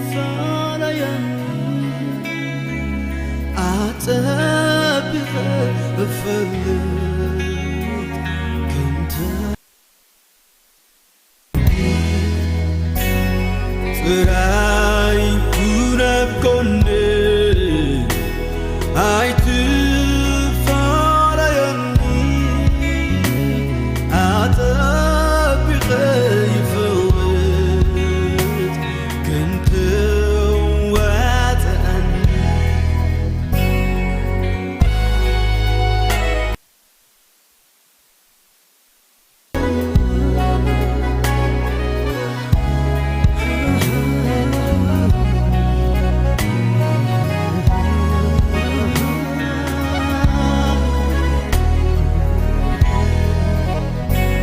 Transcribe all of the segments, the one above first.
ትፋላየኒ ኣጸቢቐ እፈልጥ ክንተ ጥራይ ኩን ኣብ ጎነይ ኣይትፋላየኒ ኣጸቢቐ ይፈልጥ ክንትዋጽኣኒ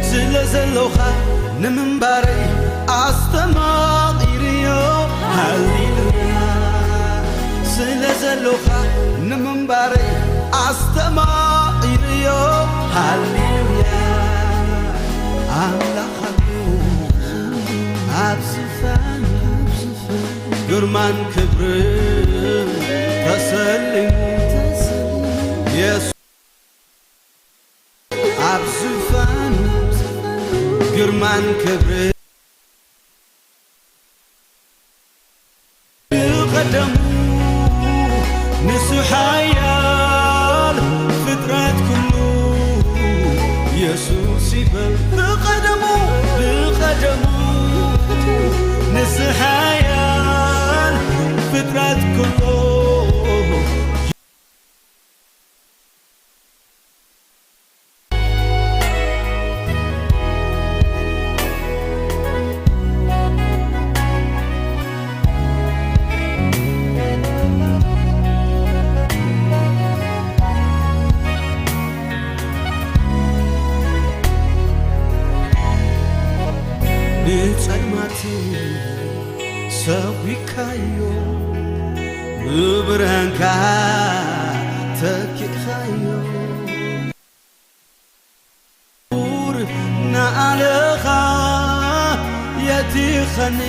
ስለ ዘሎኻ ንምንባረይ ኣስተማቒርዮ። ሃሌሉያ። ስለ ዘሎኻ ንምንባረይ ኣስተማቒርዮ። ሃሌሉያ። ኣምላኽ ኣሎ ኣብ ዝፋን ግርማን ክብርን ተሰሊሙ። የሱስ ኣብ ዝፋን ግርማን ክብርን ብቐደሙ ንሱ ሓያል ፍጥረት ኩሉ የሱስ ይበል። ብቐደሙ ብቐደሙ ንሱ ሓያል ፍጥረት ኩሉ ንጸልማት ሰጒግካዮ፣ ብብርሃንካ ተኪእካዮ። ንዓለኻ የቲኸኒ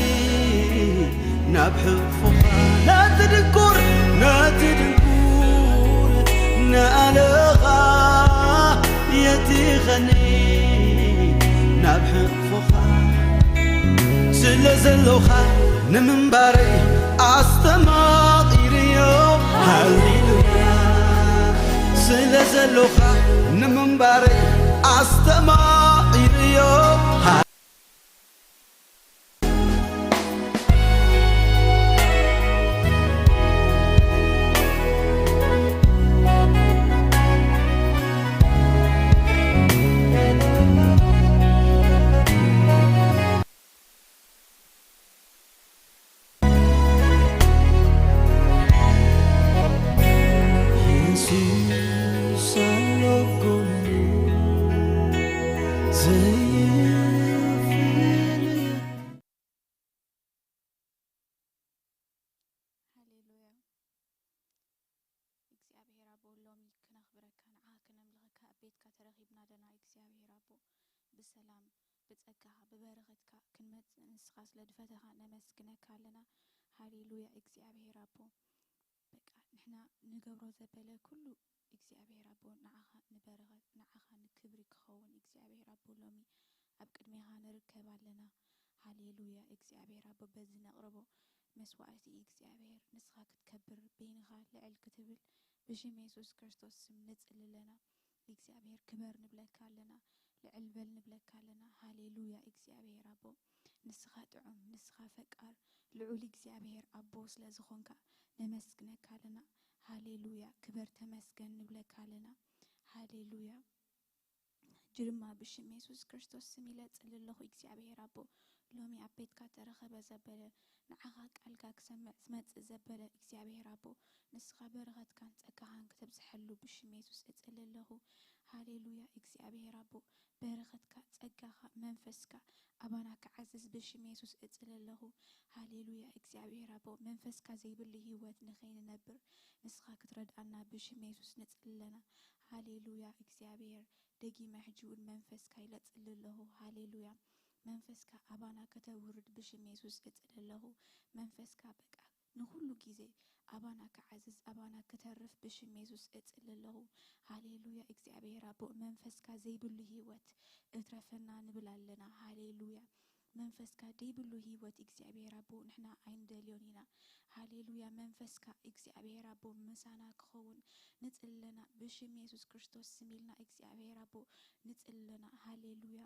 ናብ ሕቕፎኻ፣ ነቲ ድንቁር፣ ነቲ ድንቁር ንዓለኻ የቲኸኒ ናብ ሕቕፎኻ። ስለ ዘሎኻ ንምንባረይ ኣስተማቒርዮ። ሃሌሉያ። ስለ ዘሎኻ ንምንባረይ ኣስተማቒርዮ። የሱስ ኣሎ ጎኑ ዘይፍለይ። ሃሌሉያ። እግዚኣብሔር ኣቦ፣ ሎሚ ክነኽብረካ፣ ንዓኻ ክነምልኸካ ኣብ ቤትካ ተረኺብና ኣለና። እግዚኣብሔር ኣቦ፣ ብሰላም፣ ብጸጋኻ፣ ብበረኸትካ ክንመጽእ ንስኻ ስለ ድፈተኻ ነመስግነካ ኣለና። ሃሌሉያ። እግዚኣብሔር ኣቦ፣ በቃ ንሕና ንገብሮ ዘበለ ኩሉ እግዚኣብሔር ኣቦ ንዓኻ ንበረኸት፣ ንዓኻ ንክብሪ ክኸውን እግዚኣብሔር ኣቦ ሎሚ ኣብ ቅድሜኻ ንርከብ ኣለና። ሃሌሉያ። እግዚኣብሔር ኣቦ በዚ ነቕርቦ መስዋዕቲ እግዚኣብሔር ንስኻ ክትከብር በይንኻ ልዕል ክትብል ብሽም የሱስ ክርስቶስ ስም ንጽሊ ኣለና። እግዚኣብሔር ክበር ንብለካ ኣለና። ልዕል በል ንብለካ ኣለና። ሃሌሉያ። እግዚኣብሔር ኣቦ ንስኻ ጥዑም፣ ንስኻ ፈቃር፣ ልዑል እግዚኣብሔር ኣቦ ስለ ዝኾንካ ነመስግነካ ኣለና። ሃሌሉያ። ክበር ተመስገን ንብለካ ኣለና። ሃሌሉያ። ሕጂ ድማ ብሽም የሱስ ክርስቶስ ስም ኢለ ጽሊ ኣለኹ እግዚኣብሔር ኣቦ። ሎሚ ኣብ ቤትካ ተረኸበ ዘበለ፣ ንዓኻ ቃልካ ክሰምዕ ዝመጽእ ዘበለ እግዚኣብሔር ኣቦ፣ ንስኻ በረኸትካን ጸጋኻን ክተብዝሐሉ ብሽም የሱስ እጽሊ ኣለኹ። ሃሌሉያ። እግዚኣብሔር ኣቦ፣ በረኸትካ፣ ጸጋኻ፣ መንፈስካ ኣባና ክዓዝዝ ብሽም የሱስ እጽሊ ኣለኹ። ሃሌሉያ። እግዚኣብሔር ኣቦ፣ መንፈስካ ዘይብሉ ህይወት ንኸይንነብር ንስኻ ክትረድኣና ብሽም የሱስ ንጽሊ ኣለና። ሃሌሉያ። እግዚኣብሔር፣ ደጊመ ሕጂ እውን መንፈስካ ኢለ ጽሊ ኣለኹ። ሃሌሉያ። መንፈስካ ኣባና ከተውርድ ብሽም የሱስ እጽሊ ኣለኹ። መንፈስካ በቃ ንኹሉ ግዜ ኣባና ክዓዝዝ፣ ኣባና ክተርፍ ብሽም የሱስ እጽሊ ኣለኹ። ሃሌሉያ እግዚኣብሔር ኣቦ፣ መንፈስካ ዘይብሉ ህይወት እትረፈና ንብል ኣለና። ሃሌሉያ። መንፈስካ ደይብሉ ህይወት እግዚኣብሔር ኣቦ ንሕና ኣይንደልዮን ኢና። ሃሌሉያ። መንፈስካ እግዚኣብሔር ኣቦ ምሳና ክኸውን ንጽሊ ኣለና። ብሽም የሱስ ክርስቶስ ስም ኢልና እግዚኣብሔር ኣቦ ንጽሊ ኣለና። ሃሌሉያ።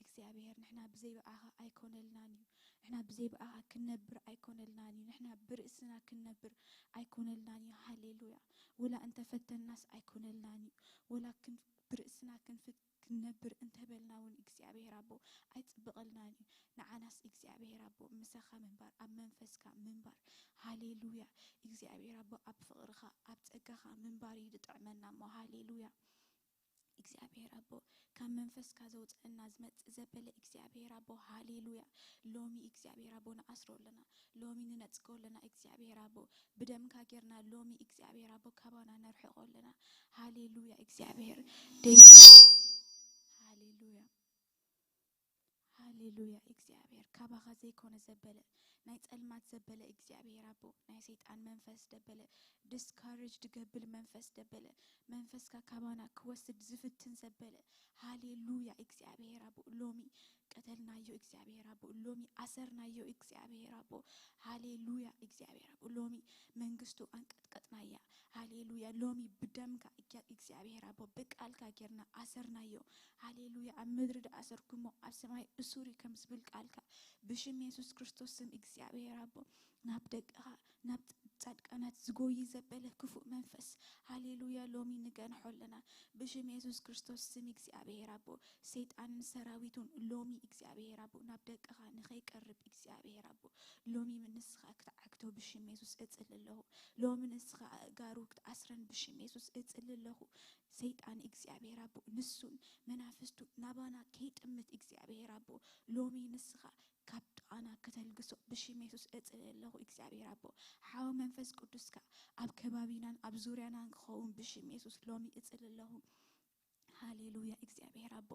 እግዚኣብሔር ንሕና ብዘይ ብኣኻ ኣይኮነልናን እዩ። ንሕና ብዘይ ብኣኻ ክንነብር ኣይኮነልናን እዩ። ንሕና ብርእስና ክንነብር ኣይኮነልናን እዩ። ሃሌሉያ። ወላ እንተፈተናስ ኣይኮነልናን እዩ። ወላ ክን-፣ ብርእስና ክንፍ-፣ ክንነብር እንተበልና እውን እግዚኣብሔር ኣቦ ኣይጽብቐልናን እዩ። ንዓናስ እግዚኣብሔር ኣቦ ምሳኻ ምንባር፣ ኣብ መንፈስካ ምንባር። ሃሌሉያ። እግዚኣብሔር ኣቦ ኣብ ፍቕርኻ፣ ኣብ ጸጋኻ ምንባር እዩ ዝጥዕመና እሞ። ሃሌሉያ። እግዚኣብሔር ኣቦ ካብ መንፈስካ ዘውፅአና ዝመፅእ ዘበለ እግዚኣብሔር ኣቦ። ሃሌሉያ። ሎሚ እግዚኣብሔር ኣቦ ንኣስሮ ኣለና። ሎሚ ንነጽጎ ኣለና እግዚኣብሔር ኣቦ። ብደምካ ጌርና ሎሚ እግዚኣብሔር ኣቦ ካባና ነርሕቆ ኣለና። ሃሌሉያ። እግዚኣብሔር ደይ-፣ ሃሌሉያ። ሃሌሉያ። እግዚኣብሔር ካባኻ ዘይኮነ ዘበለ፣ ናይ ጸልማት ዘበለ እግዚኣብሔር ኣቦ፣ ናይ ሰይጣን መንፈስ ደበለ፣ ዲስካሬጅ ድገብል መንፈስ ደበለ፣ መንፈስካ ካባና ክወስድ ዝፍትን ዘበለ። ሃሌሉያ። እግዚኣብሔር ኣቦ ሎሚ ቀተልናዮ፣ እግዚኣብሔር ኣቦ ሎሚ ኣሰርናዮ፣ እግዚኣብሔር ኣቦ። ሃሌሉያ። እግዚኣብሔር ኣቦ ሎሚ መንግስቱ ኣንቀጥቀጥናያ። ሃሌሉያ። ሎሚ ብደምካ እያ እግዚኣብሔር ኣቦ ብቃልካ ጌርና ኣሰርናዮ። ሃሌሉያ። ኣብ ምድሪ ድኣሰርኩሞ ኣብ ሰማይ እሱር እዩ ከም ዝብል ቃልካ፣ ብሽም የሱስ ክርስቶስ ስም እግዚኣብሔር ኣቦ ናብ ደቅኻ፣ ናብ ጻድቃናት ዝጎይ ዘበለ ክፉእ መንፈስ፣ ሃሌሉያ፣ ሎሚ ንገንሖ ኣለና። ብሽም የሱስ ክርስቶስ ስም እግዚኣብሔር ኣቦ ሰይጣንን ሰራዊቱን ሎሚ እግዚኣብሔር ኣቦ ናብ ደቅኻ ንኸይቀርብ እግዚኣብሔር ኣቦ ሎሚ ንስኻ ክትዓግቶ ብሽም የሱስ እጽሊ ኣለኹ። ሎሚ ንስኻ ኣእጋሩ ክትኣስረን ብሽም የሱስ እጽሊ ኣለኹ። ሰይጣን እግዚኣብሔር ኣቦ ንሱን መናፍስቱ ናባና ከይጥምት እግዚኣብሔር ኣቦ ሎሚ ንስኻ ካብ ጥቓና ከተልግሶ ብሽም የሱስ እጽሊ ኣለኹ። እግዚኣብሔር ኣቦ ሓው መንፈስ ቅዱስካ ኣብ ከባቢናን ኣብ ዙርያናን ክኸውን ብሽም የሱስ ሎሚ እጽሊ ኣለኹ። ሃሌሉያ። እግዚኣብሔር ኣቦ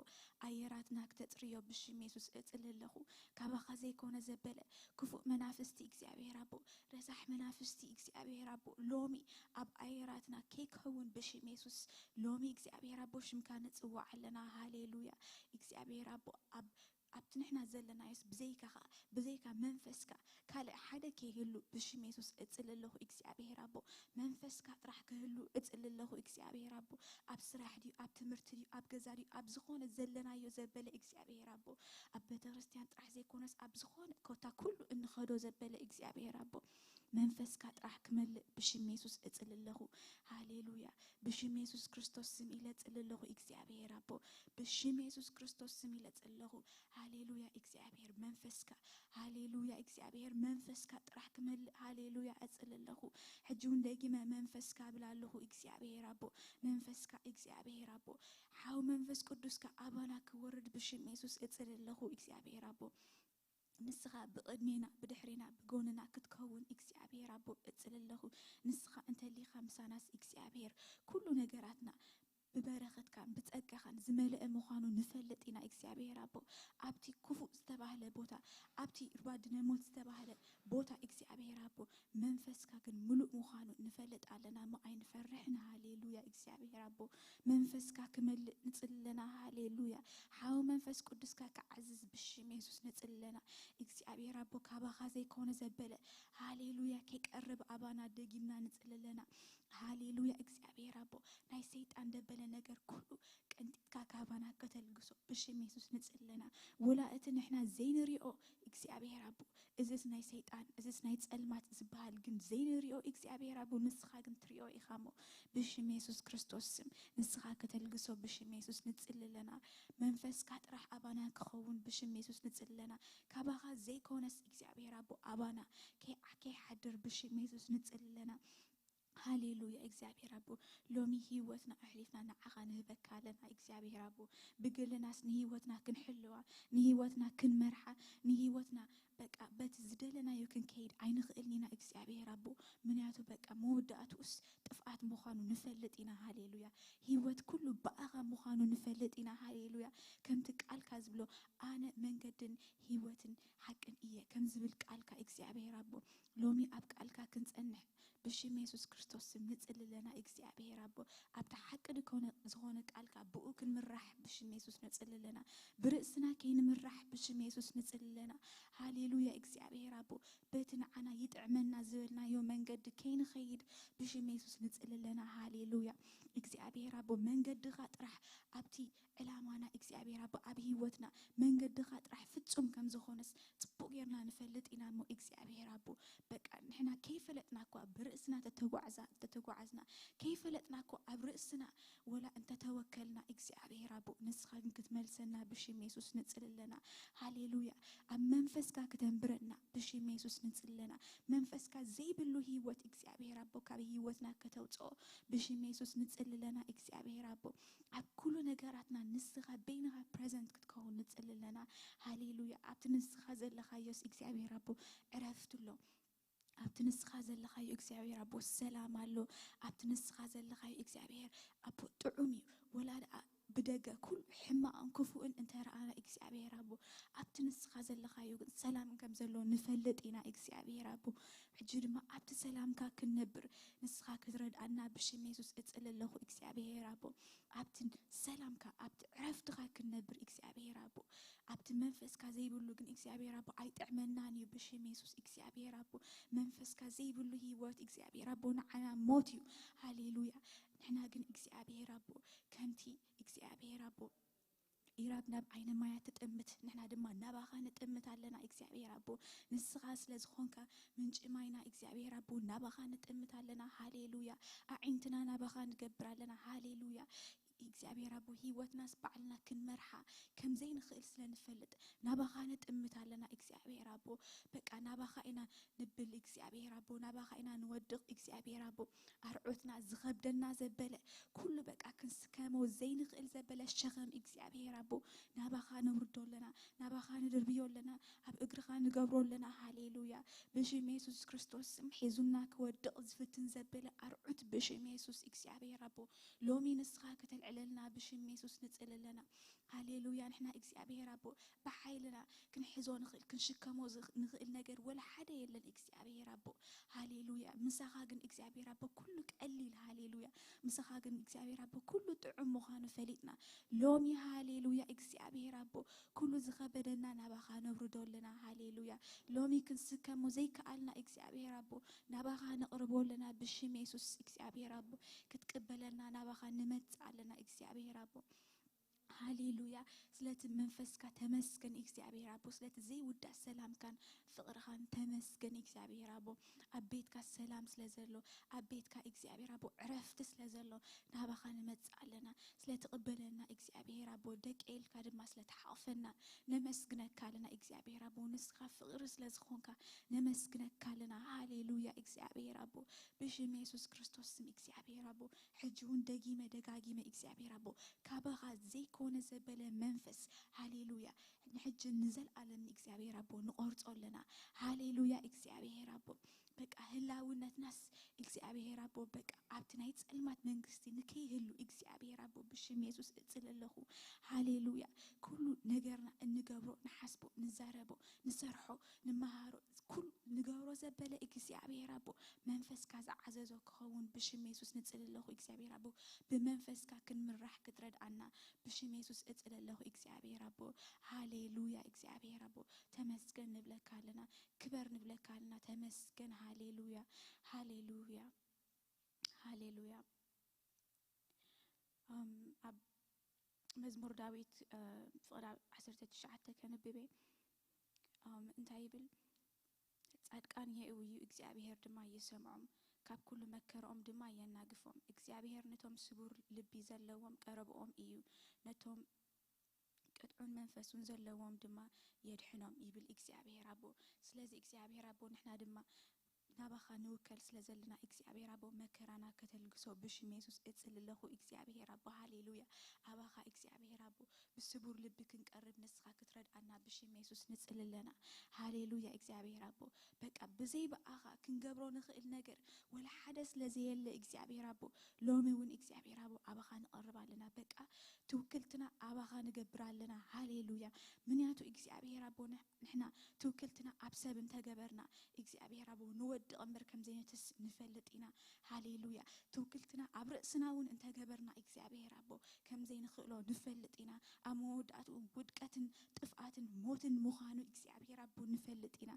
ኣየራትና ክተጽርዮ ብሽም የሱስ እጽሊ ኣለኹ። ካባኻ ዘይኮነ ዘበለ ክፉእ መናፍስቲ እግዚኣብሔር ኣቦ፣ ረሳሕ መናፍስቲ እግዚኣብሔር ኣቦ ሎሚ ኣብ ኣየራትና ከይከውን ብሽም የሱስ ሎሚ እግዚኣብሔር ኣቦ ሽምካ ንጽዋዕ ኣለና። ሃሌሉያ። እግዚኣብሔር ኣቦ ኣብ ኣብቲ ንሕና ዘለናዮስ ብዘይካኻ፣ ብዘይካ መንፈስካ ካልእ ሓደ ከይህሉ ብሽም የሱስ እጽሊ ኣለኹ እግዚኣብሔር ኣቦ። መንፈስካ ጥራሕ ክህሉ እጽሊ ኣለኹ እግዚኣብሔር ኣቦ። ኣብ ስራሕ ድዩ፣ ኣብ ትምህርቲ ድዩ፣ ኣብ ገዛ ድዩ፣ ኣብ ዝኾነ ዘለናዮ ዘበለ እግዚኣብሔር ኣቦ፣ ኣብ ቤተ ክርስቲያን ጥራሕ ዘይኮነስ ኣብ ዝኾነ ኮታ ኩሉ እንኸዶ ዘበለ እግዚኣብሔር ኣቦ መንፈስካ ጥራሕ ክመልእ ብሽም የሱስ እጽሊ ኣለኹ። ሃሌሉያ። ብሽም የሱስ ክርስቶስ ስም ኢለ እጽሊ ኣለኹ እግዚኣብሔር ኣቦ። ብሽም የሱስ ክርስቶስ ስም ኢለ እጽሊ ኣለኹ። ሃሌሉያ እግዚኣብሔር መንፈስካ፣ ሃሌሉያ እግዚኣብሔር መንፈስካ ጥራሕ ክመልእ ሃሌሉያ እጽሊ ኣለኹ። ሕጂ እውን ደጊመ መንፈስካ እብል ኣለኹ እግዚኣብሔር ኣቦ። መንፈስካ እግዚኣብሔር ኣቦ ሓው መንፈስ ቅዱስካ ኣባና ክወርድ ብሽም የሱስ እጽሊ ኣለኹ እግዚኣብሔር ኣቦ። ንስኻ ብቕድሜና ብድሕሬና ብጎንና ክትከውን እግዚኣብሔር ኣቦ እጽሊ ኣለኹ። ንስኻ እንተሊኻ ምሳናስ እግዚኣብሔር ኩሉ ነገራትና ብበረኸትካን ብጸጋኻን ዝመልአ ምዃኑ ንፈልጥ ኢና እግዚኣብሔር ኣቦ። ኣብቲ ክፉእ ዝተባህለ ቦታ፣ ኣብቲ ሩባ ድነሞት ዝተባህለ ቦታ እግዚኣብሔር ኣቦ መንፈስካ ግን ምሉእ ምዃኑ ንፈልጥ ኣለና እሞ ኣይንፈርሕን። ሃሌሉያ እግዚኣብሔር ኣቦ መንፈስካ ክመልእ ንጽሊ ኣለና። ሃሌሉያ ሓው መንፈስ ቅዱስካ ክዓዝዝ ብሽም የሱስ ንጽሊ ኣለና። እግዚኣብሔር ኣቦ ካባኻ ዘይኮነ ዘበለ ሃሌሉያ ከይቀርብ ኣባና ደጊምና ንጽሊ ኣለና። ሃሌሉያ እግዚኣብሔር ኣቦ ናይ ሰይጣን ደበለ ነገር ኩሉ ቀንጢጥካ ካባና ከተልግሶ ብሽም የሱስ ንጽሊ ኣለና። ወላ እቲ ንሕና ዘይንሪኦ እግዚኣብሔር ኣቦ እዝስ ናይ ሰይጣን እዝስ ናይ ጸልማት ዝበሃል ግን ዘይንሪኦ እግዚኣብሔር ኣቦ ንስኻ ግን ትሪኦ ኢኻ እሞ ብሽም የሱስ ክርስቶስ ስም ንስኻ ከተልግሶ ብሽም የሱስ ንጽሊ ኣለና። መንፈስካ ጥራሕ ኣባና ክኸውን ብሽም የሱስ ንጽሊ ኣለና። ካባኻ ዘይኮነስ እግዚኣብሔር ኣቦ ኣባና ከይ-፣ ከይሓድር ብሽም የሱስ ንጽሊ ኣለና። ሃሌሉያ እግዚኣብሔር ኣቦ፣ ሎሚ ህይወትና ኣሕሊፍና ንዓኻ ንህበካ ኣለና እግዚኣብሔር ኣቦ። ብግልናስ ንህይወትና ክንሕልዋ፣ ንህይወትና ክንመርሓ፣ ንህይወትና በቃ በቲ ዝደለናዮ ክንከይድ ኣይንኽእልን ኢና እግዚኣብሔር ኣቦ። ምክንያቱ በቃ መወዳእትኡስ ጥፍኣት ምዃኑ ንፈልጥ ኢና። ሃሌሉያ። ህይወት ኩሉ ብኣኻ ምዃኑ ንፈልጥ ኢና። ሃሌሉያ። ከምቲ ቃልካ ዝብሎ ኣነ መንገድን ህይወትን ሓቅን እየ ከም ዝብል ቃልካ እግዚኣብሔር ኣቦ፣ ሎሚ ኣብ ቃልካ ክንጸንሕ ብሽም የሱስ ክርስቶስ ስም ንጽሊ ኣለና እግዚኣብሔር ኣቦ። ኣብቲ ሓቂ ዝኾነ ቃልካ ብኡ ክንምራሕ ብሽም የሱስ ንጽሊ ኣለና። ብርእስና ከይንምራሕ ብሽም የሱስ ንጽሊ ኣለና። ሃሌሉያ እግዚኣብሔር ኣቦ፣ በቲ ንዓና ይጥዕመና ዝበልናዮ መንገዲ ከይንኸይድ ብሽም የሱስ ንጽሊ ኣለና። ሃሌሉያ እግዚኣብሔር ኣቦ፣ መንገድኻ ጥራሕ ኣብቲ ዕላማና እግዚኣብሔር ኣቦ፣ ኣብ ህይወትና መንገድኻ ጥራሕ ፍጹም ከም ዝኾነስ ጽቡቕ ጌርና ንፈልጥ ኢና እሞ እግዚኣብሔር ኣቦ፣ በቃ ንሕና ከይፈለጥና እኳ ብርእስና ተተጓዕዛ ተተጓዓዝና፣ ከይፈለጥና እኳ ኣብ ርእስና ወላ እንተተወከልና እግዚኣብሔር ኣቦ፣ ንስኻ ግን ክትመልሰና ብሽም የሱስ ንጽሊ ኣለና። ሃሌሉያ። ኣብ መንፈስካ ክተንብረና ብሽም የሱስ ንጽሊ ኣለና። መንፈስካ ዘይብሉ ህይወት እግዚኣብሔር ኣቦ ካብ ህይወትና ከተውጽኦ ብሽም የሱስ ንጽሊ ኣለና እግዚኣብሔር ኣቦ። ኣብ ኩሉ ነገራትና ንስኻ በይንኻ ፕረዘንት ክትከውን ንጽሊ ኣለና። ሃሌሉያ። ኣብቲ ንስኻ ዘለኻዮስ እግዚኣብሔር ኣቦ ዕረፍቲ ኣሎ። ኣብቲ ንስኻ ዘለኻዮ እግዚኣብሔር ኣቦ ሰላም ኣሎ። ኣብቲ ንስኻ ዘለኻዮ እግዚኣብሔር ኣቦ ጥዑም እዩ። ወላ ደኣ ብደገ ኩሉ ሕማቕን ክፉእን እንተረኣና እግዚኣብሔር ኣቦ፣ ኣብቲ ንስኻ ዘለኻዮ ግን ሰላም ከም ዘሎ ንፈልጥ ኢና እግዚኣብሔር ኣቦ። ሕጂ ድማ ኣብቲ ሰላምካ ክንነብር ንስኻ ክትረድኣና ብሽም የሱስ እጽሊ ኣለኹ እግዚኣብሔር ኣቦ። ኣብቲ ሰላምካ ኣብቲ ዕረፍትኻ ክንነብር እግዚኣብሔር ኣቦ። ኣብቲ መንፈስካ ዘይብሉ ግን እግዚኣብሔር ኣቦ ኣይጥዕመናን እዩ ብሽም የሱስ እግዚኣብሔር ኣቦ። መንፈስካ ዘይብሉ ህይወት እግዚኣብሔር ኣቦ ንዓና ሞት እዩ። ሃሌሉያ። ንሕና ግን እግዚኣብሔር ኣቦ ከምቲ እግዚኣብሔር ኣቦ ኢራብ ናብ ዓይነ ማያት ትጥምት፣ ንሕና ድማ ናባኻ ንጥምት ኣለና እግዚኣብሔር ኣቦ። ንስኻ ስለ ዝኾንካ ምንጪ ማይና እግዚኣብሔር ኣቦ ናባኻ ንጥምት ኣለና። ሃሌሉያ። ኣዒንትና ናባኻ ንገብር ኣለና። ሃሌሉያ። እግዚኣብሔር ኣቦ ህይወትናስ ባዕልና ክንመርሓ ከም ዘይንኽእል ስለ ንፈልጥ ናባኻ ንጥምት ኣለና እግዚኣብሔር ኣቦ። በቃ ናባኻ ኢና ንብል እግዚኣብሔር ኣቦ፣ ናባኻ ኢና ንወድቕ እግዚኣብሔር ኣቦ። ኣርዑትና ዝኸብደና ዘበለ ኩሉ በቃ ክንስከሞ ዘይንኽእል ዘበለ ሸኸም እግዚኣብሔር ኣቦ ናባኻ ነውርዶ ኣለና፣ ናባኻ ንድርብዮ ኣለና፣ ኣብ እግርኻ ንገብሮ ኣለና። ሃሌሉያ። ብሽም የሱስ ክርስቶስ ስም ሒዙና ክወድቕ ዝፍትን ዘበለ ኣርዑት ብሽም የሱስ እግዚኣብሔር ኣቦ ሎሚ ንስኻ ከተልዕለልና ብሽም የሱስ ንጽሊ ኣለና። ሃሌሉያ። ንሕና እግዚኣብሔር ኣቦ ብሓይልና ክንሕዞ ንኽእል ክንሽከሞ ዝኽ- ንኽእል ነገር ወላ ሓደ የለን እግዚኣብሔር ኣቦ። ሃሌሉያ። ምሳኻ ግን እግዚኣብሔር ኣቦ ኩሉ ቀሊል። ሃሌሉያ። ምሳኻ ግን እግዚኣብሔር ኣቦ ኩሉ ጥዑም ምዃኑ ፈሊጥና ሎሚ ሃሌሉያ እግዚኣብሔር ኣቦ ኩሉ ዝኸበደና ናባኻ ነውርዶ ኣለና። ሃሌሉያ። ሎሚ ክንስከሞ ዘይከኣልና እግዚኣብሔር ኣቦ ናባኻ ነቕርቦ ኣለና ብሽም የሱስ እግዚኣብሔር ኣቦ ክትቅበለና ናባኻ ንመጽእ ኣለና እግዚኣብሔር ኣቦ። ሃሌሉያ። ስለቲ መንፈስካ ተመስገን እግዚኣብሔር ኣቦ፣ ስለቲ ዘይውዳእ ሰላምካን ፍቕርኻን ተመስገን እግዚኣብሔር ኣቦ። ኣብ ቤትካ ሰላም ስለ ዘሎ፣ ኣብ ቤትካ እግዚኣብሔር ኣቦ ዕረፍቲ ስለ ዘሎ ናባኻ ንመጽእ ኣለና። ስለ ትቕበለና እግዚኣብሔር ኣቦ፣ ደቂ ኢልካ ድማ ስለ ትሓቕፈና ነመስግነካ ኣለና እግዚኣብሔር ኣቦ። ንስኻ ፍቕሪ ስለ ዝኾንካ ነመስግነካ ኣለና። ሃሌሉያ እግዚኣብሔር ኣቦ፣ ብሽም የሱስ ክርስቶስ ስም እግዚኣብሔር ኣቦ ሕጂ እውን ደጊመ ደጋጊመ እግዚኣብሔር ኣቦ ካባኻ ዘይኮነ ዘበለ መንፈስ ሃሌሉያ ንሕጂ ንዘለኣለም እግዚኣብሔር ኣቦ ንቆርጾ ኣለና። ሃሌሉያ እግዚኣብሔር ኣቦ በቃ ህላውነትናስ እግዚኣብሔር ኣቦ በቃ ኣብቲ ናይ ጸልማት መንግስቲ ንከይህሉ እግዚኣብሔር ኣቦ ብሽም የሱስ እጽል ኣለኹ። ሃሌሉያ ኩሉ ነገርና እንገብሮ ንሓስቦ ንዛረቦ ንሰርሖ ንመሃሮ ኩሉ ንገብሮ ዘበለ እግዚኣብሔር ኣቦ መንፈስካ ዝዓዘዞ ክኸውን ብሽም የሱስ ንጽል ኣለኹ እግዚኣብሔር ኣቦ ብመንፈስካ ክንምራሕ ክትረድኣና ብሽም የሱስ እጽል ኣለኹ እግዚኣብሔር ኣቦ። ሃሌሉያ እግዚኣብሔር ኣቦ ተመስገን ንብለካ ኣለና። ክበር ንብለካ ኣለና። ተመስገን። ሃሌሉያ ሃሌሉያ ሃሌሉያ። ኣብ መዝሙር ዳዊት ፍቕዳ ዓሰርተ ትሽዓተ ከንብቤ እንታይ ይብል? ጻድቃን የእውዩ እግዚኣብሔር ድማ ይሰምዖም፣ ካብ ኩሉ መከርኦም ድማ የናግፎም። እግዚኣብሔር ነቶም ስቡር ልቢ ዘለዎም ቀረብኦም እዩ፣ ነቶም ቅጥዑን መንፈሱን ዘለዎም ድማ የድሕኖም ይብል እግዚኣብሔር ኣቦ። ስለዚ እግዚኣብሔር ኣቦ ንሕና ድማ ናባኻ ንውከል ስለ ዘለና እግዚኣብሔር ኣቦ መከራና ከተልግሶ ብሽም የሱስ እጽሊ ኣለኹ እግዚኣብሔር ኣቦ። ሃሌሉያ። ኣባኻ እግዚኣብሔር ኣቦ ብስቡር ልቢ ክንቀርብ ንስኻ ክትረድኣና ብሽም የሱስ ንጽሊ ኣለና። ሃሌሉያ እግዚኣብሔር ኣቦ። በቃ ብዘይ ብኣኻ ክንገብሮ ንኽእል ነገር ወላ ሓደ ስለ ዘየለ እግዚኣብሔር ኣቦ ሎሚ እውን እግዚኣብሔር ኣቦ ኣባኻ ንቐርብ ኣለና። በቃ ትውክልትና ኣባኻ ንገብር ኣለና። ሃሌሉያ። ምንያቱ እግዚኣብሔር ኣቦ ንሕ- ንሕና ትውክልትና ኣብ ሰብ እንተገበርና እግዚኣብሔር ኣቦ ንወድቕ እምበር ከም ዘይነትስ ንፈልጥ ኢና። ሃሌሉያ። ትውክልትና ኣብ ርእስና እውን እንተገበርና እግዚኣብሔር ኣቦ ከም ዘይንኽእሎ ንፈልጥ ኢና። ኣብ መወዳእትኡ ውድቀትን ጥፍኣትን ሞትን ምዃኑ እግዚኣብሔር ኣቦ ንፈልጥ ኢና።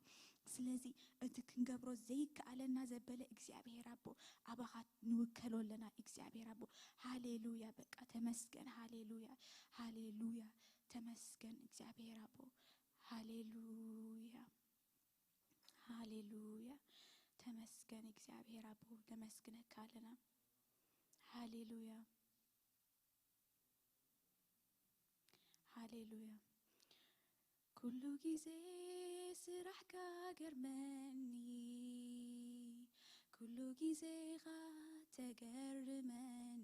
ስለዚ እቲ ክንገብሮ ዘይከኣለና ዘበለ እግዚኣብሔር ኣቦ ኣባኻ ንውከሎ ኣለና እግዚኣብሔር ኣቦ። ሃሌሉያ። በቃ ተመስገን። ሃሌሉያ። ሃሌሉያ። ተመስገን እግዚኣብሔር ኣቦ። ሃሌሉያ። ሃሌሉያ። ተመስገን እግዚኣብሔር ኣቦ። ነመስግነካ ኣለና። ሃሌሉያ። ሃሌሉያ። ኩሉ ግዜ ስራሕካ ገርመኒ፣ ኩሉ ግዜኻ ተገርመኒ፣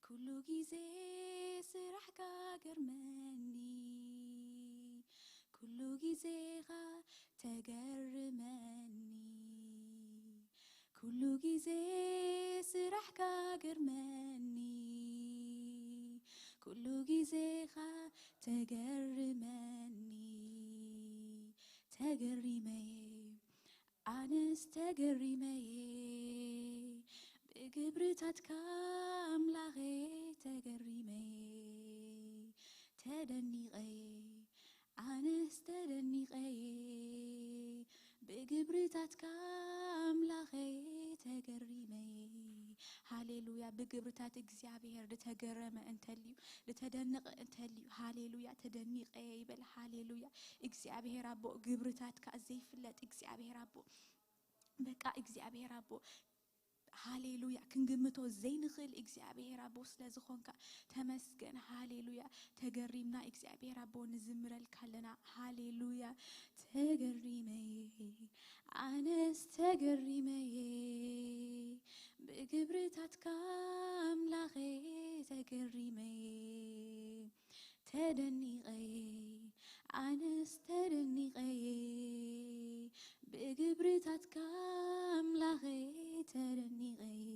ኩሉ ግዜ ስራሕካ ገርመኒ፣ ኩሉ ግዜኻ ተገርመኒ፣ ኩሉ ግዜ ስራሕካ ገርመኒ፣ ኩሉ ግዜኻ ተገርመኒ። ተገሪመየ ኣነስ ተገሪመየ ብግብርታትካ ኣምላኸ ተገሪመየ ተደኒቐየ ኣነስ ተደኒቐየ ብግብርታትካ ኣምላኸ ተገሪመየ። ሃሌሉያ። ብግብርታት እግዚኣብሔር ዝተገረመ እንተልዩ ዝተደነቐ እንተልዩ ሃሌሉያ ተደኒቐየ ይበል። ሃሌሉያ። እግዚኣብሔር ኣቦ ግብርታትካ ዘይፍለጥ እግዚኣብሔር ኣቦ በቃ እግዚኣብሔር ኣቦ ሃሌሉያ ክንግምቶ ዘይንኽእል እግዚኣብሔር ኣቦ ስለ ዝኾንካ ተመስገን። ሃሌሉያ ተገሪምና እግዚኣብሔር ኣቦ ንዝምረልካ ኣለና። ሃሌሉያ ተገሪመየ ኣነስ ተገሪመየ ብግብርታትካ ኣምላኸ ተገሪመየ ተደኒቐየ ኣነስ ተደኒቐየ ብግብርታትካ ኣምላኸ ተደኒቐየ።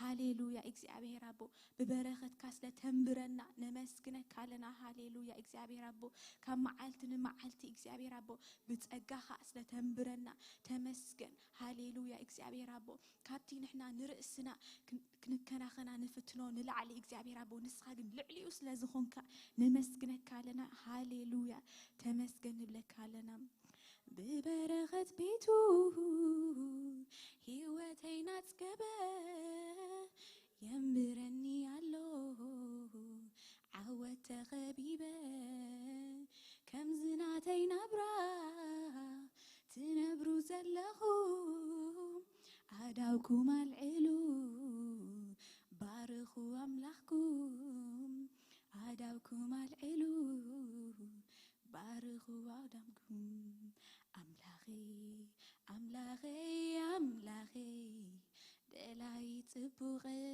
ሃሌሉያ እግዚኣብሔር ኣቦ ብበረኸትካ ስለ ተንብረና ነመስግነካ ኣለና። ሃሌሉያ እግዚኣብሔር ኣቦ ካብ መዓልቲ ንመዓልቲ እግዚኣብሔር ኣቦ ብጸጋኻ ስለ ተንብረና ተመስገን። ሃሌሉያ እግዚኣብሔር ኣቦ ካብቲ ንሕና ንርእስና ክንከናኸና ንፍትኖ ንላዕሊ እግዚኣብሔር ኣቦ ንስኻ ግን ልዕሊኡ ስለ ዝኾንካ ነመስግነካ ኣለና። ሃሌሉያ ተመስገን ንብለካ ኣለና። ብበረኸት ቤቱ ህይወተይ ናጽገበ የንብረኒ ኣሎ ዓወት ተኸቢበ ከምዚ ናተይ ናብራ ትነብሩ ዘለኹም ኣዳውኩም ኣልዕሉ ባርኹ ኣምላኽኩም ኣዳውኩም ኣልዕሉ ባርኹ ኣዳምኩም ኣምላኸይ ኣምላኸይ ኣምላኸይ ደላይ ጽቡቐይ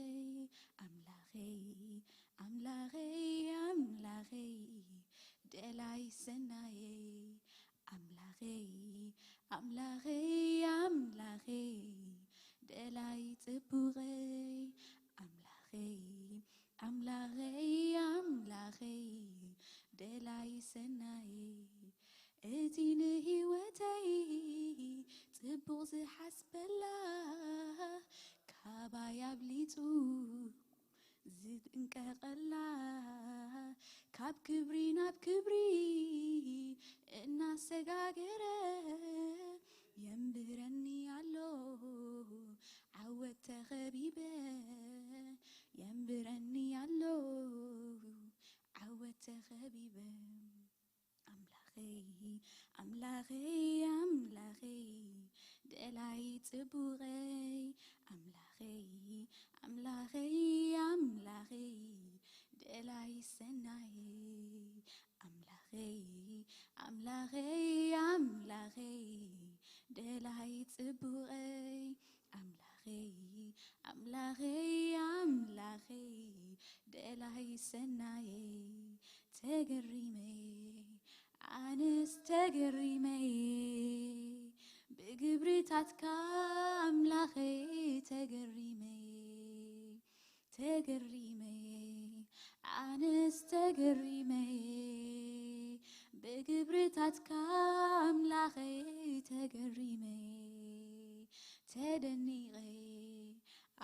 ኣምላኸይ ኣምላኸይ ኣምላኸይ ደላይ ሰናየይ ኣምላኸይ ኣምላኸይ ኣምላኸይ ደላይ ጽቡቐይ ኣምላኸይ ኣምላኸይ ኣምላኸይ ደላይ ሰናየይ እቲ ንህይወተይ ጽቡቕ ዝሓስበላ ካባይ ኣብሊጹ ዝጥንቀቐላ ካብ ክብሪ ናብ ክብሪ እናሰጋገረ የንብረኒ ኣሎ ዓወት ተኸቢበ የንብረኒ ኣሎ ዓወት ተኸቢበ ኣምላኸይ ኣምላኸይ ኣምላኸይ ደላይ ጽቡቐይ ኣምላኸይ ኣምላኸይ ኣምላኸይ ደላይ ሰናየይ ኣምላኸይ ኣምላኸይ ኣምላኸይ ደላ ተገሪመይ ኣነስ ተገሪመይ ብግብርታትካ ኣምላኸይ ተገሪመይ ተገሪመይ ኣነስ ተገሪመይ ብግብርታትካ ኣምላኸይ ተገሪመይ ተደኒቐይ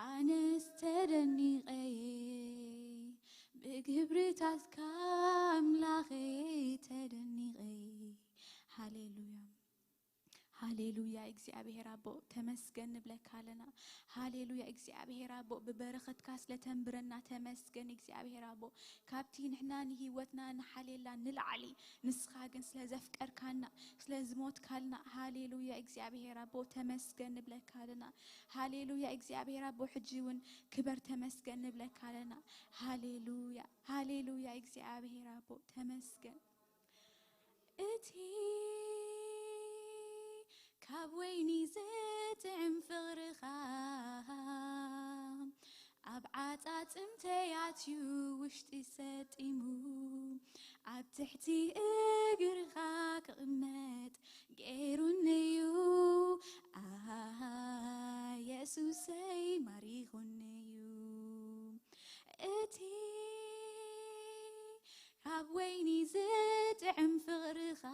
ኣነስ ተደኒቐይ ብግብርታትካ ኣምላኸይ ተደኒቐይ። ሃሌሉያ ሃሌሉያ። እግዚኣብሔር ኣቦ ተመስገን ንብለካ ኣለና። ሃሌሉያ እግዚኣብሔር ኣቦ ብበረኸትካ ስለተንብረና ተመስገን እግዚኣብሔር ኣቦ። ካብቲ ንሕና ንህይወትና ንሓልየላ ንላዕሊ ንስኻ ግን ስለ ዘፍቀርካና ስለ ዝሞትካልና ሃሌሉያ እግዚኣብሔር ኣቦ ተመስገን ንብለካ ኣለና። ሃሌሉያ እግዚኣብሔር ኣቦ ሕጂ እውን ክበር ተመስገን ንብለካ ኣለና። ሃሌሉያ ሃሌሉያ እግዚኣብሔር ኣቦ ተመስገን። እቲ ካብ ወይኒ ዝጥዕም ፍቕርኻ ኣብ ዓጻጽምተይ ኣትዩ ውሽጢ ሰጢሙ ኣብ ትሕቲ እግርኻ ክቕመጥ ገይሩኒ እዩ ኣሃ የሱሰይ ማሪኹኒ እዩ እቲ ካብ ወይኒ ዝጥዕም ፍቕርኻ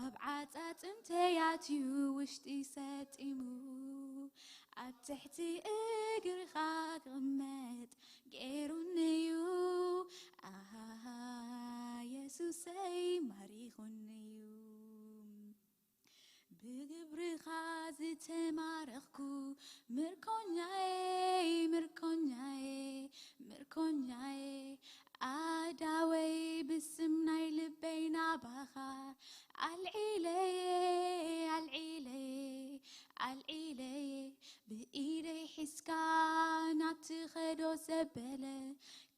ኣብ ዓጻጽምተይ ኣትዩ ውሽጢ ሰጢሙ ኣብ ትሕቲ እግርኻ ክቕመጥ ገይሩኒ እዩ ኣሃ የሱሰይ ማሪኹኒ እዩ ብግብርኻ ዝተማረኽኩ ምርኮኛዬ ምርኮኛዬ ምርኮኛዬ ኣዳወይ ብስም ናይ ልበይ ናባኻ ኣልዒለዬ ኣልዒለዬ ኣልዒለዬ ብኢደይ ሒዝካ ናብቲ ኸዶ ዘበለ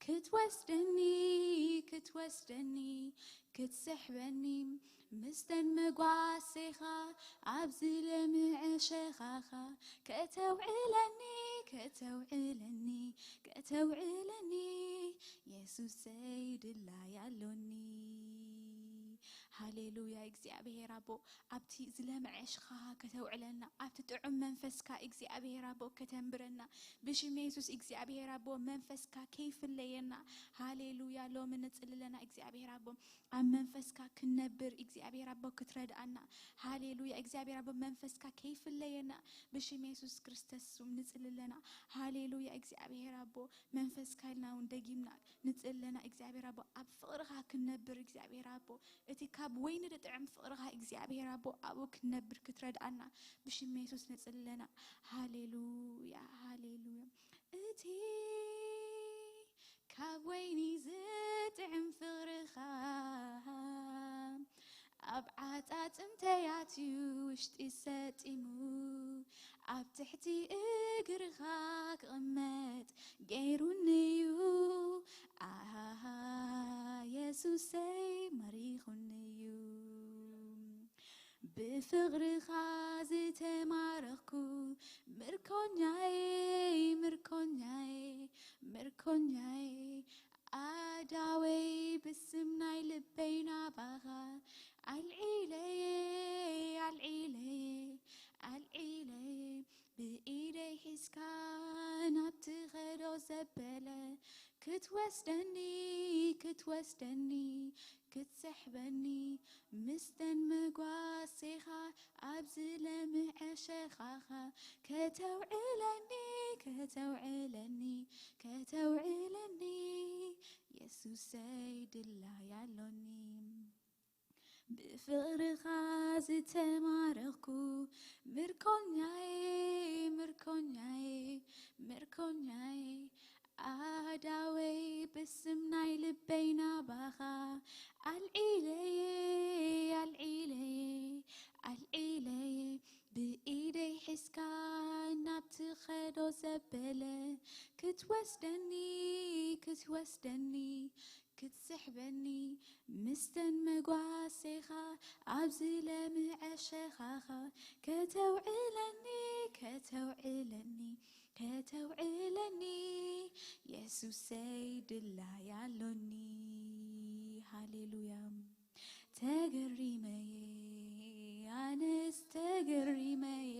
ክትወስደኒ ክትወስደኒ ክትስሕበኒ ምስተን መጓሴኻ ኣብዚ ለምዐ ሸኻኻ ከተውዕለኒ ከተውዕለኒ ከተውዕለኒ የሱሰይ ድላይ ኣሎኒ ሃሌሉያ እግዚኣብሔር ኣቦ ኣብቲ ዝለምዐ ሽኻኻ ከተውዕለና ኣብቲ ጥዑም መንፈስካ እግዚኣብሔር ኣቦ ከተንብረና ብሽም የሱስ እግዚኣብሔር ኣቦ መንፈስካ ከይፍለየና ሃሌሉያ ሎሚ ንጽልለና እግዚኣብሔር ኣቦ ኣብ መንፈስካ ክንነብር እግዚኣብሔር ኣቦ ክትረድኣና ሃሌሉያ እግዚኣብሔር ኣቦ መንፈስካ ከይፍለየና ብሽም የሱስ ክርስቶስ ስም ንጽልለና ሃሌሉያ እግዚኣብሔር ኣቦ መንፈስካ ኢልና እውን ደጊምና ንጽልለና እግዚኣብሔር ኣቦ ኣብ ፍቕርኻ ክንነብር እግዚኣብሔር ኣቦ እቲ ካብ ወይኒ ድጥዕም ፍቕርኻ እግዚኣብሔር ኣቦ ኣብኡ ክንነብር ክትረድኣና ብሽም የሱስ ንጽልለና ሃሌሉያ ሃሌሉያ እቲ ካብ ወይኒ ዝጥዕም ፍቕርኻ ኣብ ዓጻጽምተይ ኣትዩ ውሽጢ ሰጢሙ ኣብ ትሕቲ እግርኻ ክቕመጥ ገይሩኒ እዩ ኣሃ የሱሰይ ማሪኹኒ እዩ ብፍቕርኻ ዝተማረኽኩ ምርኮኛዬ ምርኮኛዬ ምርኮኛዬ ኣዳወይ ብስም ናይ ልበይ ናባኻ ኣልዒለዬ ኣልዒለዬ ኣልዒለዬ ብኢደይ ሒዝካ ናብቲ ኸዶ ዘበለ ክትወስደኒ ክትወስደኒ ክትስሕበኒ ምስተን መጓሴኻ ኣብዚ ለምዐ ሸኻኻ ከተውዕለኒ ከተውዕለኒ ከተውዕለኒ የሱሰይ ድላይ ኣሎኒ ብፍቕርኻ ዝተማረኽኩ ምርኮኛዬ ምርኮኛዬ ምርኮኛዬ ኣዳወይ ብስም ናይ ልበይ ናባኻ ኣልዒለዬ ኣልዒለዬ ኣልዒለዬ ብኢደይ ሒዝካ ናብቲ ኸዶ ዘበለ ክትወስደኒ ክትወስደኒ ክትስሕበኒ ምስተን መጓሴኻ ኣብዚ ለምዐ ሸኻኻ ከተውዕለኒ ከተውዕለኒ ከተውዕለኒ የሱሰይ ድላይ ኣሎኒ። ሃሌሉያ። ተገሪመየ ኣነስ ተገሪመየ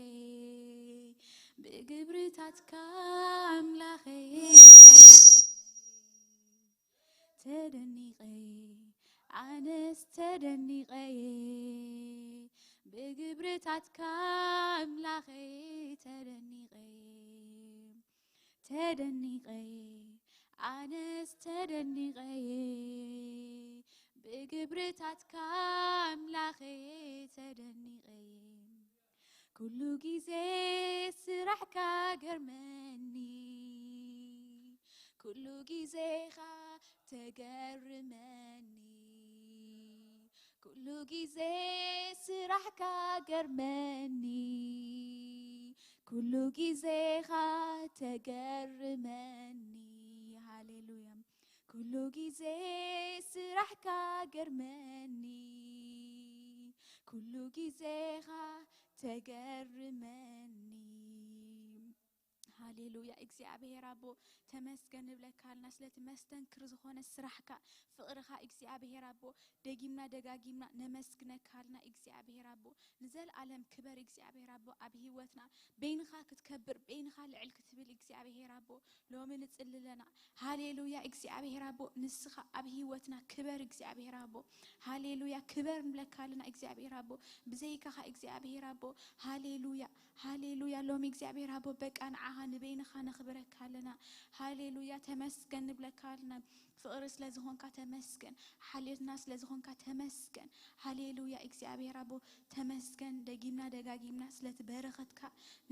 ብግብርታትካ ኣምላኸይ። ተደኒቐየ ኣነስ ተደኒቐየ ብግብርታትካ ኣምላኸይ። ተደኒቐየ ተደኒቐየ ኣነስ ተደኒቐየ ብግብርታትካ ኣምላኸይ። ተደኒቐየ ኩሉ ግዜ ስራሕካ ገርመኒ ኩሉ ግዜኻ ተገርመኒ ኩሉ ግዜ ስራሕካ ገርመኒ ኩሉ ግዜኻ ተገርመኒ። ሃሌሉያ። ኩሉ ግዜ ስራሕካ ገርመኒ ኩሉ ግዜኻ ተገርመኒ። ሃሌሉያ። እግዚኣብሔር ኣቦ ተመስገን ንብለካ ኣለና ስለቲ መስተንክር ዝኾነ ስራሕካ ፍቕርኻ እግዚኣብሔር ኣቦ ደጊምና ደጋጊምና ነመስግነካ ኣለና። እግዚኣብሔር ኣቦ ንዘለኣለም ክበር እግዚኣብሔር ኣቦ ኣብ ህይወትና በይንኻ ክትከብር በይንኻ ልዕል ክትብል እግዚኣብሔር ኣቦ ሎሚ ንጽሊ ኣለና። ሃሌሉያ። እግዚኣብሔር ኣቦ ንስኻ ኣብ ህይወትና ክበር እግዚኣብሔር ኣቦ። ሃሌሉያ። ክበር ንብለካ ኣለና እግዚኣብሔር ኣቦ። ብዘይካኻ እግዚኣብሔር ኣቦ። ሃሌሉያ። ሃሌሉያ። ሎሚ እግዚኣብሔር ኣቦ በቃ ንዓኻ ንበይንኻ ነኽብረካ ኣለና። ሃሌሉያ። ተመስገን ንብለካ ኣለና። ፍቕሪ ስለ ዝኾንካ ተመስገን። ሓልዮትና ስለ ዝኾንካ ተመስገን። ሃሌሉያ። እግዚኣብሔር ኣቦ ተመስገን። ደጊምና ደጋጊምና ስለቲ በረኸትካ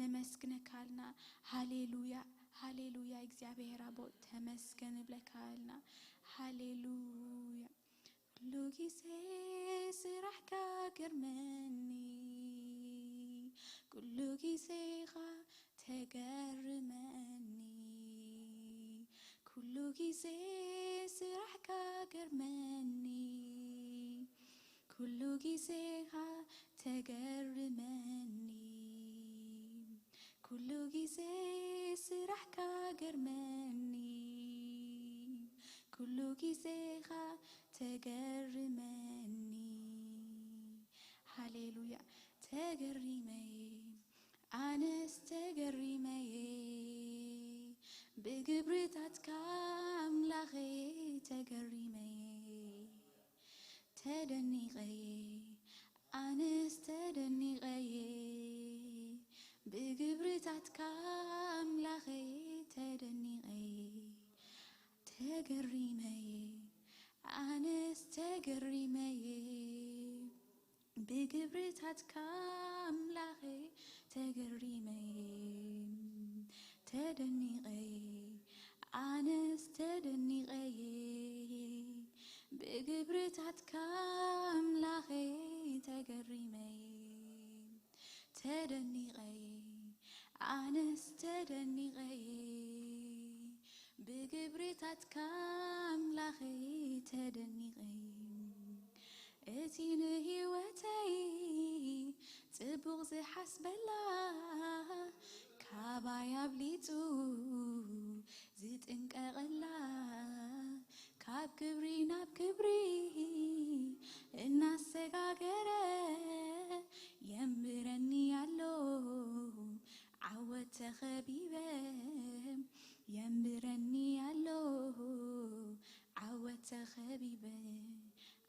ነመስግነካ ኣለና። ሃሌሉያ። ሃሌሉያ። እግዚኣብሔር ኣቦ ተመስገን ንብለካ ኣለና። ሃሌሉያ። ኩሉ ግዜ ስራሕካ ገርመኒ ኩሉ ግዜኻ ተገርመኒ ኩሉ ግዜ ስራሕካ ገርመኒ ኩሉ ግዜኻ ተገርመኒ ኩሉ ግዜ ስራሕካ ገርመኒ ኩሉ ግዜኻ ተገርመኒ። ሃሌሉያ። ተገሪመየ ኣነስ ተገሪመየ ብግብርታትካ ኣምላኸይ ተገሪመየ ተደኒቐየ ኣነስ ተደኒቐየ ብግብርታትካ ኣምላኸይ ተደኒቐየ ተገሪመየ ኣነስ ተገሪመየ ብግብርታትካ ኣምላኸይ ተገሪመየ ተደኒቐየ ኣነስ ተደኒቐየ ብግብርታትካ ኣምላኸይ ተገሪመየ ተደኒቐየ ኣነስ ተደኒቐየ ብግብርታትካ ኣምላኸይ ተደኒቐየ እቲ ንህይወተይ ጽቡቕ ዝሓስበላ ካባይ ኣብሊጹ ዝጥንቀቐላ ካብ ክብሪ ናብ ክብሪ እናሰጋገረ የንብረኒ ኣሎ ዓወት ተኸቢበ የንብረኒ ኣሎ ዓወት ተኸቢበ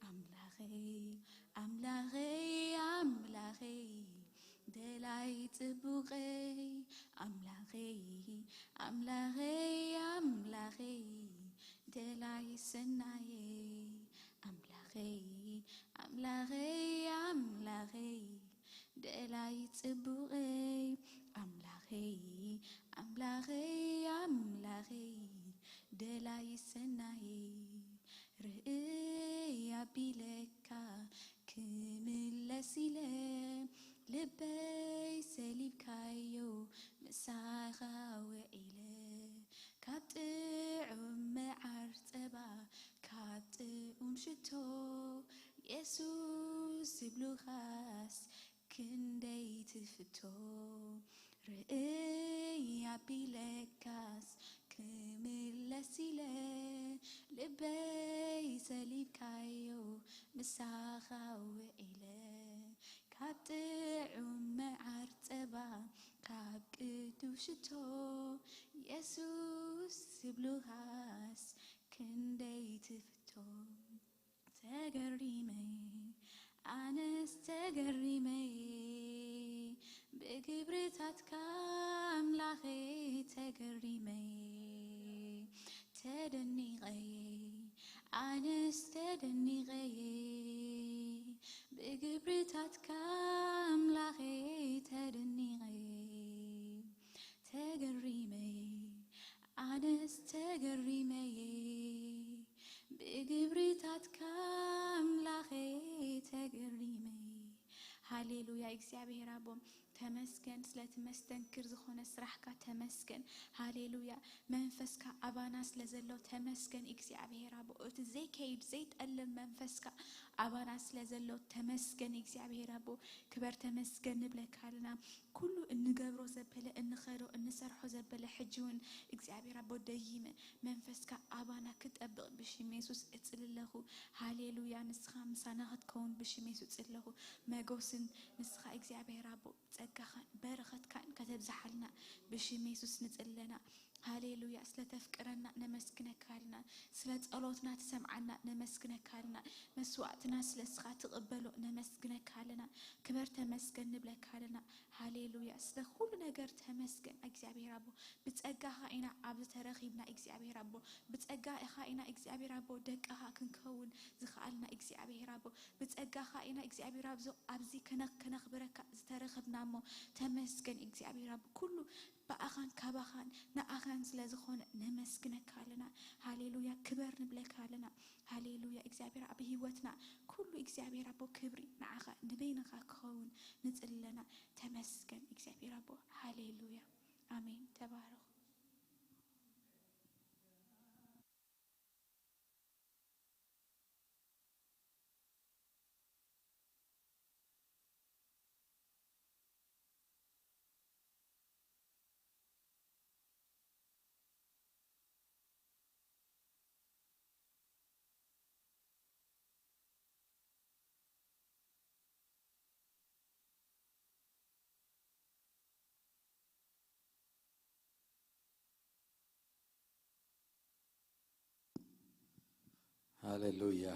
ኣምላኸይ ኣምላኸይ ኣምላኸይ ደላይ ጽቡቐይ ኣምላኸይ ኣምላኸይ ኣምላኸይ ደላይ ሰናየይ ኣምላኸይ ኣምላኸይ ኣምላኸይ ደላይ ጽቡቐይ ኣምላኸይ ኣምላኸይ ኣምላኸይ ደላይ ሰናየይ ርእይ ኣቢለካ ክምለስ ኢለ ልበይ ሰሊብካዮ ምሳኻ ውዒለ ካብ ጥዑም መዓር ጸባ ካብ ጥዑም ሽቶ የሱስ ዝብሉኻስ ክንደይ ትፍቶ ርእይ ኣቢለካስ ክምለስ ኢለ ልበይ ሰሊብካዮ ምሳኻ ውዒለ ካብ ጥዑም መዓር ጸባ ካብ ቅዱስ ሽቶ የሱስ ዝብሉኻስ ክንደይ ትፍቶ። ተገሪመ ኣነስ ተገሪመ ብግብርታትካ ኣምላኸይ ተገሪመ ተደኒቐ ኣነስ ተደኒቐ ብግብርታትካ ኣምላኸይ ተደኒቐ ተገሪመ ኣነስ ተገሪመ ብግብርታትካ ኣምላኸይ ተገሪመ። ሃሌሉያ እግዚኣብሔር ኣቦ ተመስገን ስለቲ መስተንክር ዝኾነ ስራሕካ ተመስገን። ሃሌሉያ መንፈስካ ኣባና ስለ ዘሎ ተመስገን እግዚኣብሔር ኣቦ እቲ ዘይከይድ ዘይጠልም መንፈስካ ኣባና ስለ ዘሎ ተመስገን እግዚኣብሔር ኣቦ ክበር ተመስገን ንብለካ ኣለና። ኩሉ እንገብሮ ዘበለ እንኸዶ እንሰርሖ ዘበለ ሕጂ እውን እግዚኣብሔር ኣቦ ደይመ መንፈስካ ኣባና ክጠብቕ ብሽም የሱስ እጽሊ ኣለኹ። ሃሌሉያ ንስኻ ምሳና ክትከውን ብሽም የሱስ እጽሊ ኣለኹ። መጎስን ንስኻ እግዚኣብሔር ኣቦ ጸጋኻን በረኸትካን ከተብዝሓልና ብሽም የሱስ ንጽሊ ኣለና። ሃሌሉያ ስለ ተፍቅረና ነመስግነካ ኣለና። ስለ ጸሎትና ትሰምዓና ነመስግነካ ኣለና። መስዋዕትና ስለ እስኻ ትቕበሎ ነመስግነካ ኣለና። ክበር ተመስገን ንብለካ ኣለና። ሃሌሉያ ስለ ኩሉ ነገር ተመስገን እግዚኣብሔር ኣቦ። ብጸጋኻ ኢና ኣብዚ ተረኺብና እግዚኣብሔር ኣቦ። ብጸጋ ኢኻ ኢና እግዚኣብሔር ኣቦ ደቅኻ ክንከውን ዝኸኣልና እግዚኣብሔር ኣቦ። ብጸጋኻ ኢና እግዚኣብሔር ኣቦ ኣብዚ ከነኽ- ከነኽብረካ ዝተረኸብና እሞ ተመስገን እግዚኣብሔር ኣቦ። ኩሉ ብኣኻን ካባኻን ንኣኻን ስለ ዝኾነ ነመስግነካ ኣለና። ሃሌሉያ ክበር ንብለካ ኣለና። ሃሌሉያ እግዚኣብሔር ኣብ ህይወትና ኩሉ እግዚኣብሔር ኣቦ ክብሪ ንዓኻ ንበይንኻ ክኸውን ንጽሊ ኣለና። ተመስገን እግዚኣብሔር ኣቦ። ሃሌሉያ ኣሜን። ተባረኹ። ሃሌሉያ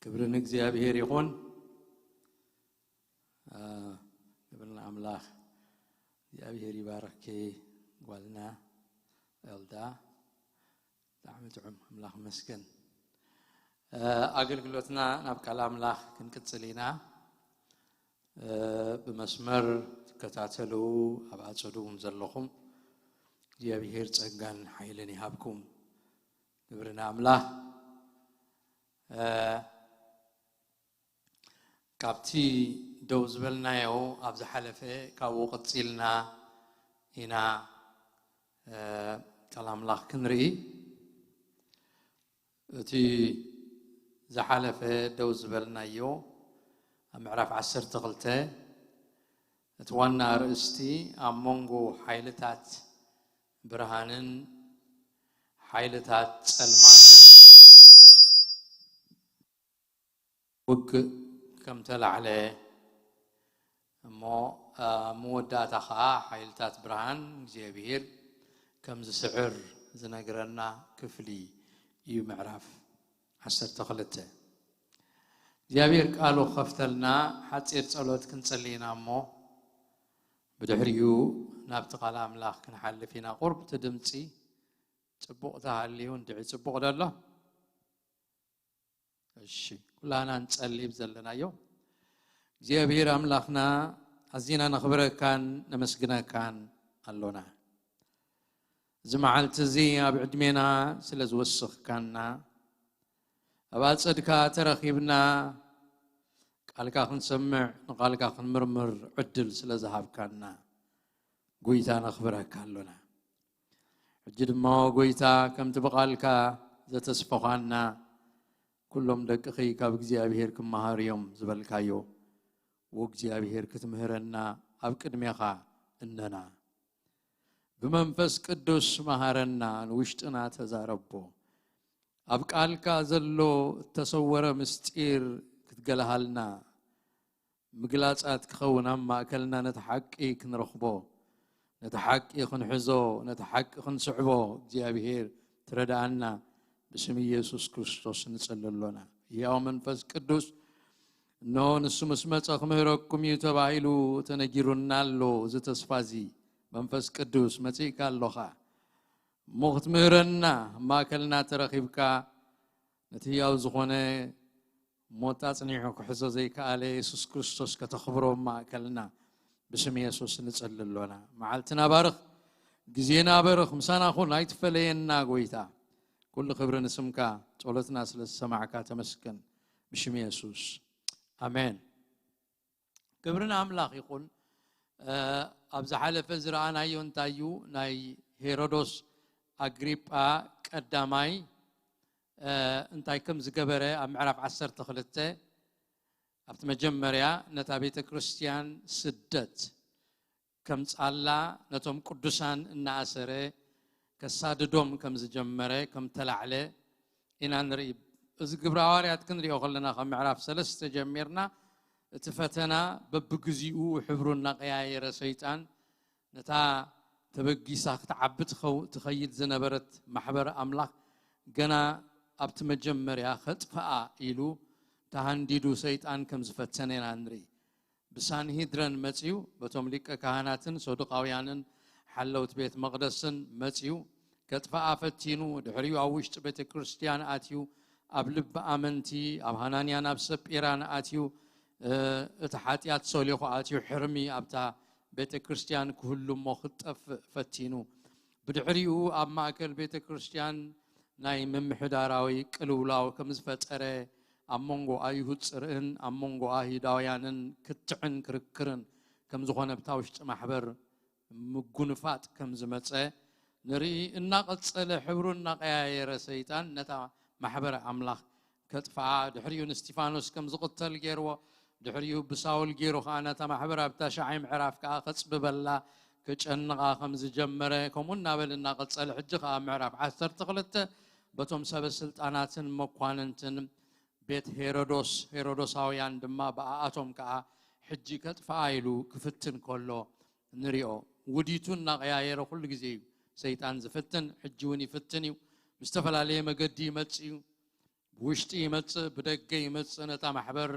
ክብሪ ንእግዚኣብሔር ይኹን። ክብሪ ንኣምላኽ። እግዚኣብሔር ይባርኽኪ ጓልና ኤልዳ። ብጣዕሚ ጥዑም ኣምላኽ መስገን። ኣገልግሎትና ናብ ቃል ኣምላኽ ክንቅጽል ኢና። ብመስመር ትከታተሉ ኣብ ኣጸዱ እውን ዘለኹም እግዚኣብሔር ጸጋን ሓይልን ይሃብኩም። ክብሪ ንኣምላኽ። ካብቲ ደው ዝበልናዮ ኣብ ዝሓለፈ ካብኡ ቀጺልና ኢና ቃል ኣምላኽ ክንርኢ። እቲ ዝሓለፈ ደው ዝበልናዮ ኣብ ምዕራፍ ዓሰርተ ክልተ እቲ ዋና ኣርእስቲ ኣብ መንጎ ሓይልታት ብርሃንን ሓይልታት ጸልማትን ውግእ ከም ተላዕለ እሞ ኣብ መወዳእታ ኸዓ ሓይልታት ብርሃን እግዚኣብሔር ከም ዝስዕር ዝነግረና ክፍሊ እዩ ምዕራፍ ዓሰርተ ክልተ። እግዚኣብሔር ቃሉ ክኸፍተልና ሓፂር ፀሎት ክንፅሊ ኢና እሞ ብድሕሪኡ ናብቲ ቃል ኣምላኽ ክንሓልፍ ኢና። ቁርብቲ ድምፂ ፅቡቕ ተሃልዩ እንድዒ ፅቡቕ ደሎ። እሺ ኩላና ንጸልይ ዘለናዮ። እግዚኣብሔር ኣምላኽና ኣዚና ነኽብረካን ነመስግነካን ኣሎና። እዚ መዓልቲ እዚ ኣብ ዕድሜና ስለ ዝወስኽካና ኣብ ኣጸድካ ተረኺብና ቃልካ ክንሰምዕ ንቃልካ ክንምርምር ዕድል ስለ ዝሃብካና ጎይታ ነኽብረካ ኣሎና። ሕጂ ድማ ጎይታ ከምቲ ብቓልካ ዘተስፈኻና ኩሎም ደቅኺ ካብ እግዚኣብሔር ክመሃር እዮም ዝበልካዮ ወእግዚኣብሔር ክትምህረና ኣብ ቅድሜኻ እነና። ብመንፈስ ቅዱስ መሃረና፣ ንውሽጥና ተዛረቦ። ኣብ ቃልካ ዘሎ እተሰወረ ምስጢር ክትገለሃልና፣ ምግላጻት ክኸውን ኣብ ማእከልና ነቲ ሓቂ ክንረኽቦ፣ ነቲ ሓቂ ክንሕዞ፣ ነቲ ሓቂ ክንስዕቦ እግዚኣብሔር ትረድኣና ብስም ኢየሱስ ክርስቶስ ንጸሊ ኣሎና። ሕያው መንፈስ ቅዱስ፣ እነሆ ንሱ ምስ መጸ ክምህረኩም እዩ ተባሂሉ ተነጊሩና ኣሎ። እዚ ተስፋ እዚ መንፈስ ቅዱስ መጺእካ ኣሎኻ እሞ ክትምህረና ኣብ ማእከልና ተረኺብካ ነቲ ሕያው ዝኾነ ሞት ኣጽኒሑ ክሕዞ ዘይከኣለ የሱስ ክርስቶስ ከተኽብሮ ኣብ ማእከልና ብስም የሱስ ንጸሊ ኣሎና። መዓልትና ባርኽ፣ ግዜና ባርኽ፣ ምሳና ኩን፣ ኣይትፈለየና ጎይታ። ኩሉ ክብሪ ንስምካ፣ ጸሎትና ስለ ዝሰማዕካ ተመስገን። ብሽም የሱስ ኣሜን። ክብሪ ንኣምላኽ ይኹን። እ፣ ኣብ ዝሓለፈ ዝረኣናዮ እንታይ እዩ? ናይ ሄሮዶስ ኣግሪጳ ቀዳማይ፣ እ፣ እንታይ ከም ዝገበረ ኣብ ምዕራፍ ዓሰርተ ክልተ ኣብቲ መጀመርያ ነታ ቤተ ክርስቲያን ስደት ከምጻላ ነቶም ቅዱሳን እናኣሰረ ከሳድዶም ከም ዝጀመረ፣ ከም ተላዕለ ኢና ንርኢ። እዚ ግብረ ሃዋርያት ክንሪኦ ከለና ካብ ምዕራፍ ሰለስተ ጀሚርና እቲ ፈተና በብግዚኡ ሕብሩ እናቀያየረ ሰይጣን ነታ ተበጊሳ ክትዓቢ ትኸው-፣ ትኸይድ ዝነበረት ማሕበር ኣምላኽ ገና ኣብቲ መጀመርያ ከጥፍኣ ኢሉ ተሃንዲዱ ሰይጣን ከም ዝፈተነ ኢና ንርኢ። ብሳንሂድረን መጺኡ፣ በቶም ሊቀ ካህናትን ሰዱቃውያንን ሓለውቲ ቤት መቕደስን መጺኡ፣ ከጥፍኣ ፈቲኑ፣ ድሕሪኡ ኣብ ውሽጢ ቤተ ክርስቲያን ኣትዩ፣ ኣብ ልቢ ኣመንቲ፣ ኣብ ሃናንያን ኣብ ሰጲራን ኣትዩ፣ እ፣ እቲ ሓጢኣት ሰሊኹ ኣትዩ፣ ሕርሚ ኣብታ ቤተ ክርስቲያን ክህሉ እሞ ክትጠፍእ ፈቲኑ። ብድሕሪኡ ኣብ ማእከል ቤተ ክርስቲያን ናይ ምምሕዳራዊ ቅልውላው ከም ዝፈጠረ፣ ኣብ መንጎ ኣይሁድ ጽርዕን ኣብ መንጎ ኣይሁዳውያንን ክትዕን ክርክርን ከም ዝኾነ፣ ብታ ውሽጢ ማሕበር ምጉንፋጥ ከም ዝመጸ ንርኢ። እናቐጸለ ሕብሩ እናቐያየረ ሰይጣን ነታ ማሕበር ኣምላኽ ከጥፍኣ፣ ድሕሪኡ ንስቲፋኖስ ከም ዝቕተል ገይርዎ፣ ድሕሪኡ ብሳውል ገይሩ ኸኣ ነታ ማሕበር ኣብ ታሽዓይ ምዕራፍ ከኣ ከጽብበላ፣ ክጨንቓ ከም ዝጀመረ፣ ከምኡ እናበለ እናቐጸለ፣ ሕጂ ኸኣ ምዕራፍ ዓሰርተ ክልተ በቶም ሰበ ስልጣናትን መኳንንትን ቤት ሄሮዶስ፣ ሄሮዶሳውያን ድማ ብኣኣቶም ከኣ ሕጂ ከጥፍኣ ኢሉ ክፍትን ከሎ ንሪኦ። ውዲቱ እናቐያየረ ኩሉ ግዜ እዩ ሰይጣን ዝፍትን፣ ሕጂ እውን ይፍትን እዩ። ብዝተፈላለየ መገዲ ይመጽእ እዩ። ብውሽጢ ይመጽእ፣ ብደገ ይመጽእ፣ ነታ ማሕበር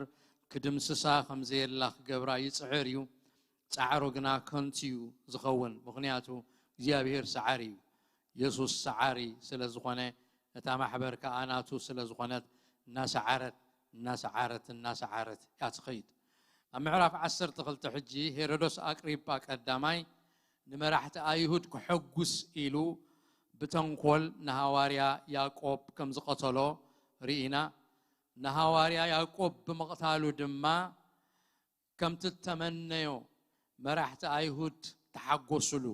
ክድምስሳ ከም ዘየላ ክገብራ ይጽዕር እዩ። ጻዕሩ ግና ከንቱ እዩ ዝኸውን፣ ምኽንያቱ እግዚኣብሔር ሰዓሪ እዩ። የሱስ ሰዓሪ ስለ ዝኾነ፣ እታ ማሕበር ከኣ ናቱ ስለ ዝኾነት፣ እናሰዓረት፣ እናሰዓረት፣ እናሰዓረት እያ ትኸይድ። ኣብ ምዕራፍ ዓሰርተ ክልተ ሕጂ ሄሮዶስ ኣቅሪጳ ቀዳማይ ንመራሕቲ ኣይሁድ ከሐጉስ ኢሉ ብተንኮል ንሃዋርያ ያዕቆብ ከም ዝቐተሎ ርኢና። ንሃዋርያ ያዕቆብ ብምቕታሉ ድማ ከምቲ እተመነዮ መራሕቲ ኣይሁድ ተሓጎሱሉ።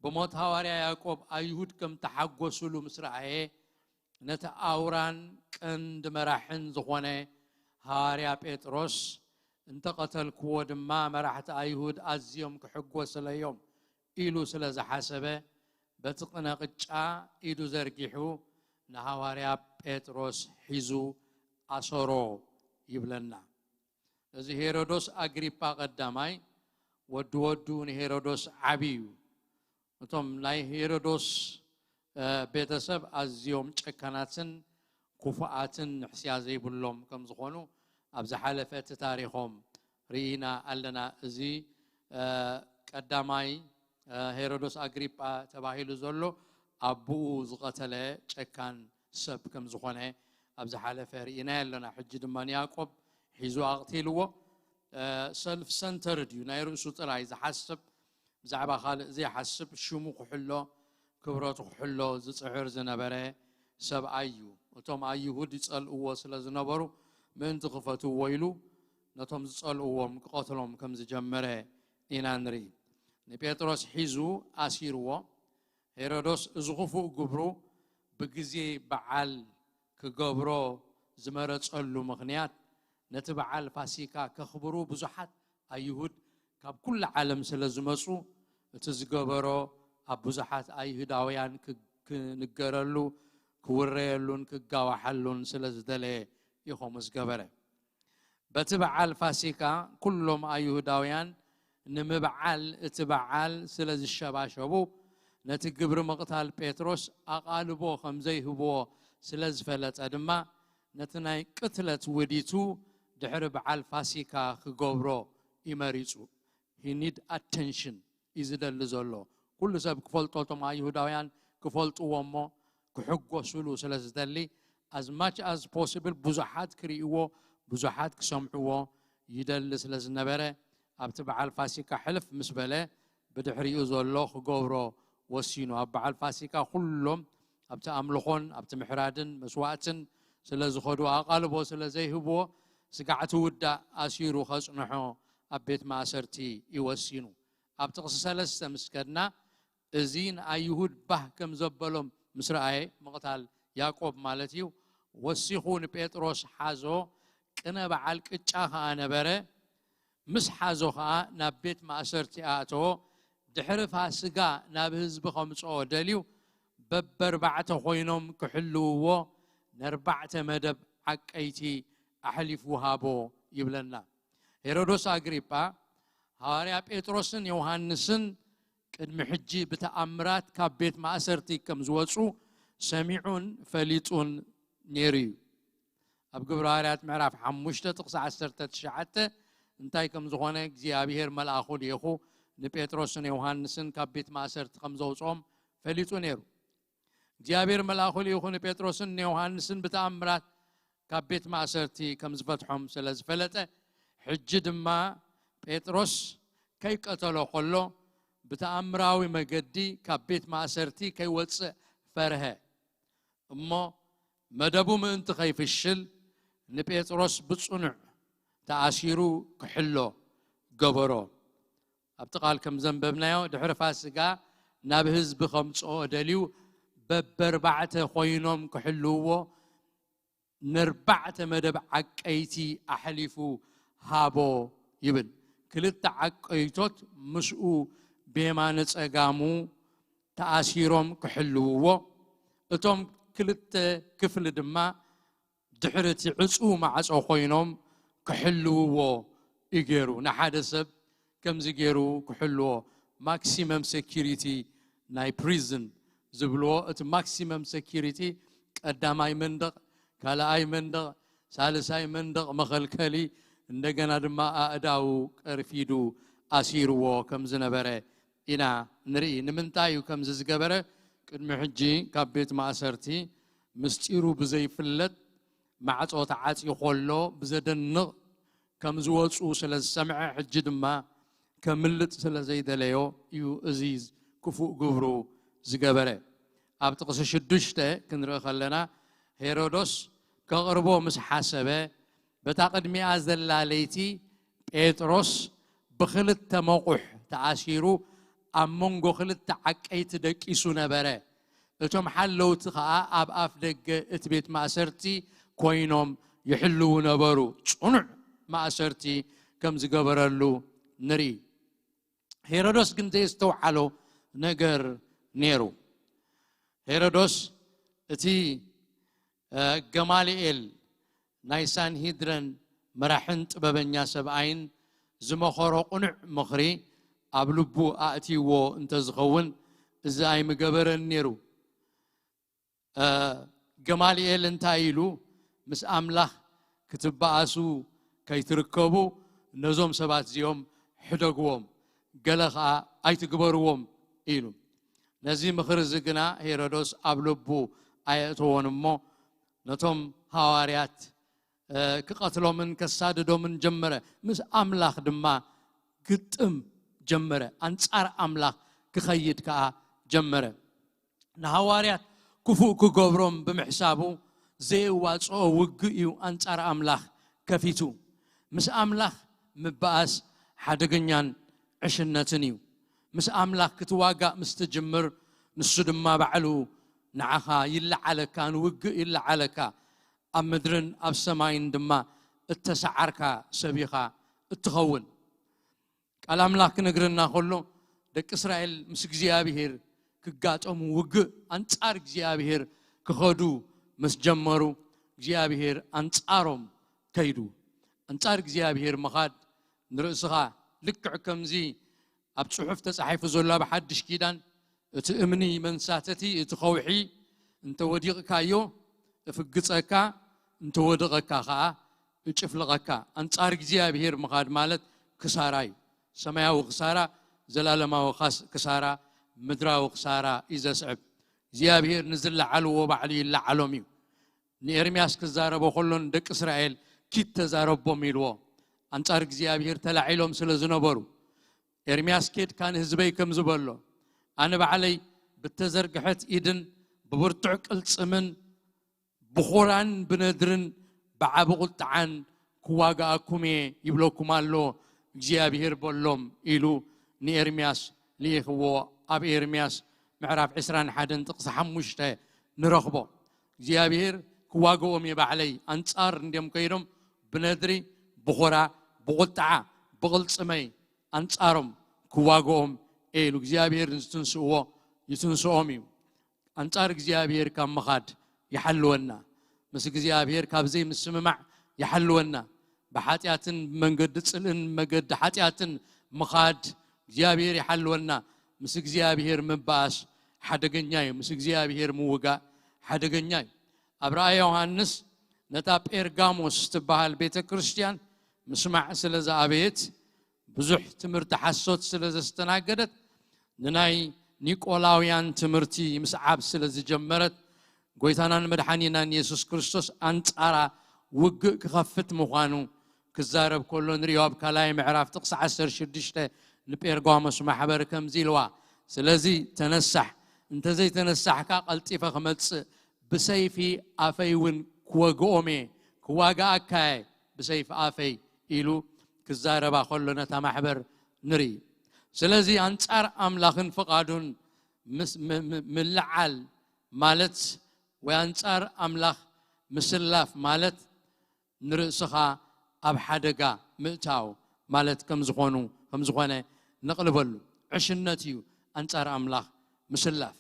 ብሞት ሃዋርያ ያዕቆብ ኣይሁድ ከም ተሓጎሱሉ ምስ ረኣየ፣ ነቲ ኣውራን ቀንዲ መራሕን ዝኾነ ሃዋርያ ጴጥሮስ እንተቐተልክዎ ድማ መራሕቲ ኣይሁድ ኣዝዮም ክሕጎስለዮም ኢሉ ስለ ዝሓሰበ፣ በቲ ቅነ ቅጫ ኢዱ ዘርጊሑ ንሃዋርያ ጴጥሮስ ሒዙ ኣሰሮ ይብለና። እዚ ሄሮዶስ ኣግሪጳ ቀዳማይ ወዲ ወዱ ንሄሮዶስ ዓቢ እዩ። እቶም ናይ ሄሮዶስ፣ እ፣ ቤተሰብ ኣዝዮም ጨካናትን ክፉኣትን ንሕስያ ዘይብሎም ከም ዝኾኑ ኣብ ዝሓለፈ እቲ ታሪኾም ርኢና ኣለና። እዚ፣ እ፣ ቀዳማይ፣ እ፣ ሄሮዶስ ኣግሪጳ ተባሂሉ ዘሎ ኣቦኡ ዝቐተለ ጨካን ሰብ ከም ዝኾነ ኣብ ዝሓለፈ ርኢናዮ ኣለና። ሕጂ ድማ ንያዕቆብ ሒዙ ኣቕቲልዎ። እ፣ ሰልፍ ሰንተርድ እዩ፣ ናይ ርእሱ ጥራይ ዝሓስብ፣ ብዛዕባ ካልእ ዘይሓስብ፣ ሽሙ ክሕሎ፣ ክብረቱ ክሕሎ ዝጽዕር ዝነበረ ሰብኣይ እዩ። እቶም ኣይሁድ ይጸልእዎ ስለ ዝነበሩ፣ ምእንቲ ክፈትውዎ ኢሉ ነቶም ዝጸልእዎም ክቐትሎም ከም ዝጀመረ ኢና ንርኢ። ንጴጥሮስ ሒዙ ኣሲርዎ። ሄሮዶስ እዚ ክፉእ ግብሩ ብግዜ በዓል ክገብሮ ዝመረጸሉ ምኽንያት፣ ነቲ በዓል ፋሲካ ከኽብሩ ብዙሓት ኣይሁድ ካብ ኩሉ ዓለም ስለ ዝመጹ፣ እቲ ዝገበሮ ኣብ ብዙሓት ኣይሁዳውያን ክ-፣ ክንገረሉ፣ ክውረየሉን ክጋዋሓሉን ስለ ዝደለየ እዩ ከምኡ ዝገበረ። በቲ በዓል ፋሲካ ኩሎም ኣይሁዳውያን ንምብዓል እቲ በዓል ስለ ዝሸባሸቡ፣ ነቲ ግብሪ ምቕታል ጴጥሮስ ኣቓልቦ ከም ዘይህብዎ ስለ ዝፈለጠ ድማ፣ ነቲ ናይ ቅትለት ውዲቱ ድሕሪ በዓል ፋሲካ ክገብሮ እዩ መሪጹ። He need attention እዩ ዝደሊ ዘሎ። ኩሉ ሰብ ክፈልጦ፣ እቶም ኣይሁዳውያን ክፈልጥዎ እሞ ክሕጎሱሉ ስለ ዝደሊ፣ as much as possible ብዙሓት ክርእይዎ፣ ብዙሓት ክሰምዕዎ ይደሊ ስለ ዝነበረ፣ ኣብቲ በዓል ፋሲካ ሕልፍ ምስ በለ፣ ብድሕሪኡ ዘሎ ክገብሮ ወሲኑ። ኣብ በዓል ፋሲካ ኩሎም ኣብቲ ኣምልኾን ኣብቲ ምሕራድን መስዋእትን ስለ ዝኸዱ፣ ኣቓልቦ ስለ ዘይህብዎ፣ ስጋዕቲ ውዳእ ኣሲሩ ከጽንሖ ኣብ ቤት ማእሰርቲ እዩ ወሲኑ። ኣብ ጥቕሲ ሰለስተ ምስ ከድና፣ እዚ ንኣይሁድ ባህ ከም ዘበሎም ምስ ረኣየ፣ ምቕታል ያዕቆብ ማለት እዩ፣ ወሲኹ ንጴጥሮስ ሓዞ፣ ቅነ በዓል ቅጫ ኸኣ ነበረ። ምስ ሓዞ ኸኣ ናብ ቤት ማእሰርቲ ኣእተዎ። ድሕሪ ፋስጋ ናብ ህዝቢ ኸምጽኦ ደልዩ፣ በበርባዕተ ኾይኖም ክሕልውዎ፣ ነርባዕተ መደብ ዓቀይቲ ኣሕሊፉ ሃቦ ይብለና። ሄሮዶስ ኣግሪጳ፣ ሃዋርያ ጴጥሮስን ዮሃንስን ቅድሚ ሕጂ ብተኣምራት ካብ ቤት ማእሰርቲ ከም ዝወጹ ሰሚዑን ፈሊጡን ነይሩ እዩ። ኣብ ግብረ ሃዋርያት ምዕራፍ ሓሙሽተ ጥቕሲ ዓሰርተ ትሽዓተ እንታይ ከም ዝኾነ፣ እግዚኣብሔር መልኣኹ ልኢኹ ንጴጥሮስን ዮሃንስን ካብ ቤት ማእሰርቲ ከም ዘውጽኦም ፈሊጡ ነይሩ። እግዚኣብሔር መልኣኹ ልኢኹ ንጴጥሮስን ንዮሃንስን ብተኣምራት ካብ ቤት ማእሰርቲ ከም ዝፈትሖም ስለ ዝፈለጠ፣ ሕጂ ድማ ጴጥሮስ ከይቀተሎ ከሎ ብተኣምራዊ መገዲ ካብ ቤት ማእሰርቲ ከይወጽእ ፈርሀ። እሞ መደቡ ምእንቲ ከይፍሽል ንጴጥሮስ ብጽኑዕ ተኣሲሩ ክሕሎ ገበሮ። ኣብቲ ቃል ከም ዘንበብናዮ፣ ድሕሪ ፋስጋ ናብ ህዝቢ ከምጽኦ ደልዩ፣ በበርባዕተ ኮይኖም ክሕልውዎ ነርባዕተ መደብ ዓቀይቲ ኣሕሊፉ ሃቦ ይብል። ክልተ ዓቀይቶት ምስኡ ብየማነ ጸጋሙ ተኣሲሮም ክሕልውዎ፣ እቶም ክልተ ክፍሊ ድማ ድሕሪ እቲ ዕጹው ማዕጾ ኮይኖም ክሕልውዎ እዩ ገይሩ። ንሓደ ሰብ ከምዚ ገይሩ ክሕልዎ፣ ማክሲመም ሴኪሪቲ ናይ ፕሪዝን ዝብልዎ፣ እቲ ማክሲመም ሴኪሪቲ ቀዳማይ መንደቕ፣ ካልኣይ መንደቕ፣ ሳልሳይ መንደቕ መኸልከሊ፣ እንደገና ድማ ኣእዳው ቀርፊዱ ኣሲርዎ ከም ዝነበረ ኢና ንርኢ። ንምንታይ እዩ ከምዚ ዝገበረ? ቅድሚ ሕጂ ካብ ቤት ማእሰርቲ ምስጢሩ ብዘይፍለጥ ማዕጾ ተዓጽዩ ከሎ ብዘደንቕ ከም ዝወጹ ስለ ዝሰምዐ፣ ሕጂ ድማ ከምልጥ ስለ ዘይደለዮ እዩ እዚ ክፉእ ግብሩ ዝገበረ። ኣብ ጥቕሲ ሽዱሽተ ክንርኢ ከለና፣ ሄሮዶስ ከቕርቦ ምስ ሓሰበ፣ በታ ቅድሚኣ ዘላ ለይቲ ጴጥሮስ ብኽልተ መቑሕ ተኣሲሩ ኣብ መንጎ ክልተ ዓቀይቲ ደቂሱ ነበረ። እቶም ሓለውቲ ኸኣ ኣብ ኣፍ ደገ እቲ ቤት ማእሰርቲ ኮይኖም ይሕልዉ ነበሩ። ጽኑዕ ማእሰርቲ ከም ዝገበረሉ ንርኢ። ሄሮዶስ ግን ዘየስተውዓሎ ነገር ነይሩ። ሄሮዶስ እቲ፣ እ፣ ገማልኤል ናይ ሳንሂድረን መራሕን ጥበበኛ ሰብኣይን ዝመኸሮ ቅኑዕ ምኽሪ ኣብ ልቡ ኣእትይዎ እንተዝኸውን፣ እዚ ኣይምገበረን ነይሩ። እ፣ ገማልኤል እንታይ ኢሉ? "ምስ ኣምላኽ ክትበኣሱ ከይትርከቡ ነዞም ሰባት እዚኦም ሕደግዎም፣ ገለ ኸኣ ኣይትግበርዎም" ኢሉ። ነዚ ምኽሪ እዚ ግና ሄሮዶስ ኣብ ልቡ ኣየእተዎን እሞ፣ ነቶም ሃዋርያት፣ እ፣ ክቐትሎምን ከሳድዶምን ጀመረ። ምስ ኣምላኽ ድማ ግጥም ጀመረ። ኣንጻር ኣምላኽ ክኸይድ ከኣ ጀመረ። ንሃዋርያት ክፉእ ክገብሮም ብምሕሳቡ፣ ዘየዋጽኦ ውግእ እዩ ኣንጻር ኣምላኽ ከፊቱ። ምስ ኣምላኽ ምበኣስ ሓደገኛን ዕሽነትን እዩ። ምስ ኣምላኽ ክትዋጋእ ምስ ትጅምር፣ ንሱ ድማ ባዕሉ ንዓኻ ይለዓለካ፣ ንውግእ ይለዓለካ። ኣብ ምድርን ኣብ ሰማይን ድማ እተሰዓርካ ሰብ ኢኻ እትኸውን። ቃል ኣምላኽ ክነግረና ከሎ፣ ደቂ እስራኤል ምስ እግዚኣብሔር ክጋጠሙ፣ ውግእ ኣንጻር እግዚኣብሔር ክኸዱ ምስ ጀመሩ፣ እግዚኣብሔር ኣንጻሮም ከይዱ። ኣንጻር እግዚኣብሔር ምኻድ ንርእስኻ ልክዕ ከምዚ ኣብ ጽሑፍ ተጻሒፉ ዘሎ ኣብ ሓድሽ ኪዳን፣ እቲ እምኒ መንሳተቲ፣ እቲ ኸውሒ እንተ ወዲቕካዮ እፍግጸካ፣ እንተ ወደቐካ ኸኣ እጭፍልቐካ። ኣንጻር እግዚኣብሔር ምኻድ ማለት ክሳራ እዩ። ሰማያዊ ክሳራ፣ ዘላለማዊ ኻስ-፣ ክሳራ፣ ምድራዊ ክሳራ እዩ ዘስዕብ። እግዚኣብሔር ንዝለዓልዎ ባዕሉ ይለዓሎም እዩ። ንኤርምያስ ክዛረቦ ከሎ ንደቂ እስራኤል ኪድ ተዛረቦም ኢልዎ። ኣንጻር እግዚኣብሔር ተላዒሎም ስለ ዝነበሩ፣ ኤርምያስ ኬድካ ንህዝበይ ከም ዝበሎ፣ ኣነ ባዕለይ ብተዘርግሐት ኢድን ብብርቱዕ ቅልጽምን ብኾራን ብነድርን ብዓቢ ቁጥዓን ክዋጋኣኩም እየ ይብለኩም ኣሎ እግዚኣብሔር በሎም ኢሉ ንኤርምያስ ልኢኽዎ። ኣብ ኤርምያስ ምዕራፍ ዕስራን ሓደን ጥቕሲ ሓሙሽተ ንረኽቦ። እግዚኣብሔር ክዋግኦም እየ ባዕለይ፣ ኣንጻር እንድዮም ከይዶም ብነድሪ፣ ብኾራ፣ ብቁጥዓ፣ ብቕልጽመይ ኣንጻሮም ክዋግኦም እየ ኢሉ እግዚኣብሔር ንዝትንስእዎ ይትንስኦም እዩ። ኣንጻር እግዚኣብሔር ካብ ምኻድ ይሓልወና። ምስ እግዚኣብሔር ካብ ዘይምስምማዕ ይሓልወና። ብሓጢኣትን ብመንገዲ ጽልእን መገዲ ሓጢኣትን ምኻድ እግዚኣብሔር ይሓልወና። ምስ እግዚኣብሔር ምባኣስ ሓደገኛ እዩ። ምስ እግዚኣብሔር ምውጋእ ሓደገኛ እዩ። ኣብ ራእይ ዮሃንስ ነታ ጴርጋሞስ ትበሃል ቤተ ክርስቲያን ምስማዕ ስለ ዝኣበየት፣ ብዙሕ ትምህርቲ ሓሶት ስለ ዘስተናገደት፣ ንናይ ኒቆላውያን ትምህርቲ ምስዓብ ስለ ዝጀመረት፣ ጎይታናን መድሓኒናን የሱስ ክርስቶስ ኣንጻራ ውግእ ክኸፍት ምዃኑ ክዛረብ ከሎ ንሪኦ። ኣብ ካልኣይ ምዕራፍ ጥቕሲ ዓሰርተ ሽዱሽተ ንጴርጋሞስ ማሕበር ከምዚ ኢልዋ፣ ስለዚ ተነሳሕ፣ እንተዘይተነሳሕካ ቀልጢፈ ክመጽእ፣ ብሰይፊ ኣፈይ እውን ክወግኦም እየ፣ ክዋግኣካ እየ ብሰይፊ ኣፈይ ኢሉ ክዛረባ ከሎ ነታ ማሕበር ንርኢ። ስለዚ ኣንጻር ኣምላኽን ፍቓዱን ምስ-፣ ም-፣ ም-፣ ምልዓል ማለት ወይ ኣንጻር ኣምላኽ ምስላፍ ማለት ንርእስኻ ኣብ ሓደጋ ምእታው ማለት ከም ዝኾኑ፣ ከም ዝኾነ ነቕልበሉ። ዕሽነት እዩ ኣንጻር ኣምላኽ ምስላፍ።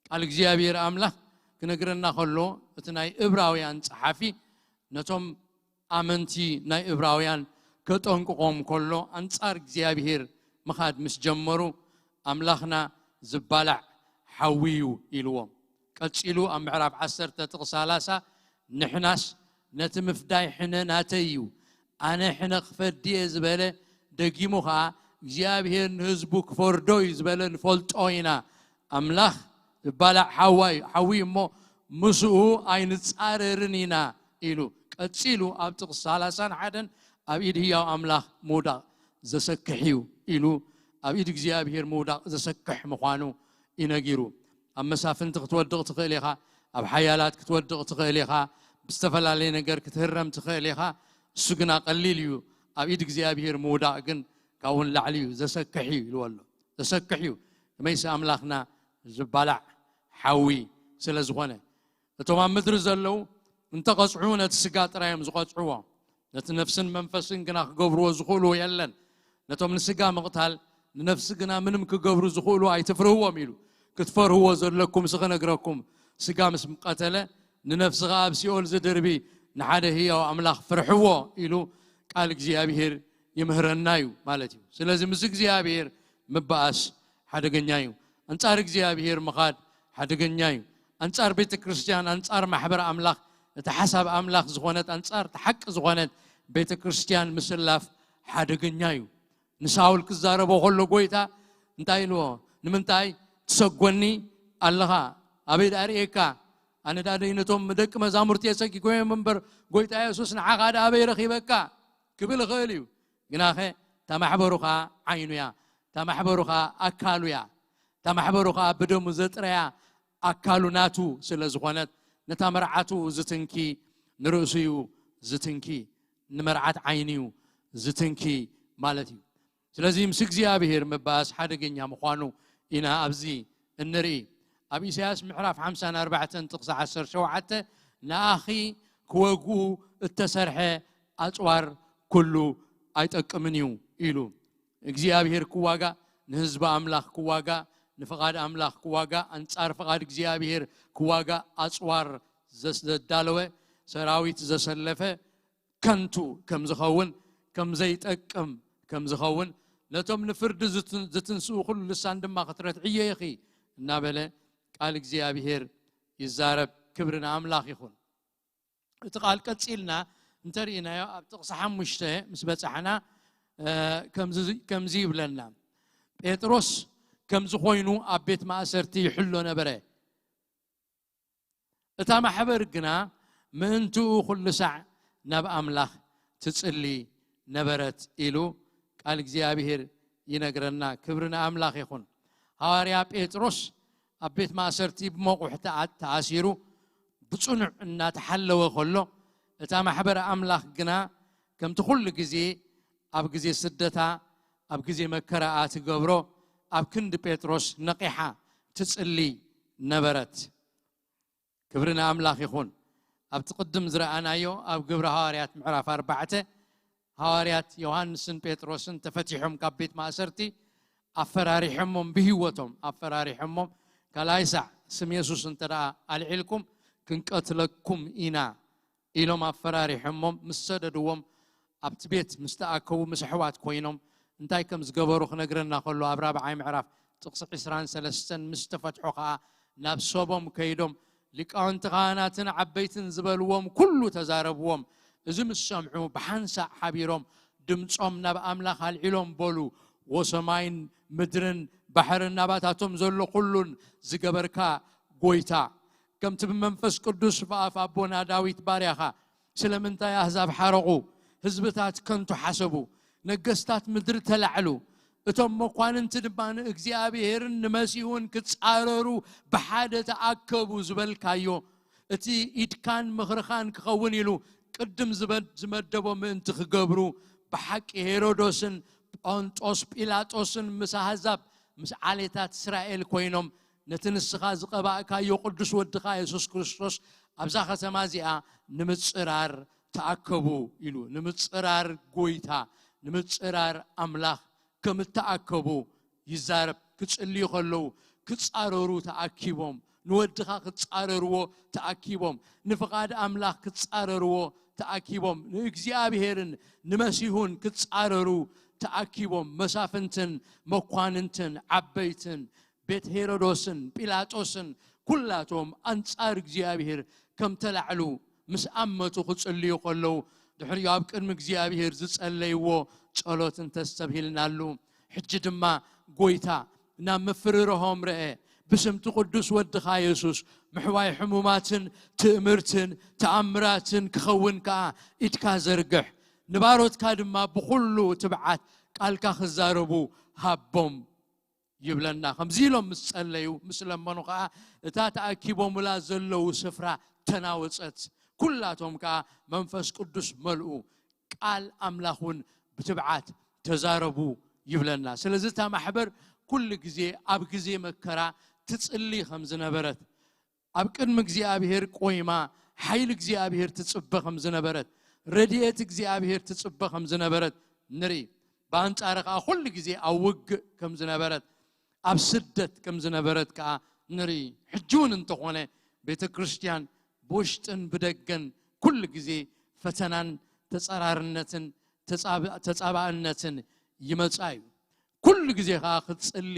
ቃል እግዚኣብሔር ኣምላኽ ክነግረና ከሎ፣ እቲ ናይ እብራውያን ጸሓፊ ነቶም ኣመንቲ ናይ እብራውያን ከጠንቅቖም ከሎ፣ ኣንጻር እግዚኣብሔር ምኻድ ምስ ጀመሩ፣ ኣምላኽና ዝባላዕ ሓዊ እዩ ኢልዎም። ቀጺሉ ኣብ ምዕራፍ ዓሰርተ ጥቕሲ ሰላሳ፣ ንሕናስ ነቲ ምፍዳይ ሕነ ናተይ እዩ፣ ኣነ ሕነ ክፈዲ እየ ዝበለ፣ ደጊሙ ኸኣ እግዚኣብሔር ንህዝቡ ክፈርዶ እዩ ዝበለ ንፈልጦ ኢና። ኣምላኽ ዝባላዕ ሓዋ እዩ፣ ሓዊ እዩ እሞ ምስኡ ኣይንጻረርን ኢና ኢሉ። ቀጺሉ ኣብ ጥቕሲ ሰላሳን ሓደን ኣብ ኢድ ህያው ኣምላኽ ምውዳቕ ዘሰክሕ እዩ ኢሉ፣ ኣብ ኢድ እግዚኣብሔር ምውዳቕ ዘሰክሕ ምዃኑ እዩ ነጊሩ። ኣብ መሳፍንቲ ክትወድቕ ትኽእል ኢኻ፣ ኣብ ሓያላት ክትወድቕ ትኽእል ኢኻ፣ ብዝተፈላለየ ነገር ክትህረም ትኽእል ኢኻ። እሱ ግና ቀሊል እዩ፣ ኣብ ኢድ እግዚኣብሔር ምውዳቕ ግን ካብኡ ንላዕሊ እዩ፣ ዘሰክሕ እዩ ኢልዎ ኣሎ። ዘሰክሕ እዩ። ከመይሲ ኣምላኽና ዝባላዕ ሓዊ ስለ ዝኾነ፣ እቶም ኣብ ምድሪ ዘለዉ እንተቐጽዑ ነቲ ስጋ ጥራይ እዮም ዝቐጽዕዎ፣ ነቲ ነፍስን መንፈስን ግና ክገብርዎ ዝኽእልዎ የለን። ነቶም ንስጋ ምቕታል፣ ንነፍሲ ግና ምንም ክገብሩ ዝኽእሉ ኣይትፍርህዎም ኢሉ። ክትፈርህዎ ዘለኩምሲ ክነግረኩም፣ ስጋ ምስ ቀተለ፣ ንነፍሲ ኸኣ ኣብ ሲኦል ዝድርቢ ንሓደ ህያው ኣምላኽ ፍርሕዎ ኢሉ ቃል እግዚኣብሔር ይምህረና እዩ ማለት እዩ። ስለዚ ምስ እግዚኣብሔር ምበኣስ ሓደገኛ እዩ። ኣንጻር እግዚኣብሔር ምኻድ ሓደገኛ እዩ። ኣንጻር ቤተ ክርስቲያን፣ ኣንጻር ማሕበር ኣምላኽ፣ እቲ ሓሳብ ኣምላኽ ዝኾነት፣ ኣንጻር እቲ ሓቂ ዝኾነት ቤተ ክርስቲያን ምስላፍ ሓደገኛ እዩ። ንሳውል ክዛረቦ ከሎ ጎይታ እንታይ ኢልዎ? ንምንታይ ትሰጎኒ ኣለኻ? ኣበይ ደኣ ርእየካ? ኣነ ደኣ ነቶም ደቂ መዛሙርቲ እየ ሰጊጎዮም እምበር፣ ጎይታ የሱስ ንዓኻ ደኣ ኣበይ ረኺበካ? ክብል ይኽእል እዩ። ግናኸ እታ ማሕበሩ ኸኣ ዓይኑ እያ። እታ ማሕበሩ ኸኣ ኣካሉ እያ። እታ ማሕበሩ ኸኣ ብደሙ ዘጥረያ ኣካሉ ናቱ ስለ ዝኾነት፣ ነታ መርዓቱ ዝትንኪ ንርእሱ እዩ ዝትንኪ፣ ንመርዓት ዓይኒ እዩ ዝትንኪ ማለት እዩ። ስለዚ ምስ እግዚኣብሔር ምባኣስ ሓደገኛ ምዃኑ ኢና ኣብዚ እንርኢ። ኣብ ኢሳያስ ምዕራፍ ሓምሳን ኣርባዕተን ጥቕሲ ዓሰርተ ሸውዓተ፣ ንኣኺ ክወግኡ እተሰርሐ ኣጽዋር ኩሉ ኣይጠቅምን እዩ ኢሉ። እግዚኣብሔር ክዋጋእ፣ ንህዝቢ ኣምላኽ ክዋጋእ፣ ንፍቓድ ኣምላኽ ክዋጋእ፣ ኣንጻር ፍቓድ እግዚኣብሔር ክዋጋእ ኣጽዋር ዘስ-፣ ዘዳለወ፣ ሰራዊት ዘሰለፈ ከንቱ ከም ዝኸውን፣ ከም ዘይጠቅም ከም ዝኸውን፣ ነቶም ንፍርዲ ዝትን-፣ ዝትንስኡ ኩሉ ልሳን ድማ ክትረትዕዮ ኢኺ እናበለ ቃል እግዚኣብሔር ይዛረብ። ክብሪ ንኣምላኽ ይኹን። እቲ ቃል ቀጺልና እንተርኢናዮ ኣብ ጥቕሲ ሓሙሽተ ምስ በጻሕና፣ እ፣ ከምዚ፣ ከምዚ ይብለና። ጴጥሮስ ከምዚ ኮይኑ ኣብ ቤት ማእሰርቲ ይሕሎ ነበረ። እታ ማሕበር ግና ምእንትኡ ኩሉ ሳዕ ናብ ኣምላኽ ትጽሊ ነበረት ኢሉ ቃል እግዚኣብሔር ይነግረና። ክብሪ ንኣምላኽ ይኹን። ሃዋርያ ጴጥሮስ ኣብ ቤት ማእሰርቲ ብመቑሕ ተኣ-፣ ተኣሲሩ ብጽኑዕ እናተሓለወ ከሎ፣ እታ ማሕበር ኣምላኽ ግና ከምቲ ኩሉ ግዜ ኣብ ግዜ ስደታ፣ ኣብ ግዜ መከራኣ ትገብሮ፣ ኣብ ክንዲ ጴጥሮስ ነቒሓ ትጽሊ ነበረት። ክብሪ ንኣምላኽ ይኹን። ኣብቲ ቅድም ዝረኣናዮ ኣብ ግብሪ ሃዋርያት ምዕራፍ ኣርባዕተ፣ ሃዋርያት ዮሃንስን ጴጥሮስን ተፈቲሖም ካብ ቤት ማእሰርቲ ኣፈራሪሖሞም፣ ብህይወቶም ኣፈራሪሖሞም፣ ካልኣይ ሳዕ ስም የሱስ እንተ ደኣ ኣልዒልኩም ክንቀትለኩም ኢና ኢሎም ኣፈራሪሖሞም ምስ ሰደድዎም፣ ኣብቲ ቤት ምስ ተኣከቡ ምስ ኣሕዋት ኮይኖም እንታይ ከም ዝገበሩ ክነግረና ከሎ፣ ኣብ ራብዓይ ምዕራፍ ጥቕሲ ዕስራን ሰለስተን ምስ ተፈትሑ ኸኣ ናብ ሰቦም ከይዶም ሊቃውንቲ ካህናትን ዓበይትን ዝበልዎም ኩሉ ተዛረብዎም። እዚ ምስ ሰምዑ ብሓንሳእ ሓቢሮም ድምጾም ናብ ኣምላኽ ኣልዒሎም በሉ፣ "ወሰማይን ምድርን ባሕርን ናባታቶም ዘሎ ኩሉን ዝገበርካ ጎይታ፣ ከምቲ ብመንፈስ ቅዱስ ብኣፍ ኣቦና ዳዊት ባርያኻ፣ ስለምንታይ ኣህዛብ ሓረቑ፣ ህዝብታት ከንቱ ሓሰቡ፣ ነገስታት ምድሪ ተላዕሉ፣ እቶም መኳንንቲ ድማ ንእግዚኣብሔርን ንመሲሁን ክጻረሩ ብሓደ ተኣከቡ" ዝበልካዮ፣ እቲ ኢድካን ምኽርኻን ክኸውን ኢሉ ቅድም ዝበድ-፣ ዝመደቦ ምእንቲ ክገብሩ፣ ብሓቂ ሄሮዶስን ጳንጦስ ጲላጦስን ምስ ኣህዛብ፣ ምስ ዓሌታት እስራኤል ኮይኖም ነቲ ንስኻ ዝቐባእካዮ ቅዱስ ወድኻ የሱስ ክርስቶስ ኣብዛ ከተማ እዚኣ ንምጽራር ተኣከቡ ኢሉ፣ ንምጽራር ጎይታ፣ ንምጽራር ኣምላኽ ከም እተኣከቡ ይዛረብ። ክጽልዩ ከለዉ ክጻረሩ ተኣኪቦም፣ ንወድኻ ክጻረርዎ ተኣኪቦም፣ ንፍቓድ ኣምላኽ ክጻረርዎ ተኣኪቦም፣ ንእግዚኣብሔርን ንመሲሁን ክጻረሩ ተኣኪቦም፣ መሳፍንትን መኳንንትን ዓበይትን ቤት ሄሮዶስን ጲላጦስን ኩላቶም ኣንጻር እግዚኣብሔር ከም ተላዕሉ ምስ ኣመቱ ክጽልዩ ከለዉ፣ ድሕሪኡ ኣብ ቅድሚ እግዚኣብሔር ዝጸለይዎ ጸሎት እንተስተብሂልናሉ፣ ሕጂ ድማ ጎይታ ናብ ምፍርርሆም ረአ፣ ብስምቲ ቅዱስ ወድኻ የሱስ ምሕዋይ ሕሙማትን ትእምርትን ተኣምራትን ክኸውን ከኣ ኢድካ ዘርግሕ፣ ንባሮትካ ድማ ብኹሉ ትብዓት ቃልካ ክዛረቡ ሃቦም። ይብለና። ከምዚ ኢሎም ምስ ጸለዩ፣ ምስ ለመኑ ከኣ እታ ተኣኪቦምላ ዘለዉ ስፍራ ተናወጸት። ኩላቶም ከኣ መንፈስ ቅዱስ መልኡ፣ ቃል ኣምላኽ እውን ብትብዓት ተዛረቡ ይብለና። ስለዚ እታ ማሕበር ኩሉ ግዜ ኣብ ግዜ መከራ ትጽሊ ከም ዝነበረት፣ ኣብ ቅድሚ እግዚኣብሔር ቆይማ ሓይሊ እግዚኣብሔር ትጽበ ከም ዝነበረት፣ ረድኤት እግዚኣብሔር ትጽበ ከም ዝነበረት ንርኢ። ብኣንጻሩ ከኣ ኩሉ ግዜ ኣብ ውግእ ከም ዝነበረት፣ ኣብ ስደት ከም ዝነበረት ከኣ ንርኢ። ሕጂ እውን እንተኾነ ቤተ ክርስቲያን ብውሽጥን ብደገን ኩሉ ግዜ ፈተናን ተጸራርነትን ተጻብ-፣ ተጻባእነትን ይመጻ እዩ። ኩሉ ግዜ ከኣ ክትጽሊ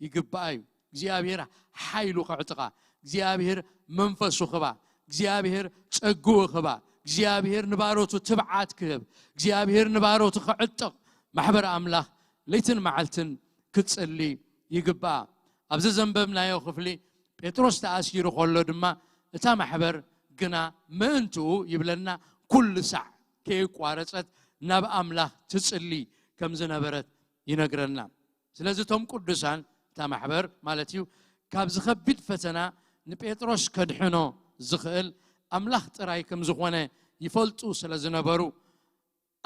ይግባኣ እዩ። እግዚኣብሔር ሓይሉ ከዕጥቓ፣ እግዚኣብሔር መንፈሱ ክባ፣ እግዚኣብሔር ጸግኡ ክባ፣ እግዚኣብሔር ንባሮቱ ትብዓት ክህብ፣ እግዚኣብሔር ንባሮቱ ከዕጥቕ ማሕበር ኣምላኽ ለይትን መዓልትን ክትጽሊ ይግባኣ። ኣብዚ ዘንበብናዮ ክፍሊ ጴጥሮስ ተኣሲሩ ከሎ ድማ እታ ማሕበር ግና ምእንትኡ ይብለና ኩሉ ሳዕ ከየቋረጸት ናብ ኣምላኽ ትጽሊ ከም ዝነበረት ይነግረና። ስለዚ እቶም ቅዱሳን እታ ማሕበር ማለት እዩ ካብዚ ከቢድ ፈተና ንጴጥሮስ ከድሕኖ ዝኽእል ኣምላኽ ጥራይ ከም ዝኾነ ይፈልጡ ስለ ዝነበሩ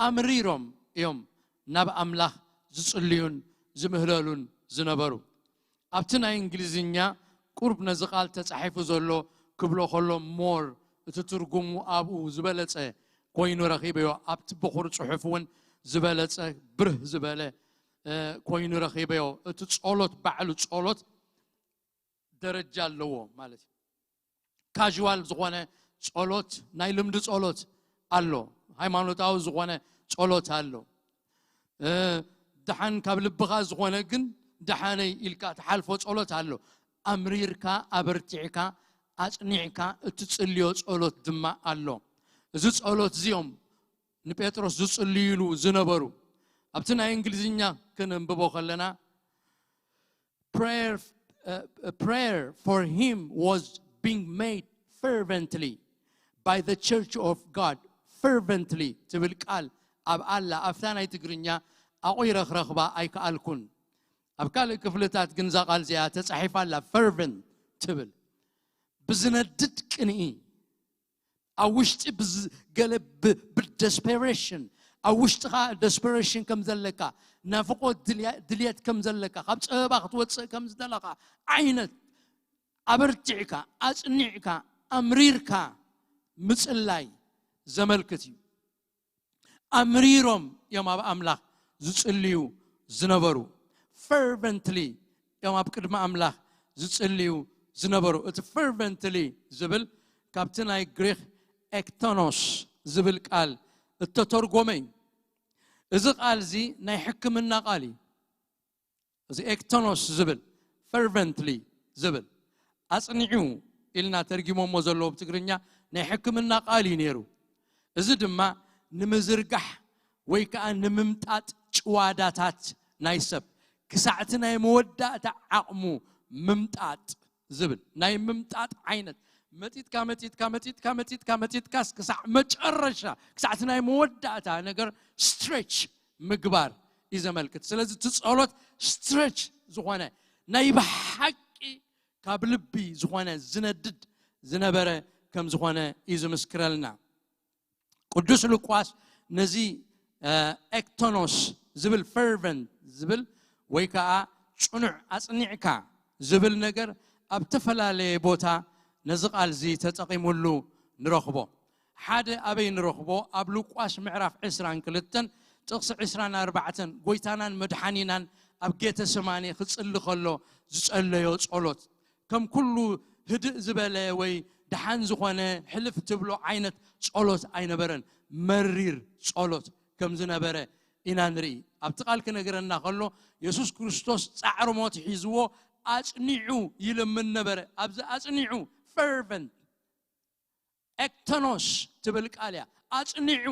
ኣምሪሮም እዮም ናብ ኣምላኽ ዝጽልዩን ዝምህለሉን ዝነበሩ። ኣብቲ ናይ እንግሊዝኛ ቁሩብ ነዚ ቃል ተጻሒፉ ዘሎ ክብሎ ከሎ more እቲ ትርጉሙ ኣብኡ ዝበለጸ ኮይኑ ረኺበዮ። ኣብቲ ብኹር ጽሑፍ እውን ዝበለጸ ብርህ ዝበለ ኮይኑ ረኺበዮ። እቲ ጸሎት ባዕሉ ጸሎት ደረጃ ኣለዎ ማለት እዩ። ካዥዋል ዝኾነ ጸሎት፣ ናይ ልምዲ ጸሎት ኣሎ። ሃይማኖታዊ ዝኾነ ጸሎት ኣሎ። ደሓን ካብ ልብኻ ዝኾነ ግን ደሓነይ ኢልካ ትሓልፎ ጸሎት ኣሎ። ኣምሪርካ ኣበርቲዕካ ኣጽኒዕካ እትጽልዮ ጸሎት ድማ ኣሎ። እዚ ጸሎት እዚኦም ንጴጥሮስ ዝጽልዩሉ ዝነበሩ ኣብቲ ናይ እንግሊዝኛ ክንንብቦ ከለና prayer, uh, prayer for him was being made fervently by the church of God. Fervently ትብል ቃል ኣብ ኣላ ኣብታ ናይ ትግርኛ ኣቑይረ ክረኽባ ኣይከኣልኩን። ኣብ ካልእ ክፍልታት ግን እዛ ቃል እዚኣ ተጻሒፋ ኣላ። ፈርቨንት ትብል ብዝነድድ ቅንኢ ኣብ ውሽጢ ብዝ- ገለ ብ- ብደስፐሬሽን ኣብ ውሽጥኻ ደስፐሬሽን ከም ዘለካ ናፍቆት ድልያ- ድልየት ከም ዘለካ ካብ ጸበባ ክትወፅእ ከም ዝደለኻ ዓይነት ኣበርቲዕካ ኣጽኒዕካ ኣምሪርካ ምጽላይ ዘመልክት እዩ። ኣምሪሮም እዮም ኣብ ኣምላኽ ዝጽልዩ ዝነበሩ። ፈርቨንትሊ እዮም ኣብ ቅድሚ ኣምላኽ ዝጽልዩ ዝነበሩ። እቲ ፈርቨንትሊ ዝብል ካብቲ ናይ ግሪክ ኤክቶኖስ ዝብል ቃል እተተርጎመ እዩ። እዚ ቃል እዚ ናይ ሕክምና ቃል እዩ። እዚ ኤክቶኖስ ዝብል ፈርቨንትሊ ዝብል ኣጽኒዑ ኢልና ተርጊሞሞ ዘለዎ ብትግርኛ ናይ ሕክምና ቃል እዩ ነይሩ። እዚ ድማ ንምዝርጋሕ ወይ ከዓ ንምምጣጥ ጭዋዳታት ናይ ሰብ ክሳዕቲ ናይ መወዳእታ ዓቕሙ ምምጣጥ ዝብል ናይ ምምጣጥ ዓይነት መጢጥካ መጢጥካ መጢጥካ መጢጥካ መጢጥካስ ክሳዕ መጨረሻ ክሳዕቲ ናይ መወዳእታ ነገር ስትሬች ምግባር እዩ ዘመልክት። ስለዚ እቲ ጸሎት ስትሬች ዝኾነ ናይ ብሓቂ ካብ ልቢ ዝኾነ ዝነድድ ዝነበረ ከም ዝኾነ እዩ ዝምስክረልና። ቅዱስ ሉቃስ ነዚ ኤክቶኖስ ዝብል ፈርቨንት ዝብል ወይ ከዓ ጽኑዕ ኣጽኒዕካ ዝብል ነገር ኣብ ተፈላለየ ቦታ ነዚ ቃል እዚ ተጠቒሙሉ ንረኽቦ። ሓደ ኣበይ ንረኽቦ? ኣብ ሉቃስ ምዕራፍ ዕስራን ክልተን ጥቕሲ ዕስራን ኣርባዕተን ጎይታናን መድሓኒናን ኣብ ጌተሰማኒ ክጽሊ ከሎ ዝጸለዮ ጸሎት ከም ኩሉ ህድእ ዝበለ ወይ ደሓን ዝኾነ ሕልፍ ትብሎ ዓይነት ጸሎት ኣይነበረን። መሪር ጸሎት ከም ዝነበረ ኢና ንርኢ። ኣብቲ ቃል ክነገረና ከሎ የሱስ ክርስቶስ ጻዕሪ ሞት ሒዝዎ ኣጽኒዑ ይልምን ነበረ። ኣብዚ ኣጽኒዑ ፈርቨንት ኤክተኖስ ትብል ቃል እያ። ኣጽኒዑ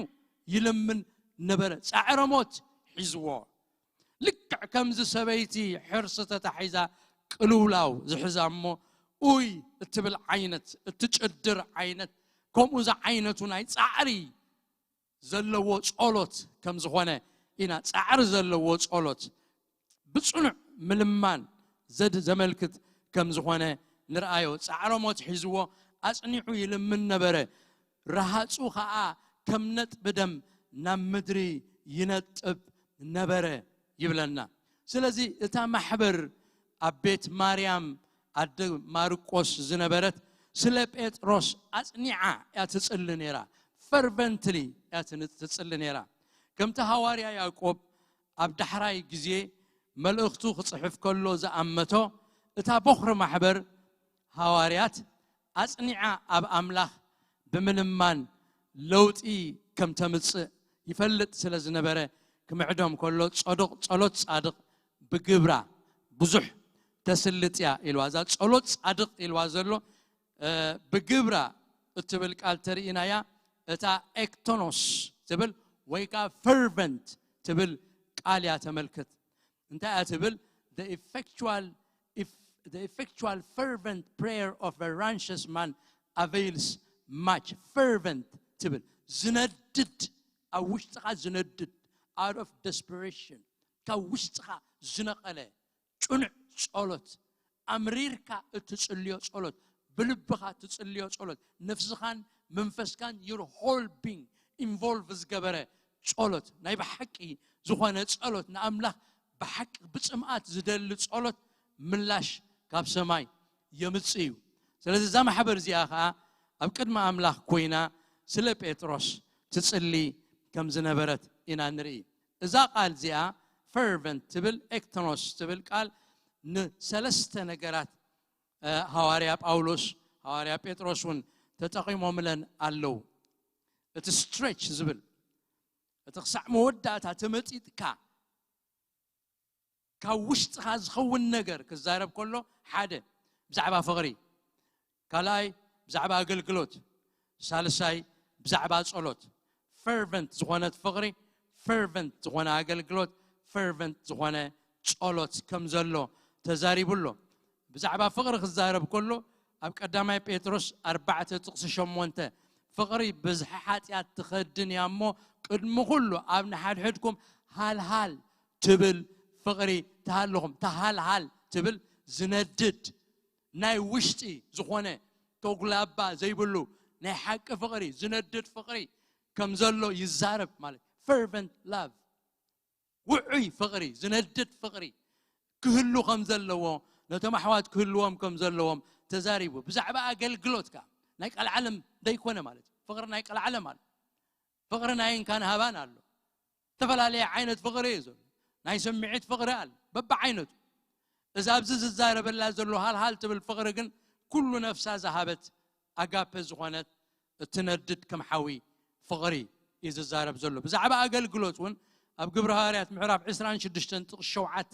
ይልምን ነበረ። ጻዕረ ሞት ሒዝዎ ልክዕ ከምዚ ሰበይቲ ሕርሲ ተታሒዛ ቅልውላው ዝሕዛ እሞ ኡይ እትብል ዓይነት እትጭድር ዓይነት ከምኡ ዝዓይነቱ ናይ ጻዕሪ ዘለዎ ጸሎት ከም ዝኾነ ኢና። ጻዕሪ ዘለዎ ጸሎት ብጽኑዕ ምልማን ዘድ ዘመልክት ከም ዝኾነ ንርኣዮ። ጻዕረ ሞት ሒዝዎ ኣጽኒዑ ይልምን ነበረ። ረሃጹ ኸኣ ከም ነጥቢ ደም ናብ ምድሪ ይነጥብ ነበረ ይብለና። ስለዚ እታ ማሕበር ኣብ ቤት ማርያም ኣደ ማርቆስ ዝነበረት ስለ ጴጥሮስ ኣጽኒዓ እያ ትጽሊ ነይራ። ፈርቨንትሊ እያ ትጽሊ ነይራ። ከምቲ ሃዋርያ ያዕቆብ ኣብ ዳሕራይ ግዜ መልእኽቱ ክጽሕፍ ከሎ ዝኣመቶ እታ ቦኽሪ ማሕበር ሃዋርያት ኣጽኒዓ ኣብ ኣምላኽ ብምልማን ለውጢ ከም ተምጽእ ይፈልጥ ስለ ዝነበረ ክምዕዶም ከሎ ጸዶቕ ጸሎት ጻድቕ ብግብራ ብዙሕ ተስልጥ እያ ኢልዋ። እዛ ጸሎት ጻድቕ ኢልዋ ዘሎ ብግብራ እትብል ቃል ተርእናያ እታ ኤክቶኖስ ትብል ወይ ከዓ ፈርቨንት ትብል ቃል እያ ተመልክት። እንታይ እያ ትብል? The effectual, if, the effectual fervent prayer of a righteous man avails much. ፈርቨንት ትብል ዝነድድ ኣብ ውሽጥኻ ዝነድድ out of desperation ካብ ውሽጥኻ ዝነቐለ ጽኑዕ ጸሎት ኣምሪርካ እትጽልዮ ጸሎት ብልብኻ እትጽልዮ ጸሎት ነፍስኻን መንፈስካን your whole being involve ዝገበረ ጸሎት ናይ ብሓቂ ዝኾነ ጸሎት ንኣምላኽ ብሓቂ ብጽምኣት ዝደሊ ጸሎት ምላሽ ካብ ሰማይ የምጽእ እዩ። ስለዚ እዛ ማሕበር እዚኣ ኸዓ ኣብ ቅድሚ ኣምላኽ ኮይና ስለ ጴጥሮስ ትጽሊ ከም ዝነበረት ኢና ንርኢ። እዛ ቃል እዚኣ ፈርቨንት ትብል ኤክተኖስ ትብል ቃል ንሰለስተ ነገራት ሃዋርያ ጳውሎስ፣ ሃዋርያ ጴጥሮስ እውን ተጠቒሞምለን ኣለዉ። እቲ ስትሬች ዝብል፣ እቲ ክሳዕ መወዳእታ ተመጢጥካ ካብ ውሽጥኻ ዝኸውን ነገር ክዛረብ ከሎ፣ ሓደ ብዛዕባ ፍቕሪ፣ ካልኣይ ብዛዕባ ኣገልግሎት፣ ሳልሳይ ብዛዕባ ጸሎት። ፈርቨንት ዝኾነት ፍቕሪ፣ ፈርቨንት ዝኾነ ኣገልግሎት፣ ፈርቨንት ዝኾነ ጸሎት ከም ዘሎ ተዛሪቡ ኣሎ። ብዛዕባ ፍቕሪ ክዛረብ ከሎ፣ ኣብ ቀዳማይ ጴጥሮስ ኣርባዕተ ጥቕሲ ሸሞንተ፣ ፍቕሪ ብዝሒ ሓጢኣት ትኸድን እያ እሞ፣ ቅድሚ ኩሉ ኣብ ንሓድሕድኩም ሃልሃል ትብል ፍቕሪ ትሃልኹም። ተሃልሃል ትብል ዝነድድ፣ ናይ ውሽጢ ዝኾነ ተጉላባ ዘይብሉ ናይ ሓቂ ፍቕሪ፣ ዝነድድ ፍቕሪ ከም ዘሎ ይዛረብ። ማለት ፈርቨንት ላቭ፣ ውዑይ ፍቕሪ፣ ዝነድድ ፍቕሪ ክህሉ ከም ዘለዎ፣ ነቶም ኣሕዋት ክህልዎም ከም ዘለዎም ተዛሪቡ። ብዛዕባ ኣገልግሎት ከኣ ናይ ቀልዓለም ዘይኮነ ማለት እዩ። ፍቕሪ ናይ ቀልዓለም ኣሎ፣ ፍቕሪ ናይ እንካን ሃባን ኣሎ። ዝተፈላለየ ዓይነት ፍቕሪ እዩ ዘሎ። ናይ ስምዒት ፍቕሪ ኣሎ፣ በብዓይነቱ። እዛ ኣብዚ ዝዛረበላ ዘሎ ሃልሃል ትብል ፍቕሪ ግን ኩሉ ነፍሳ ዝሃበት ኣጋፔ ዝኾነት እትነድድ ከም ሓዊ ፍቕሪ እዩ ዝዛረብ ዘሎ። ብዛዕባ ኣገልግሎት እውን ኣብ ግብሪ ሃዋርያት ምዕራፍ ዕስራን ሽዱሽተን ጥቕሲ ሸውዓተ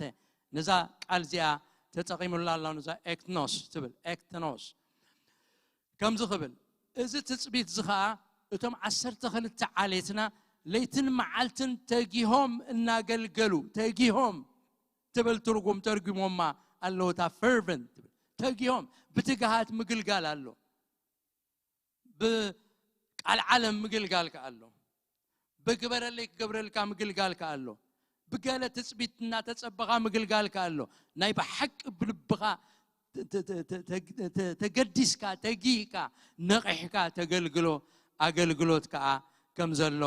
ነዛ ቃል እዚኣ ተጠቒሙላ ኣሎ። ነዛ ኤክትኖስ ትብል፣ ኤክትኖስ ከምዚ ክብል፣ እዚ ትጽቢት እዚ ኸኣ እቶም ዓሰርተ ክልተ ዓሌትና ለይትን መዓልትን ተጊሆም እናገልገሉ፣ ተጊሆም ትብል ትርጉም ተርጉሞማ ኣለዉ። እታ ፈርቨንት ትብል ተጊሆም ብትግሃት ምግልጋል ኣሎ። ብቃል ዓለም ምግልጋል ከኣ ኣሎ። ብግበረለይ ክገብረልካ ምግልጋል ከኣ ኣሎ። ብገለ ትጽቢት እናተጸበኻ ምግልጋል ከኣ ኣሎ። ናይ ብሓቂ ብልብኻ ተ-፣ ተ-፣ ተ-፣ ተ-፣ ተ-፣ ተ-፣ ተገዲስካ፣ ተጊህካ፣ ነቒሕካ ተገልግሎ ኣገልግሎት ከኣ ከም ዘሎ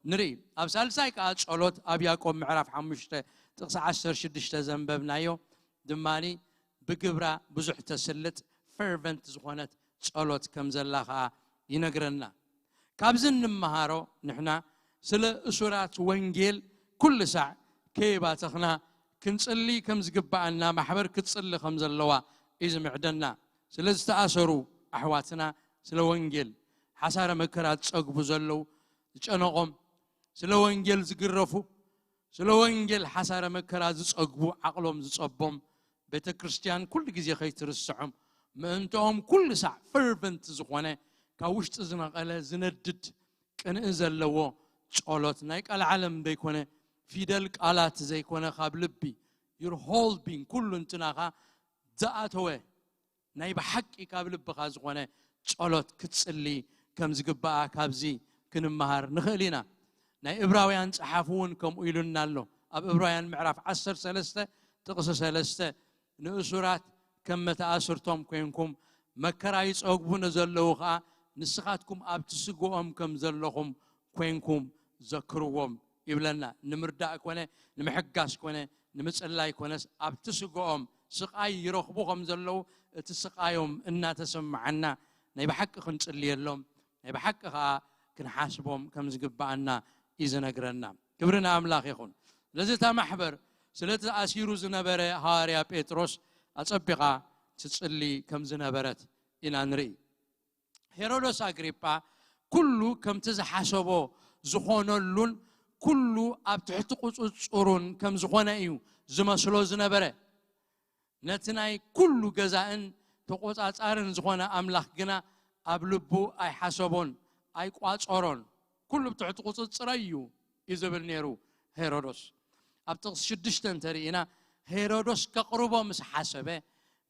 ንርኢ። ኣብ ሳልሳይ ከኣ ጸሎት ኣብ ያዕቆብ ምዕራፍ ሓሙሽተ ጥቕሲ ዓሰርተ ሽዱሽተ ዘንበብናዮ ድማኒ ብግብራ ብዙሕ ተስልጥ ፈርቨንት ዝኾነት ጸሎት ከም ዘላ ከኣ ይነግረና። ካብዚ እንመሃሮ ንሕና ስለ እሱራት ወንጌል ኩሉ ሳዕ ከይባተኽና ክንጽሊ ከም ዝግብኣና፣ ማሕበር ክትጽሊ ከም ዘለዋ እዩ ዝምዕደና። ስለ ዝተኣሰሩ ኣሕዋትና፣ ስለ ወንጌል ሓሳረ መከራ ዝጸግቡ ዘለዉ ዝጨነቖም፣ ስለ ወንጌል ዝግረፉ፣ ስለ ወንጌል ሓሳረ መከራ ዝጸግቡ፣ ዓቕሎም ዝጸቦም፣ ቤተ ክርስቲያን ኩሉ ግዜ ከይትርስዖም ምእንትኦም ኩሉ ሳዕ ፈርቨንት ዝኾነ ካብ ውሽጢ ዝነቐለ ዝነድድ ቅንኢ ዘለዎ ጸሎት፣ ናይ ቃል ዓለም ዘይኮነ፣ ፊደል ቃላት ዘይኮነ፣ ካብ ልቢ፣ your whole being፣ ኩሉ እንትናኻ ዝኣተወ ናይ ብሓቂ ካብ ልብኻ ዝኾነ ጸሎት ክትጽሊ ከም ዝግብኣ ካብዚ ክንመሃር ንኽእል ኢና። ናይ እብራውያን ጸሓፊ እውን ከምኡ ኢሉና ኣሎ። ኣብ እብራውያን ምዕራፍ ዓሰርተ ሰለስተ ጥቕሲ ሰለስተ፣ ንእሱራት ከም መተኣስርቶም ኮይንኩም፣ መከራ ይጸግቡ ንዘለዉ ኸኣ ንስኻትኩም ኣብቲ ስግኦም ከም ዘለኹም ኮይንኩም ዘክርዎም ይብለና። ንምርዳእ ኮነ፣ ንምሕጋዝ ኮነ፣ ንምጽላይ ኮነስ ኣብቲ ስግኦም ስቓይ ይረኽቡ ከም ዘለዉ እቲ ስቓዮም እናተሰምዓና ናይ ብሓቂ ክንጽልየሎም፣ ናይ ብሓቂ ኸኣ ክንሓስቦም ከም ዝግብኣና እዩ ዝነግረና። ክብሪ ንኣምላኽ ይኹን። ስለዚ እታ ማሕበር ስለቲ ኣሲሩ ዝነበረ ሃዋርያ ጴጥሮስ ኣጸቢቓ ትጽሊ ከም ዝነበረት ኢና ንርኢ። ሄሮዶስ ኣግሪጳ ኩሉ ከምቲ ዝሓሰቦ ዝኾነሉን ኩሉ ኣብ ትሕቲ ቁጽጽሩን ከም ዝኾነ እዩ ዝመስሎ ዝነበረ። ነቲ ናይ ኩሉ ገዛእን ተቖጻጻርን ዝኾነ ኣምላኽ ግና ኣብ ልቡ ኣይሓሰቦን፣ ኣይቋጸሮን። ኩሉ ብትሕቲ ቁጽጽረይ እዩ እዩ ዝብል ነይሩ ሄሮዶስ። ኣብ ጥቕሲ ሽዱሽተ እንተርኢና፣ ሄሮዶስ ከቕርቦ ምስ ሓሰበ፣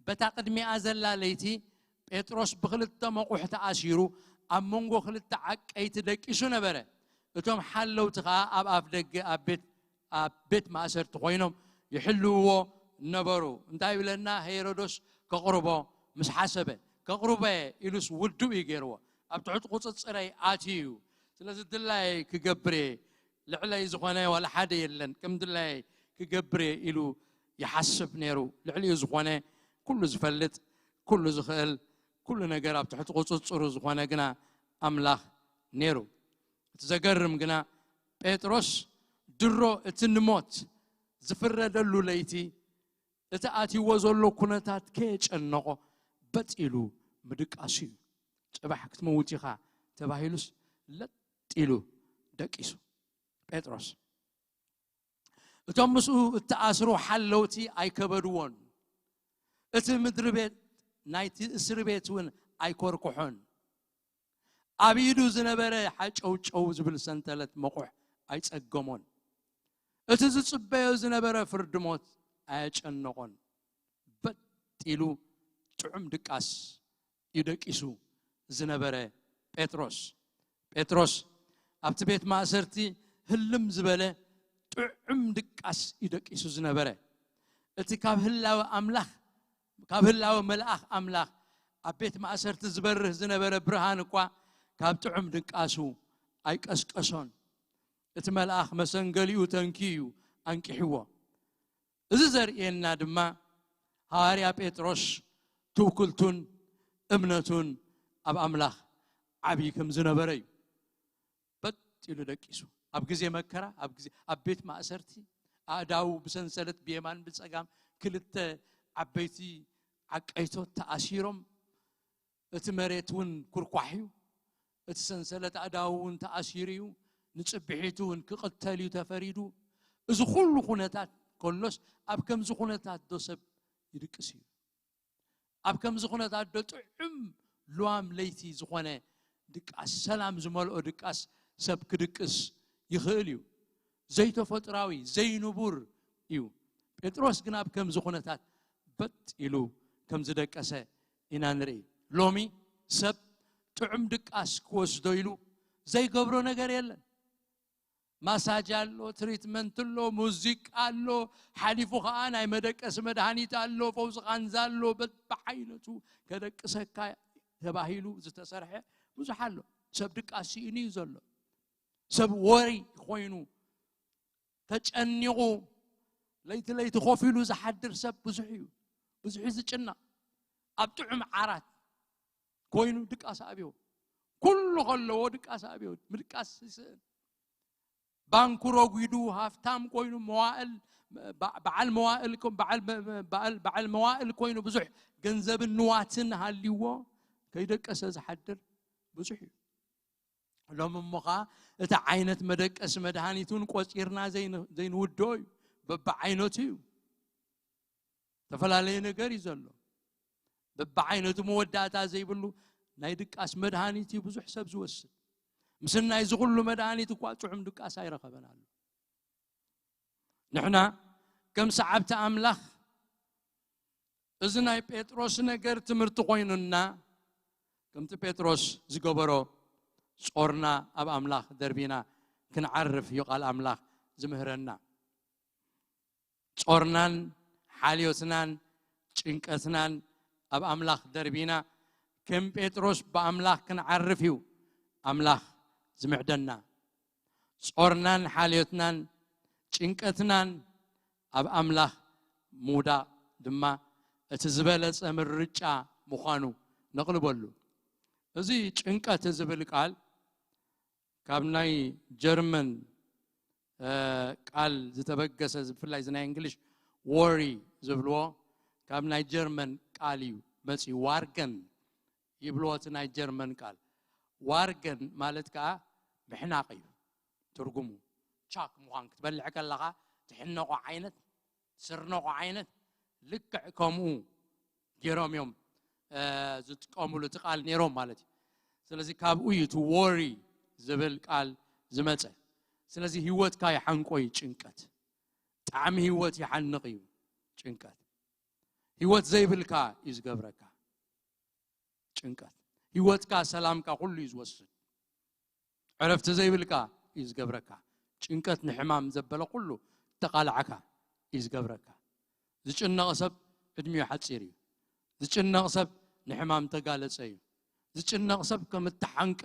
በታ ቅድሚኣ ዘላ ለይቲ ጴጥሮስ ብኽልተ መቑሕ ተኣሲሩ ኣብ መንጎ ክልተ ዓቀይቲ ደቂሱ ነበረ። እቶም ሓለውቲ ኸኣ ኣብ ኣፍ ደገ ኣብ ቤት ኣብ ቤት ማእሰርቲ ኮይኖም ይሕልውዎ ነበሩ። እንታይ ይብለና? ሄሮዶስ ከቕርቦ ምስ ሓሰበ፣ ከቕርቦ እየ ኢሉስ ውዱእ እዩ ገይርዎ። ኣብ ትሕቲ ቁጽጽረይ ኣትዩ እዩ። ስለዚ ድላየይ ክገብር እየ፣ ልዕለይ ዝኾነ ዋላ ሓደ የለን፣ ከም ድላየይ ክገብር እየ ኢሉ ይሓስብ ነይሩ። ልዕሊኡ ዝኾነ፣ ኩሉ ዝፈልጥ፣ ኩሉ ዝኽእል፣ ኩሉ ነገር ኣብ ትሕቲ ቁጽጽሩ ዝኾነ ግና ኣምላኽ ነይሩ። እቲ ዘገርም ግና ጴጥሮስ ድሮ እቲ ንሞት ዝፍረደሉ ለይቲ እቲ ኣትይዎ ዘሎ ኩነታት ከየጨነቖ በጥ ኢሉ ምድቃሱ እዩ። ጽባሕ ክትመውት ኢኻ ተባሂሉስ ለጥ ኢሉ ደቂሱ። ጴጥሮስ እቶም ምስኡ እተኣስሩ ሓለውቲ ኣይከበድዎን። እቲ ምድሪ ቤት ናይቲ እስሪ ቤት እውን ኣይኮርኩሖን። ኣብ ኢዱ ዝነበረ ሓጨውጨው ዝብል ሰንተለት መቑሕ ኣይጸገሞን። እቲ ዝጽበዮ ዝነበረ ፍርዲ ሞት ኣየጨነቖን። በጥ ኢሉ ጥዑም ድቃስ እዩ ደቂሱ ዝነበረ ጴጥሮስ። ጴጥሮስ ኣብቲ ቤት ማእሰርቲ ህልም ዝበለ ጥዑም ድቃስ እዩ ደቂሱ ዝነበረ። እቲ ካብ ህላወ ኣምላኽ፣ ካብ ህላወ መልኣኽ ኣምላኽ ኣብ ቤት ማእሰርቲ ዝበርህ ዝነበረ ብርሃን እኳ ካብ ጥዑም ድቃሱ ኣይቀስቀሶን። እቲ መልኣኽ መሰንገሊኡ ተንኪዩ ኣንቂሕዎ። እዚ ዘርእየና ድማ ሃዋርያ ጴጥሮስ ትውክልቱን እምነቱን ኣብ ኣምላኽ ዓብዪ ከም ዝነበረ እዩ። በጥ ኢሉ ደቂሱ። ኣብ ግዜ መከራ፣ ኣብ ግዜ፣ ኣብ ቤት ማእሰርቲ፣ ኣእዳዉ ብሰንሰለት ብየማን ብጸጋም ክልተ ዓበይቲ ዓቀይቶት ተኣሲሮም፣ እቲ መሬት እውን ኩርኳሕ እዩ። እቲ ሰንሰለት ኣእዳዉ እውን ተኣሲሩ እዩ። ንጽብሒቱ እውን ክቕተል እዩ ተፈሪዱ። እዚ ኩሉ ኩነታት ከሎስ ኣብ ከምዚ ኩነታት ዶ ሰብ ይድቅስ እዩ? ኣብ ከምዚ ኩነታት ዶ ጥዑም ልዋም ለይቲ ዝኾነ ድቃስ፣ ሰላም ዝመልኦ ድቃስ ሰብ ክድቅስ ይኽእል እዩ? ዘይተፈጥራዊ፣ ዘይንቡር እዩ። ጴጥሮስ ግን ኣብ ከምዚ ኩነታት በጥ ኢሉ ከም ዝደቀሰ ኢና ንርኢ። ሎሚ ሰብ ጥዑም ድቃስ ክወስዶ ኢሉ ዘይገብሮ ነገር የለን። ማሳጅ ኣሎ፣ ትሪትመንት ኣሎ፣ ሙዚቃ ኣሎ፣ ሓሊፉ ኸዓ ናይ መደቀሲ መድሃኒት ኣሎ፣ ፈውሲ ቃንዛ ኣሎ፣ በብዓይነቱ ከደቅሰካ ተባሂሉ ዝተሰርሐ ብዙሕ ኣሎ። ሰብ ድቃስ ስኢኑ እዩ ዘሎ። ሰብ ወሪ ኮይኑ ተጨኒቑ ለይቲ ለይቲ ኮፍ ኢሉ ዝሓድር ሰብ ብዙሕ እዩ። ብዙሕ እዩ ዝጭነቕ። ኣብ ጥዑም ዓራት ኮይኑ ድቃስ ኣብዮ፣ ኩሉ ከለዎ ድቃስ ኣብዮ፣ ምድቃስ ይስእን። ባንኩ ረጒዱ ሃፍታም ኮይኑ መዋእል፣ በ-፣ በዓል መዋእል ኮ-፣ በዓል መ-፣ መ-፣ በዓል፣ በዓል መዋእል ኮይኑ ብዙሕ ገንዘብን ንዋትን ሃልይዎ ከይደቀሰ ዝሓድር ብዙሕ እዩ። ሎም እሞ ኸዓ እቲ ዓይነት መደቀሲ መድሃኒት እውን ቆጺርና ዘይን-፣ ዘይንውድኦ እዩ። በብዓይነቱ እዩ። ዝተፈላለየ ነገር እዩ ዘሎ። በብዓይነቱ መወዳእታ ዘይብሉ ናይ ድቃስ መድሃኒት እዩ ብዙሕ ሰብ ዝወስድ። ምስናይ እዚ ኩሉ መድሃኒት እኳ ጥዑም ድቃስ ኣይረኸበን ኣሎ። ንሕና ከም ሰዓብቲ ኣምላኽ እዚ ናይ ጴጥሮስ ነገር ትምህርቲ ኮይኑና፣ ከምቲ ጴጥሮስ ዝገበሮ ጾርና ኣብ ኣምላኽ ደርቢና ክንዓርፍ እዩ ቃል ኣምላኽ ዝምህረና። ጾርናን ሓልዮትናን ጭንቀትናን ኣብ ኣምላኽ ደርቢና፣ ከም ጴጥሮስ ብኣምላኽ ክንዓርፍ እዩ ኣምላኽ ዝምዕደና። ጾርናን ሓልዮትናን ጭንቀትናን ኣብ ኣምላኽ ምውዳቕ ድማ እቲ ዝበለጸ ምርጫ ምዃኑ ነቕልበሉ። እዚ ጭንቀት ዝብል ቃል ካብ ናይ ጀርመን፣ እ፣ ቃል ዝተበገሰ፣ ብፍላይ እዚ ናይ እንግሊሽ ወሪ ዝብልዎ ካብ ናይ ጀርመን ቃል እዩ መጺኡ። ዋርገን ይብልዎ እቲ ናይ ጀርመን ቃል። ዋርገን ማለት ከኣ ምሕናቕ እዩ ትርጉሙ። ቻክ ምዃን፣ ክትበልዕ ከለኻ ትሕነቖ ዓይነት፣ ትስርነቖ ዓይነት፣ ልክዕ ከምኡ ገይሮም እዮም፣ እ፣ ዝጥቀሙሉ እቲ ቃል ነይሮም ማለት እዩ። ስለዚ ካብኡ እዩ እቲ ወሪ ዝብል ቃል ዝመጸ። ስለዚ ህይወትካ ይሓንቆ እዩ ጭንቀት። ጣዕሚ ህይወት ይሓንቕ እዩ ጭንቀት። ህይወት ዘይብልካ እዩ ዝገብረካ ጭንቀት። ህይወትካ፣ ሰላምካ ኩሉ እዩ ዝወስድ። ዕረፍቲ ዘይብልካ እዩ ዝገብረካ። ጭንቀት ንሕማም ዘበለ ኩሉ ተቓላዕካ እዩ ዝገብረካ። ዝጭነቕ ሰብ ዕድሚኡ ሓጺር እዩ። ዝጭነቕ ሰብ ንሕማም ተጋለጸ እዩ። ዝጭነቕ ሰብ ከም እተሓንቀ፣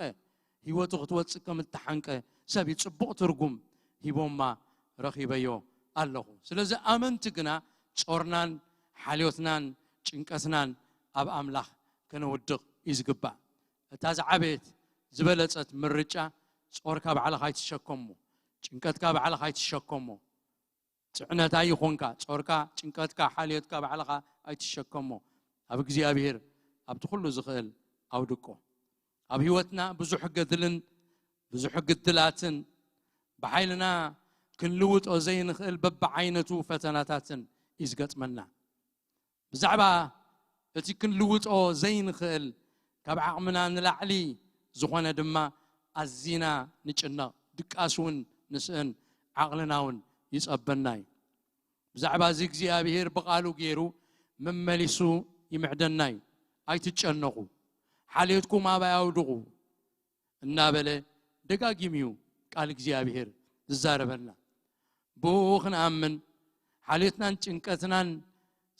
ህይወቱ ክትወጽእ ከም እተሓንቀ ሰብ እዩ። ጽቡቕ ትርጉም ሂቦማ ረኺበዮ ኣለኹ። ስለዚ ኣመንቲ ግና ጾርናን ሓልዮትናን ጭንቀትናን ኣብ ኣምላኽ ከነውድቕ እዩ ዝግባእ። እታ ዝዓበየት ዝበለጸት ምርጫ፣ ጾርካ ባዕልኻ ኣይትሸከሞ፣ ጭንቀትካ ባዕልኻ ኣይትሸከሞ። ጽዕነት ኣይኹንካ። ጾርካ፣ ጭንቀትካ፣ ሓልዮትካ ባዕልኻ ኣይትሸከሞ። ኣብ እግዚኣብሔር ኣብቲ ኩሉ ዝኽእል ኣውድቆ። ኣብ ህይወትና ብዙሕ ገድልን ብዙሕ ግድላትን ብሓይልና ክንልውጦ ዘይንኽእል በብዓይነቱ ፈተናታትን እዩ ዝገጥመና። ብዛዕባ እቲ ክንልውጦ ዘይንኽእል ካብ ዓቕምና ንላዕሊ ዝኾነ ድማ ኣዚና ንጭነቕ። ድቃስ እውን ንስእን፣ ዓቕልና እውን ይጸበና እዩ። ብዛዕባ እዚ እግዚኣብሔር ብቓሉ ገይሩ መመሊሱ ይምዕደና እዩ። ኣይትጨነቑ፣ ሓልዮትኩም ኣባይ ኣውድቑ እናበለ ደጋጊሙ እዩ ቃል እግዚኣብሔር ዝዛረበና። ብኡ ክንኣምን ሓልዮትናን ጭንቀትናን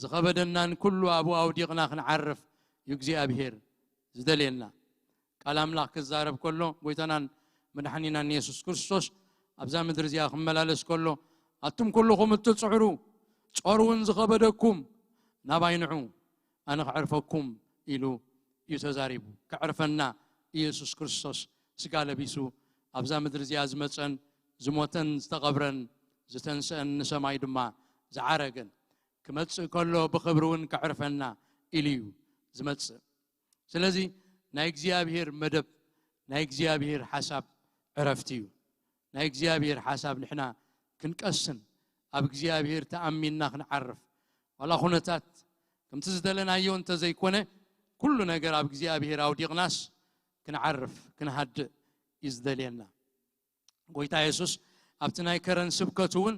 ዝኸበደናን ኩሉ ኣብኡ ኣውዲቕና ክንዓርፍ እዩ እግዚኣብሔር ዝደልየና። ቃል ኣምላኽ ክዛረብ ከሎ ጎይታናን መድሓኒናን የሱስ ክርስቶስ ኣብዛ ምድሪ እዚኣ ክመላለስ ከሎ፣ ኣቱም ኩልኹም እትጽዕሩ ጾር እውን ዝኸበደኩም ናባይ ንዑ ኣነ ከዕርፈኩም ኢሉ እዩ ተዛሪቡ። ከዕርፈና ኢየሱስ ክርስቶስ ስጋ ለቢሱ ኣብዛ ምድሪ እዚኣ ዝመጸን ዝሞተን ዝተቐብረን ዝተንስአን ንሰማይ ድማ ዝዓረገን ክመጽእ ከሎ ብኽብሪ እውን ከዕርፈና ኢሉ እዩ ዝመጽእ። ስለዚ ናይ እግዚኣብሔር መደብ ናይ እግዚኣብሔር ሓሳብ ዕረፍቲ እዩ። ናይ እግዚኣብሔር ሓሳብ ንሕና ክንቀስን ኣብ እግዚኣብሔር ተኣሚንና ክንዓርፍ ዋላ ኩነታት ከምቲ ዝደለናዮ እንተዘይኮነ ኩሉ ነገር ኣብ እግዚኣብሔር ኣውዲቕናስ ክንዓርፍ ክንሃድእ እዩ ዝደልየና። ጎይታ የሱስ ኣብቲ ናይ ከረን ስብከቱ እውን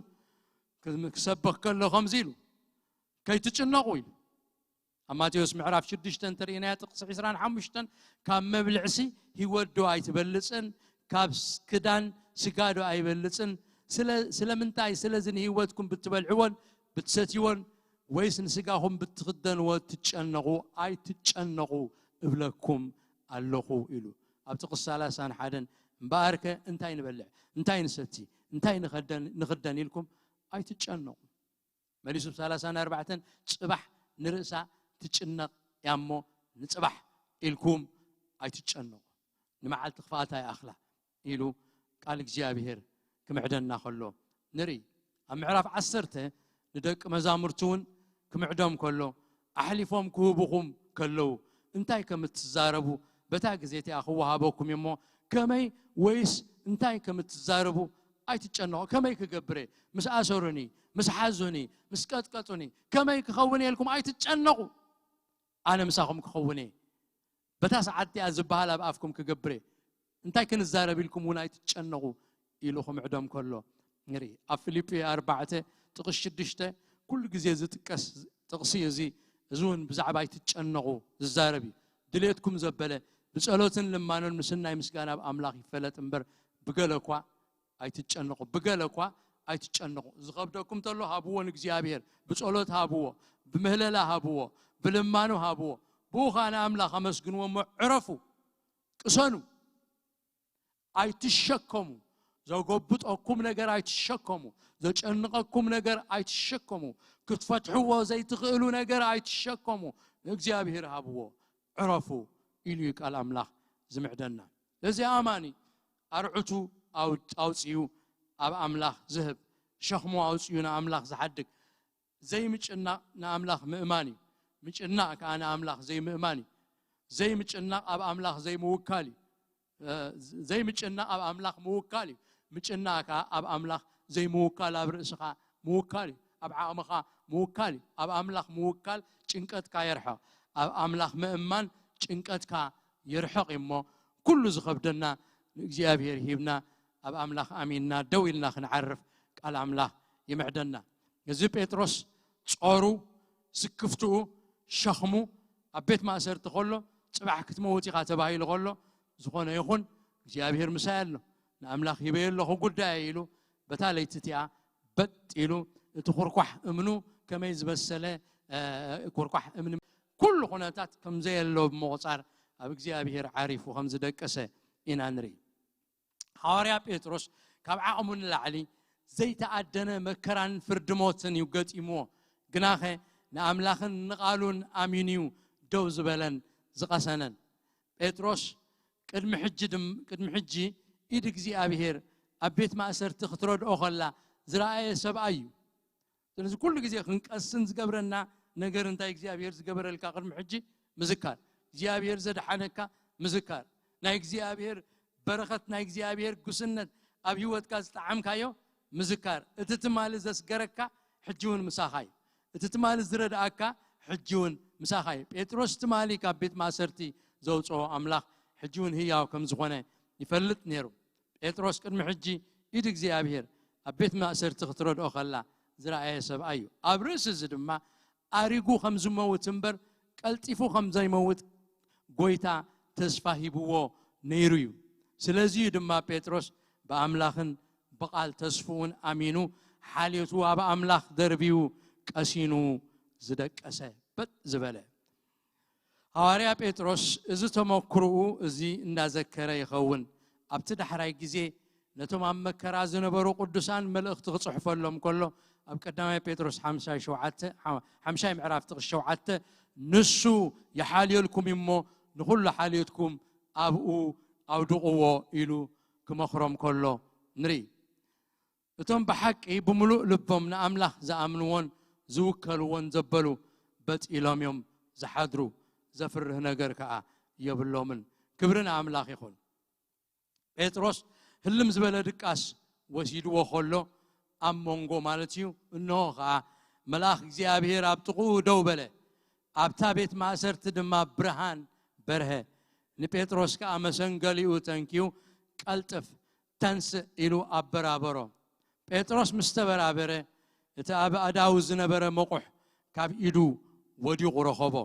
ክሰብኽ ከሎ ከምዚ ኢሉ ከይትጭነቑ ኢሉ ኣብ ማቴዎስ ምዕራፍ ሽዱሽተ እንተርእናያ ጥቕሲ ዕስራን ሓሙሽተን ካብ መብልዕሲ ህይወት ዶ ኣይትበልጽን ካብ ክዳን ስጋ ዶ ኣይበልጽን? ስለምንታይ ስለዚ ንህይወትኩም ብትበልዕዎን ብትሰትይዎን ወይስ ንስጋኹም ብትኽደንዎ ትጨነቑ? ኣይትጨነቑ እብለኩም ኣለኹ ኢሉ ኣብ ጥቕሲ ሰላሳን ሓደን እምበኣርከ እንታይ ንበልዕ እንታይ ንሰቲ እንታይ ንኽደን ኢልኩም ኣይትጨነቑ። መሊሱ ብ ሰላሳን ኣርባዕተን ጽባሕ ንርእሳ ትጭነቕ እያ እሞ ንጽባሕ ኢልኩም ኣይትጨነቑ፣ ንመዓልቲ ክፍኣታ ይኣኽላ ኢሉ ቃል እግዚኣብሔር ክምዕደና ከሎ ንርኢ። ኣብ ምዕራፍ ዓሰርተ ንደቂ መዛሙርቲ እውን ክምዕዶም ከሎ ኣሕሊፎም ክህብኹም ከለዉ እንታይ ከም እትዛረቡ በታ ግዜ እቲኣ ክወሃበኩም እሞ ከመይ ወይስ እንታይ ከም እትዛረቡ ኣይትጨነቑ። ከመይ ክገብር እየ? ምስ ኣሰሩኒ፣ ምስ ሓዙኒ፣ ምስ ቀጥቀጡኒ ከመይ ክኸውን እየ ኢልኩም ኣይትጨነቑ። ኣነ ምሳኹም ክኸውን እየ። በታ ሰዓት እቲኣ ዝበሃል ኣብ ኣፍኩም ክገብር እየ። እንታይ ክንዛረብ ኢልኩም እውን ኣይትጨነቑ ኢሉ ክምዕዶም ከሎ ንርኢ። ኣብ ፊልጲ ኣርባዕተ ጥቕስ ሽዱሽተ ኩሉ ግዜ ዝጥቀስ ጥቕሲ እዚ። እዚ እውን ብዛዕባ ኣይትጨነቑ ዝዛረብ እዩ። ድሌትኩም ዘበለ ብጸሎትን ልማኖን ምስናይ ምስጋና ኣብ ኣምላኽ ይፈለጥ እምበር ብገለ እኳ ኣይትጨነቑ። ብገለ እኳ ኣይትጨነቑ። ዝኸብደኩም ተሎ ሃብዎ ንእግዚኣብሔር። ብጸሎት ሃብዎ፣ ብምህለላ ሃብዎ፣ ብልማኖ ሃብዎ። ብኡ ኸኣ ንኣምላኽ ኣመስግንዎ እሞ ዕረፉ፣ ቅሰኑ። ኣይትሸከሙ። ዘጎብጠኩም ነገር ኣይትሸከሙ። ዘጨንቐኩም ነገር ኣይትሸከሙ። ክትፈትሕዎ ዘይትኽእሉ ነገር ኣይትሸከሙ። ንእግዚኣብሔር ሃብዎ፣ ዕረፉ ኢሉ እዩ ቃል ኣምላኽ ዝምዕደና። እዚ ኣማኒ ኣርዑቱ ኣውጽኡ ኣብ ኣምላኽ ዝህብ፣ ሸኽሙ ኣውጽኡ ንኣምላኽ ዝሓድግ። ዘይምጭናቕ ንኣምላኽ ምእማን እዩ። ምጭናቕ ከኣ ንኣምላኽ ዘይምእማን እዩ። ዘይምጭናቕ ኣብ ኣምላኽ ዘይምውካል እዩ። ዘይምጭናቕ ኣብ ኣምላኽ ምውካል እዩ። ምጭናቕ ከኣ ኣብ ኣምላኽ ዘይምውካል፣ ኣብ ርእስኻ ምውካል እዩ። ኣብ ዓቕምኻ ምውካል እዩ። ኣብ ኣምላኽ ምውካል ጭንቀትካ የርሕቕ። ኣብ ኣምላኽ ምእማን ጭንቀትካ ይርሕቕ እዩ። እሞ ኩሉ ዝኸብደና ንእግዚኣብሔር ሂብና ኣብ ኣምላኽ ኣሚንና ደው ኢልና ክንዓርፍ ቃል ኣምላኽ ይምዕደና። እዚ ጴጥሮስ ጾሩ፣ ስክፍትኡ፣ ሸኽሙ ኣብ ቤት ማእሰርቲ ከሎ፣ ጽባሕ ክትመውት ኢኻ ተባሂሉ ከሎ፣ ዝኾነ ይኹን እግዚኣብሔር ምሳይ ኣሎ፣ ንኣምላኽ ሂበዮ ኣለኹ ጉዳይ ኢሉ በታ ለይቲ እቲኣ በጥ ኢሉ እቲ ኩርኳሕ እምኑ ከመይ ዝበሰለ ኩርኳሕ እምኒ ኩሉ ኩነታት ከም ዘየሎ ብምቑጻር ኣብ እግዚኣብሔር ዓሪፉ ከም ዝደቀሰ ኢና ንርኢ። ሃዋርያ ጴጥሮስ ካብ ዓቕሙ ንላዕሊ ዘይተኣደነ መከራን ፍርዲ ሞትን እዩ ገጢምዎ። ግናኸ ንኣምላኽን ንቓሉን ኣሚኑ እዩ ደው ዝበለን ዝቐሰነን። ጴጥሮስ ቅድሚ ሕጂ ድም- ቅድሚ ሕጂ ኢድ እግዚኣብሔር ኣብ ቤት ማእሰርቲ ክትረድኦ ከላ ዝረኣየ ሰብኣይ እዩ። ስለዚ ኩሉ ግዜ ክንቀስን ዝገብረና ነገር እንታይ እግዚኣብሔር ዝገበረልካ ቅድሚ ሕጂ ምዝካር፣ እግዚኣብሔር ዘድሓነካ ምዝካር፣ ናይ እግዚኣብሔር በረኸት፣ ናይ እግዚኣብሔር ጉስነት ኣብ ህይወትካ ዝጠዓምካዮ ምዝካር። እቲ ትማሊ ዘስገረካ ሕጂ እውን ምሳኻ እዩ። እቲ ትማሊ ዝረድኣካ ሕጂ እውን ምሳኻ እዩ። ጴጥሮስ ትማሊ ካብ ቤት ማእሰርቲ ዘውፅኦ ኣምላኽ ሕጂ እውን ህያው ከም ዝኾነ ይፈልጥ ነይሩ። ጴጥሮስ ቅድሚ ሕጂ ኢድ እግዚኣብሔር ኣብ ቤት ማእሰርቲ ክትረድኦ ከላ ዝረኣየ ሰብኣይ እዩ። ኣብ ርእሲ እዚ ድማ ኣሪጉ ከም ዝመውት እምበር ቀልጢፉ ከም ዘይመውት ጎይታ ተስፋ ሂብዎ ነይሩ እዩ። ስለዚ እዩ ድማ ጴጥሮስ ብኣምላኽን ብቓል ተስፍኡን ኣሚኑ ሓልዮቱ ኣብ ኣምላኽ ደርብዩ ቀሲኑ ዝደቀሰ በጥ ዝበለ። ሃዋርያ ጴጥሮስ እዚ ተመክሮኡ እዚ እንዳዘከረ ይኸውን። ኣብቲ ዳሕራይ ግዜ ነቶም ኣብ መከራ ዝነበሩ ቅዱሳን መልእኽቲ ክጽሕፈሎም ከሎ ኣብ ቀዳማይ ጴጥሮስ ሓምሻይ ሸውዓተ፣ ሓምሻይ ምዕራፍ ጥቕሲ ሸውዓተ ንሱ ይሓልየልኩም እዩ እሞ ንኹሉ ሓልዮትኩም ኣብኡ ኣውድቕዎ ኢሉ ክመኽሮም ከሎ ንርኢ። እቶም ብሓቂ ብምሉእ ልቦም ንኣምላኽ ዝኣምንዎን ዝውከልዎን ዘበሉ በጥ ኢሎም እዮም ዝሓድሩ። ዘፍርህ ነገር ከኣ የብሎምን። ክብሪ ንኣምላኽ ይኹን። ጴጥሮስ ህልም ዝበለ ድቃስ ወሲድዎ ከሎ ኣብ መንጎ ማለት እዩ። እንሆ ከኣ መልኣኽ እግዚኣብሔር ኣብ ጥቕኡ ደው በለ። ኣብታ ቤት ማእሰርቲ ድማ ብርሃን በርሀ። ንጴጥሮስ ከኣ መሰንገሊኡ ተንኪዩ ቀልጥፍ ተንስእ ኢሉ ኣበራበሮ። ጴጥሮስ ምስ ተበራበረ እቲ ኣብ ኣእዳዉ ዝነበረ መቑሕ ካብ ኢዱ ወዲቑ ረኸቦ።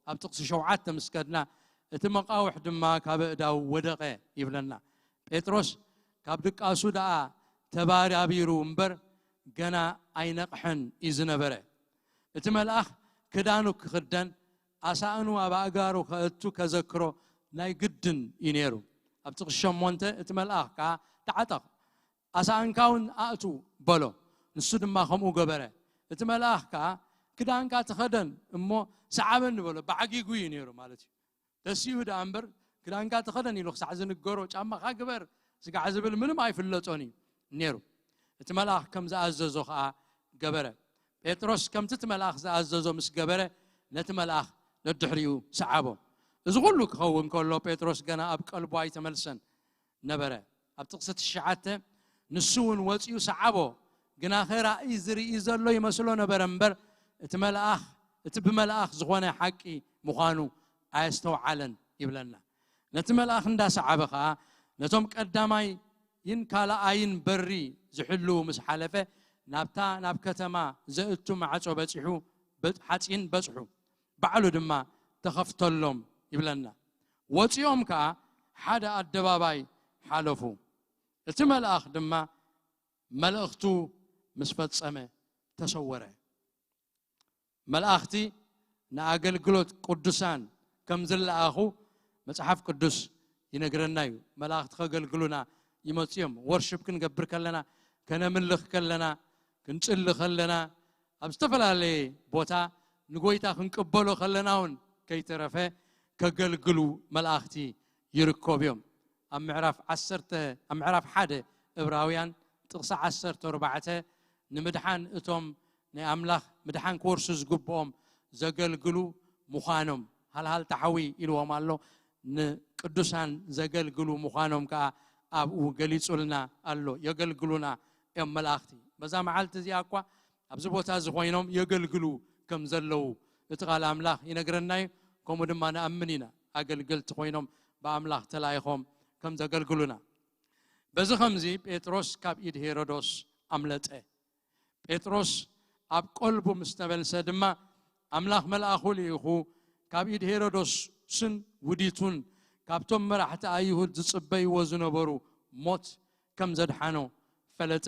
ኣብ ጥቕሲ ሸውዓተ ምስ ከድና እቲ መቓውሕ ድማ ካብ ኣእዳዉ ወደቐ ይብለና። ጴጥሮስ ካብ ድቃሱ ደኣ ተባራቢሩ እምበር ገና ኣይነቕሐን እዩ ዝነበረ። እቲ መልኣኽ ክዳኑ ክኽደን ኣሳእኑ ኣብ ኣእጋሩ ከእቱ ከዘክሮ ናይ ግድን እዩ ነይሩ። ኣብ ጥቕሲ ሸሞንተ እቲ መልኣኽ ከኣ ተዓጠቕ ኣሳእንካ እውን ኣእቱ በሎ። ንሱ ድማ ከምኡ ገበረ። እቲ መልኣኽ ከኣ ክዳንካ ተኸደን እሞ ሰዓበኒ በሎ። ባዕጊጉ እዩ ነይሩ ማለት እዩ። ተሲኡ ደኣ እምበር ክዳንካ ተኸደን ኢሉ ክሳዕ ዝንገሮ ጫማኻ ግበር ስጋዕ ዝብል ምንም ኣይፍለጦን እዩ ነይሩ። እቲ መልኣኽ ከም ዝኣዘዞ ከኣ ገበረ። ጴጥሮስ ከምቲ እቲ መልኣኽ ዝኣዘዞ ምስ ገበረ ነቲ መልኣኽ ነድሕሪኡ ሰዓቦ። እዚ ኩሉ ክኸውን ከሎ ጴጥሮስ ገና ኣብ ቀልቡ ኣይተመልሰን ነበረ። ኣብ ጥቕሲ ትሽዓተ ንሱ እውን ወፂኡ ሰዓቦ፣ ግናኸ ራእይ ዝርኢ ዘሎ ይመስሎ ነበረ እምበር እቲ መልኣኽ እቲ ብመልኣኽ ዝኾነ ሓቂ ምዃኑ ኣየስተውዓለን ይብለና። ነቲ መልኣኽ እንዳሰዓበ ኸኣ ነቶም ቀዳማይን ካልኣይን በሪ ዝሕልዉ ምስ ሓለፈ ናብታ ናብ ከተማ ዘእቱ ማዕጾ በጺሑ ሓጺን በጽሑ። ባዕሉ ድማ ተኸፍተሎም ይብለና። ወጺኦም ከኣ ሓደ ኣደባባይ ሓለፉ። እቲ መልኣኽ ድማ መልእኽቱ ምስ ፈጸመ ተሰወረ። መላእኽቲ ንኣገልግሎት ቅዱሳን ከም ዝለኣኹ መጽሓፍ ቅዱስ ይነግረና እዩ። መላእኽቲ ከገልግሉና ይመጹ እዮም። ወርሽፕ ክንገብር ከለና፣ ከነምልኽ ከለና፣ ክንጽሊ ከለና፣ ኣብ ዝተፈላለየ ቦታ ንጎይታ ክንቅበሎ ከለና እውን ከይተረፈ ከገልግሉ መላእኽቲ ይርከቡ እዮም። ኣብ ምዕራፍ ዓሰርተ ኣብ ምዕራፍ ሓደ እብራውያን ጥቕሲ ዓሰርተ ኣርባዕተ ንምድሓን እቶም ናይ ኣምላኽ ምድሓን ክወርሱ ዝግብኦም ዘገልግሉ ምዃኖም፣ ሃልሃልቲ ሓዊ ኢልዎም ኣሎ። ንቅዱሳን ዘገልግሉ ምዃኖም ከኣ ኣብኡ ገሊጹልና ኣሎ። የገልግሉና እዮም መላእኽቲ። በዛ መዓልቲ እዚኣ እኳ ኣብዚ ቦታ እዚ ኮይኖም የገልግሉ ከም ዘለዉ እቲ ቃል ኣምላኽ ይነግረና እዩ። ከምኡ ድማ ንኣምን ኢና፣ ኣገልገልቲ ኮይኖም ብኣምላኽ ተላኢኾም ከም ዘገልግሉና። በዚ ኸምዚ ጴጥሮስ ካብ ኢድ ሄሮዶስ ኣምለጠ። ጴጥሮስ ኣብ ቀልቡ ምስ ተመልሰ ድማ ኣምላኽ መልኣኹ ልኢኹ ካብ ኢድ ሄሮዶስን ውዲቱን ካብቶም መራሕቲ ኣይሁድ ዝጽበይዎ ዝነበሩ ሞት ከም ዘድሓኖ ፈለጠ።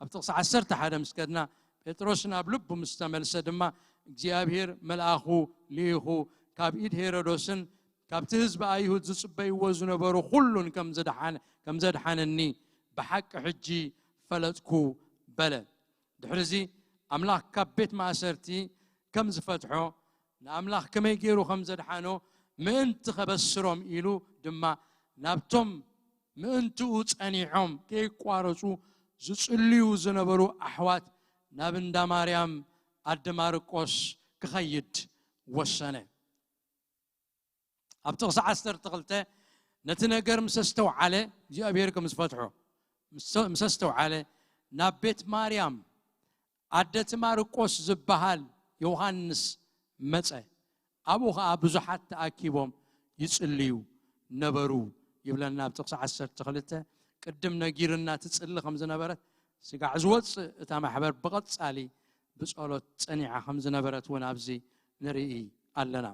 ኣብ ጥቕሲ ዓሰርተ ሓደ ምስ ከድና ጴጥሮስ ናብ ልቡ ምስ ተመልሰ ድማ እግዚኣብሔር መልኣኹ ልኢኹ ካብ ኢድ ሄሮዶስን ካብቲ ህዝቢ ኣይሁድ ዝጽበይዎ ዝነበሩ ኩሉን ከም ዝደሓን- ከም ዘድሓነኒ ብሓቂ ሕጂ ፈለጥኩ በለ። ድሕርዚ ኣምላኽ ካብ ቤት ማእሰርቲ ከም ዝፈትሖ ንኣምላኽ ከመይ ገይሩ ከም ዘድሓኖ ምእንቲ ከበስሮም ኢሉ ድማ ናብቶም ምእንትኡ ጸኒዖም ከይቋረጹ ዝጽልዩ ዝነበሩ ኣሕዋት ናብ እንዳ ማርያም ኣደ ማርቆስ ክኸይድ ወሰነ። ኣብ ጥቕሲ ዓሰርተ ክልተ ነቲ ነገር ምስ ኣስተውዓለ፣ እግዚኣብሔር ከም ዝፈትሖ ምስ ኣስተውዓለ፣ ናብ ቤት ማርያም ኣደ እቲ ማርቆስ ዝበሃል ዮሃንስ መጸ። ኣብኡ ኸኣ ብዙሓት ተኣኪቦም ይጽልዩ ነበሩ ይብለና ኣብ ጥቕሲ ዓሰርተ ክልተ። ቅድም ነጊርና ትጽሊ ከም ዝነበረት፣ ስጋዕ ዝወጽእ እታ ማሕበር ብቐጻሊ ብጸሎት ጸኒዓ ከም ዝነበረት እውን ኣብዚ ንርኢ ኣለና።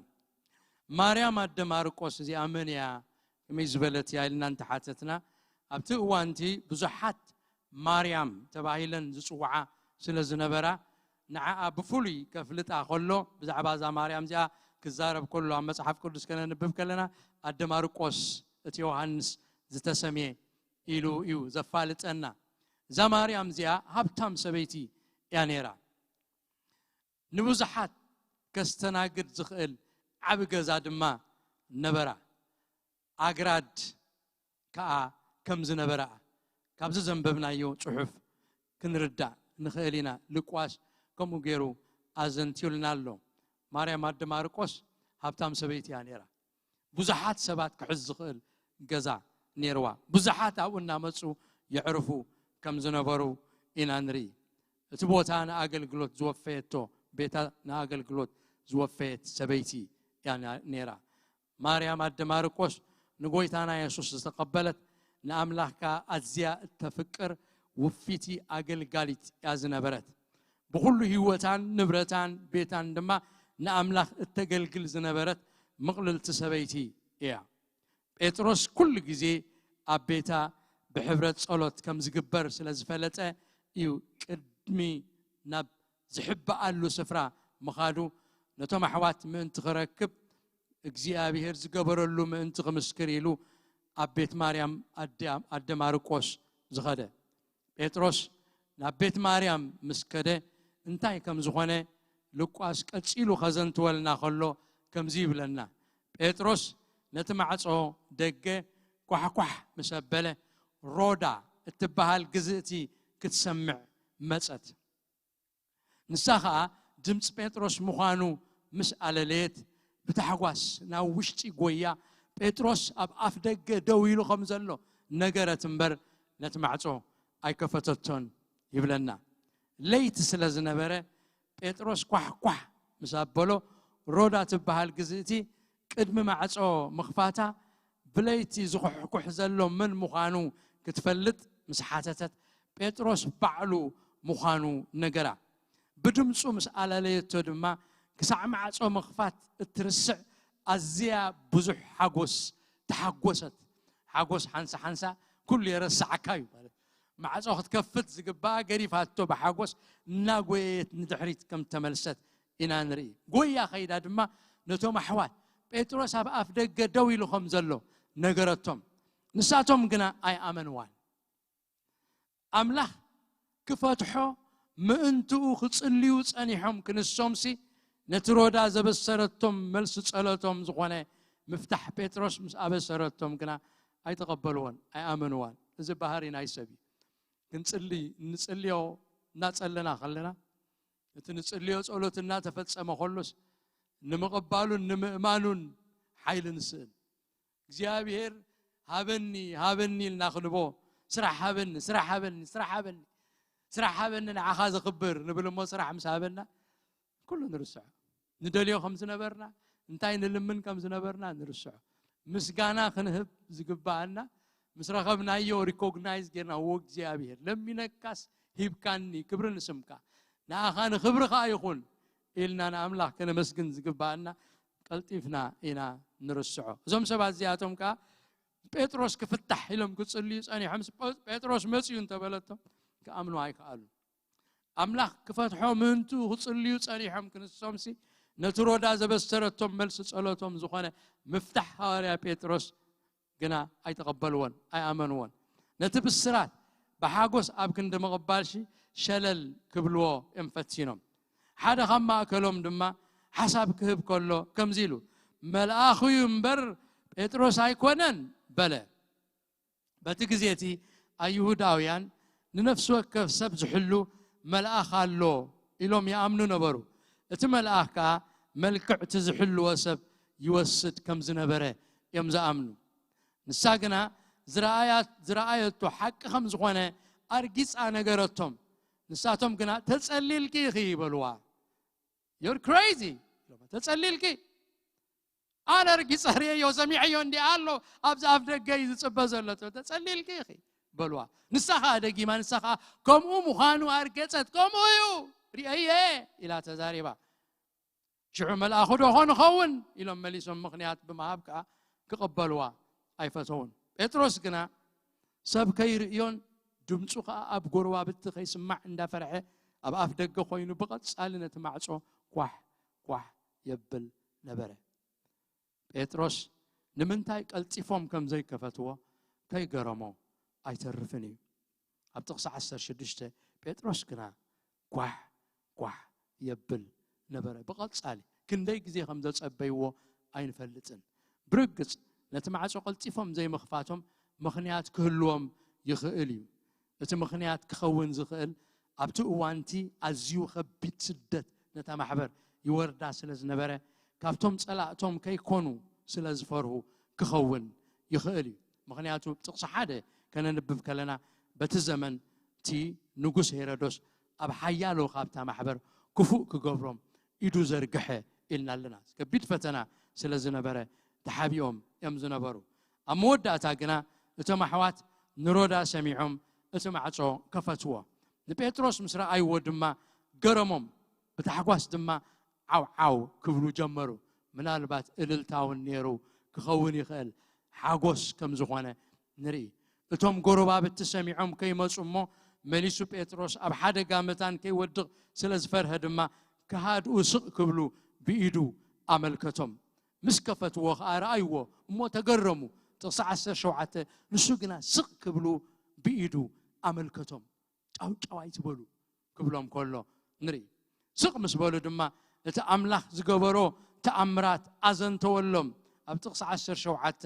ማርያም ኣደ ማርቆስ እዚኣ መን እያ? ከመይ ዝበለት እያ? ኢልና እንተሓተትና፣ ኣብቲ እዋንቲ ብዙሓት ማርያም ተባሂለን ዝጽውዓ ስለ ዝነበራ፣ ንዓኣ ብፍሉይ ከፍልጣ ከሎ፣ ብዛዕባ እዛ ማርያም እዚኣ ክዛረብ ከሎ፣ ኣብ መጽሓፍ ቅዱስ ከነንብብ ከለና፣ ኣደ ማርቆስ እቲ ዮሃንስ ዝተሰምየ ኢሉ እዩ ዘፋልጠና። እዛ ማርያም እዚኣ ሃብታም ሰበይቲ እያ ነይራ። ንብዙሓት ከስተናግድ ዝኽእል ዓቢ ገዛ ድማ ነበራ። ኣግራድ ከኣ ከም ዝነበራ ካብዚ ዘንበብናዮ ጽሑፍ ክንርዳእ ንኽእል ኢና። ሉቃስ ከምኡ ገይሩ ኣዘንትዩልና ኣሎ። ማርያም ኣደ ማርቆስ ሃብታም ሰበይቲ እያ ነይራ። ብዙሓት ሰባት ክሕዝ ዝኽእል ገዛ ነይርዋ። ብዙሓት ኣብኡ እናመጹ የዕርፉ ከም ዝነበሩ ኢና ንርኢ። እቲ ቦታ ንኣገልግሎት ዝወፈየቶ፣ ቤታ ንኣገልግሎት ዝወፈየት ሰበይቲ እያ ና-፣ ነይራ። ማርያም ኣደ ማርቆስ ንጎይታና የሱስ ዝተቐበለት፣ ንኣምላኽ ከኣ ኣዝያ እተፍቅር ውፊቲ ኣገልጋሊት እያ ዝነበረት። ብኹሉ ህይወታን ንብረታን ቤታን ድማ ንኣምላኽ እተገልግል ዝነበረት ምቕልልቲ ሰበይቲ እያ። ጴጥሮስ ኩሉ ግዜ ኣብ ቤታ ብሕብረት ጸሎት ከም ዝግበር ስለ ዝፈለጠ እዩ ቅድሚ ናብ ዝሕበኣሉ ስፍራ ምኻዱ፣ ነቶም ኣሕዋት ምእንቲ ክረክብ እግዚኣብሔር ዝገበረሉ ምእንቲ ክምስክር ኢሉ ኣብ ቤት ማርያም ኣደ፣ ኣደ ማርቆስ ዝኸደ። ጴጥሮስ ናብ ቤት ማርያም ምስ ከደ እንታይ ከም ዝኾነ ሉቃስ ቀጺሉ ከዘንትወልና ከሎ ከምዚ ይብለና። ጴጥሮስ ነቲ ማዕጾ ደገ ኳሕኳሕ ምስ ኣበለ፣ ሮዳ እትበሃል ግዝእቲ ክትሰምዕ መጸት። ንሳ ኸኣ ድምፂ ጴጥሮስ ምዃኑ ምስ ኣለለየት፣ ብታሕጓስ ናብ ውሽጢ ጎያ፣ ጴጥሮስ ኣብ ኣፍ ደገ ደው ኢሉ ከም ዘሎ ነገረት እምበር፣ ነቲ ማዕጾ ኣይከፈተቶን ይብለና። ለይቲ ስለ ዝነበረ፣ ጴጥሮስ ኳሕ ኳሕ ምስ ኣበሎ፣ ሮዳ ትበሃል ግዝእቲ ቅድሚ ማዕጾ ምኽፋታ፣ ብለይቲ ዝኹሕኩሕ ዘሎ መን ምዃኑ ክትፈልጥ ምስ ሓተተት፣ ጴጥሮስ ባዕሉ ምዃኑ ነገራ። ብድምፁ ምስ ኣለለየቶ ድማ፣ ክሳዕ ማዕጾ ምኽፋት እትርስዕ ኣዝያ ብዙሕ ሓጎስ ተሓጎሰት። ሓጎስ ሓንሳ ሓንሳ ኩሉ የረስዓካ እዩ ማለት። ማዕጾ ክትከፍት ዝግባኣ ገዲፋቶ ብሓጎስ እናጎየየት ንድሕሪት ከም ተመልሰት ኢና ንርኢ። ጎያ ከይዳ ድማ ነቶም ኣሕዋት ጴጥሮስ ኣብ ኣፍ ደገ ደው ኢሉ ከም ዘሎ ነገረቶም። ንሳቶም ግና ኣይኣመንዋን። ኣምላኽ ክፈትሖ ምእንትኡ ክጽልዩ ጸኒሖም ክንሶምሲ፣ ነቲ ሮዳ ዘበሰረቶም መልሲ ጸሎቶም ዝኾነ ምፍታሕ ጴጥሮስ ምስ ኣበሰረቶም ግና ኣይተቐበልዎን፣ ኣይኣመንዋን። እዚ ባህሪ ናይ ሰብ እዩ። ክንጽሊ፣ እንጽልዮ እናጸለና ከለና፣ እቲ ንጽልዮ ጸሎት እናተፈጸመ ከሎስ፣ ንምቕባሉን ንምእማኑን ሓይሊ ንስእን። እግዚኣብሔር ሃበኒ፣ ሃበኒ ኢልና ክንቦ፣ ስራሕ ሃበኒ፣ ስራሕ ሃበኒ፣ ስራሕ ሃበኒ፣ ስራሕ ሃበኒ ንዓኻ ዘኽብር ንብል እሞ፣ ስራሕ ምስ ሃበና ኩሉ ንርስዖ። ንደልዮ ከም ዝነበርና፣ እንታይ ንልምን ከም ዝነበርና ንርስዖ። ምስጋና ክንህብ ዝግባኣና ምስ ረኸብናዮ ሪኮግናይዝ ጌርና፣ "እዎ እግዚኣብሔር፣ ለሚነካስ ሂብካኒ፣ ክብሪ ንስምካ፣ ንኣኻ ንክብሪ ኸኣ ይኹን" ኢልና ንኣምላኽ ከነመስግን ዝግባኣና ቀልጢፍና ኢና ንርስዖ። እዞም ሰባት እዚኣቶም ከኣ ጴጥሮስ ክፍታሕ ኢሎም ክጽልዩ ጸኒሖም፣ ጴጥሮስ መጽዩ እንተበለቶም ክኣምኑ ኣይከኣሉን። ኣምላኽ ክፈትሖ ምእንቱ ክጽልዩ ጸኒሖም ክንሶምሲ፣ ነቲ ሮዳ ዘበሰረቶም መልሲ ጸሎቶም ዝኾነ ምፍታሕ ሃዋርያ ጴጥሮስ ግና ኣይተቐበልዎን፣ ኣይኣመንዎን። ነቲ ብስራት ብሓጎስ ኣብ ክንዲ ምቕባልሲ ሸለል ክብልዎ እዮም ፈቲኖም። ሓደ ካብ ማእከሎም ድማ ሓሳብ ክህብ ከሎ ከምዚ ኢሉ፣ "መልኣኽ እዩ እምበር ጴጥሮስ ኣይኮነን" በለ። በቲ ግዜ እቲ ኣይሁዳውያን ንነፍሲ ወከፍ ሰብ ዝሕሉ መልኣኽ ኣሎ ኢሎም ይኣምኑ ነበሩ። እቲ መልኣኽ ከኣ መልክዕ እቲ ዝሕልዎ ሰብ ይወስድ ከም ዝነበረ እዮም ዝኣምኑ። ንሳ ግና ዝረኣያት-፣ ዝረኣየቶ ሓቂ ከም ዝኾነ ኣርጊጻ ነገረቶም። ንሳቶም ግና "ተጸሊልኪ ኢኺ" በልዋ። "You're crazy!" "ተጸሊልኪ?" "ኣነ ኣርጊጸ ርእየዮ፣ ሰሚዐዮ እንዲ ኣሎ፣ ኣብዚ ኣፍ ደገ እዩ ዝጽበ ዘሎ። ተጸሊልኪ ኢኺ" በልዋ። ንሳ ኸኣ ደጊማ፣ ንሳ ኸኣ ከምኡ ምዃኑ ኣርገጸት። "ከምኡ እዩ፣ ርእየ" ኢላ ተዛሪባ። ሽዑ መልኣኹ "ዶ ኾን ኸውን?" ኢሎም መሊሶም ምኽንያት ብምሃብ ከኣ ክቕበልዋ ኣይፈተውን። ጴጥሮስ ግና ሰብ ከይርእዮን ድምፁ ከኣ ኣብ ጎረባብቲ ከይስማዕ እንዳፈርሐ ኣብ ኣፍ ደገ ኮይኑ ብቐጻሊ ነቲ ማዕጾ ኳሕ ኳሕ የብል ነበረ። ጴጥሮስ ንምንታይ ቀልጢፎም ከም ዘይከፈትዎ ከይገረሞ ኣይተርፍን እዩ። ኣብ ጥቕሲ ዓሰርተ ሽዱሽተ ጴጥሮስ ግና ኳሕ ኳሕ የብል ነበረ። ብቐጻሊ ክንደይ ግዜ ከም ዘጸበይዎ ኣይንፈልጥን። ብርግጽ ነቲ ማዕጾ ቀልጢፎም ዘይምኽፋቶም ምኽንያት ክህልዎም ይኽእል እዩ። እቲ ምኽንያት ክኸውን ዝኽእል ኣብቲ እዋንቲ ኣዝዩ ከቢድ ስደት ነታ ማሕበር ይወርዳ ስለ ዝነበረ ካብቶም ጸላእቶም ከይኮኑ ስለ ዝፈርሁ ክኸውን ይኽእል እዩ። ምኽንያቱ ጥቕሲ ሓደ ከነንብብ ከለና በቲ ዘመን እቲ ንጉስ ሄሮዶስ ኣብ ሓያሎ ካብታ ማሕበር ክፉእ ክገብሮም ኢዱ ዘርግሐ ኢልና ኣለና። ከቢድ ፈተና ስለ ዝነበረ ተሓቢኦም እዮም ዝነበሩ። ኣብ መወዳእታ ግና እቶም ኣሕዋት ንሮዳ ሰሚዖም እቲ ማዕጾ ከፈትዎ። ንጴጥሮስ ምስ ረኣይዎ ድማ ገረሞም፣ ብታሕጓስ ድማ ዓው ዓው ክብሉ ጀመሩ። ምናልባት እልልታ እውን ነይሩ ክኸውን ይኽእል፣ ሓጎስ ከም ዝኾነ ንርኢ። እቶም ጎረባብቲ ሰሚዖም ከይመጹ እሞ መሊሱ ጴጥሮስ ኣብ ሓደጋ መታን ከይወድቕ ስለ ዝፈርሀ ድማ ክሃድኡ ስቕ ክብሉ ብኢዱ ኣመልከቶም። ምስ ከፈትዎ ኸኣ ረኣይዎ እሞ ተገረሙ። ጥቕሲ ዓሰርተ ሸውዓተ ንሱ ግና ስቕ ክብሉ ብኢዱ ኣመልከቶም። ጫው ጫው ኣይትበሉ ክብሎም ከሎ ንርኢ። ስቕ ምስ በሉ ድማ እቲ ኣምላኽ ዝገበሮ ተኣምራት ኣዘንተወሎም። ኣብ ጥቕሲ ዓሰርተ ሸውዓተ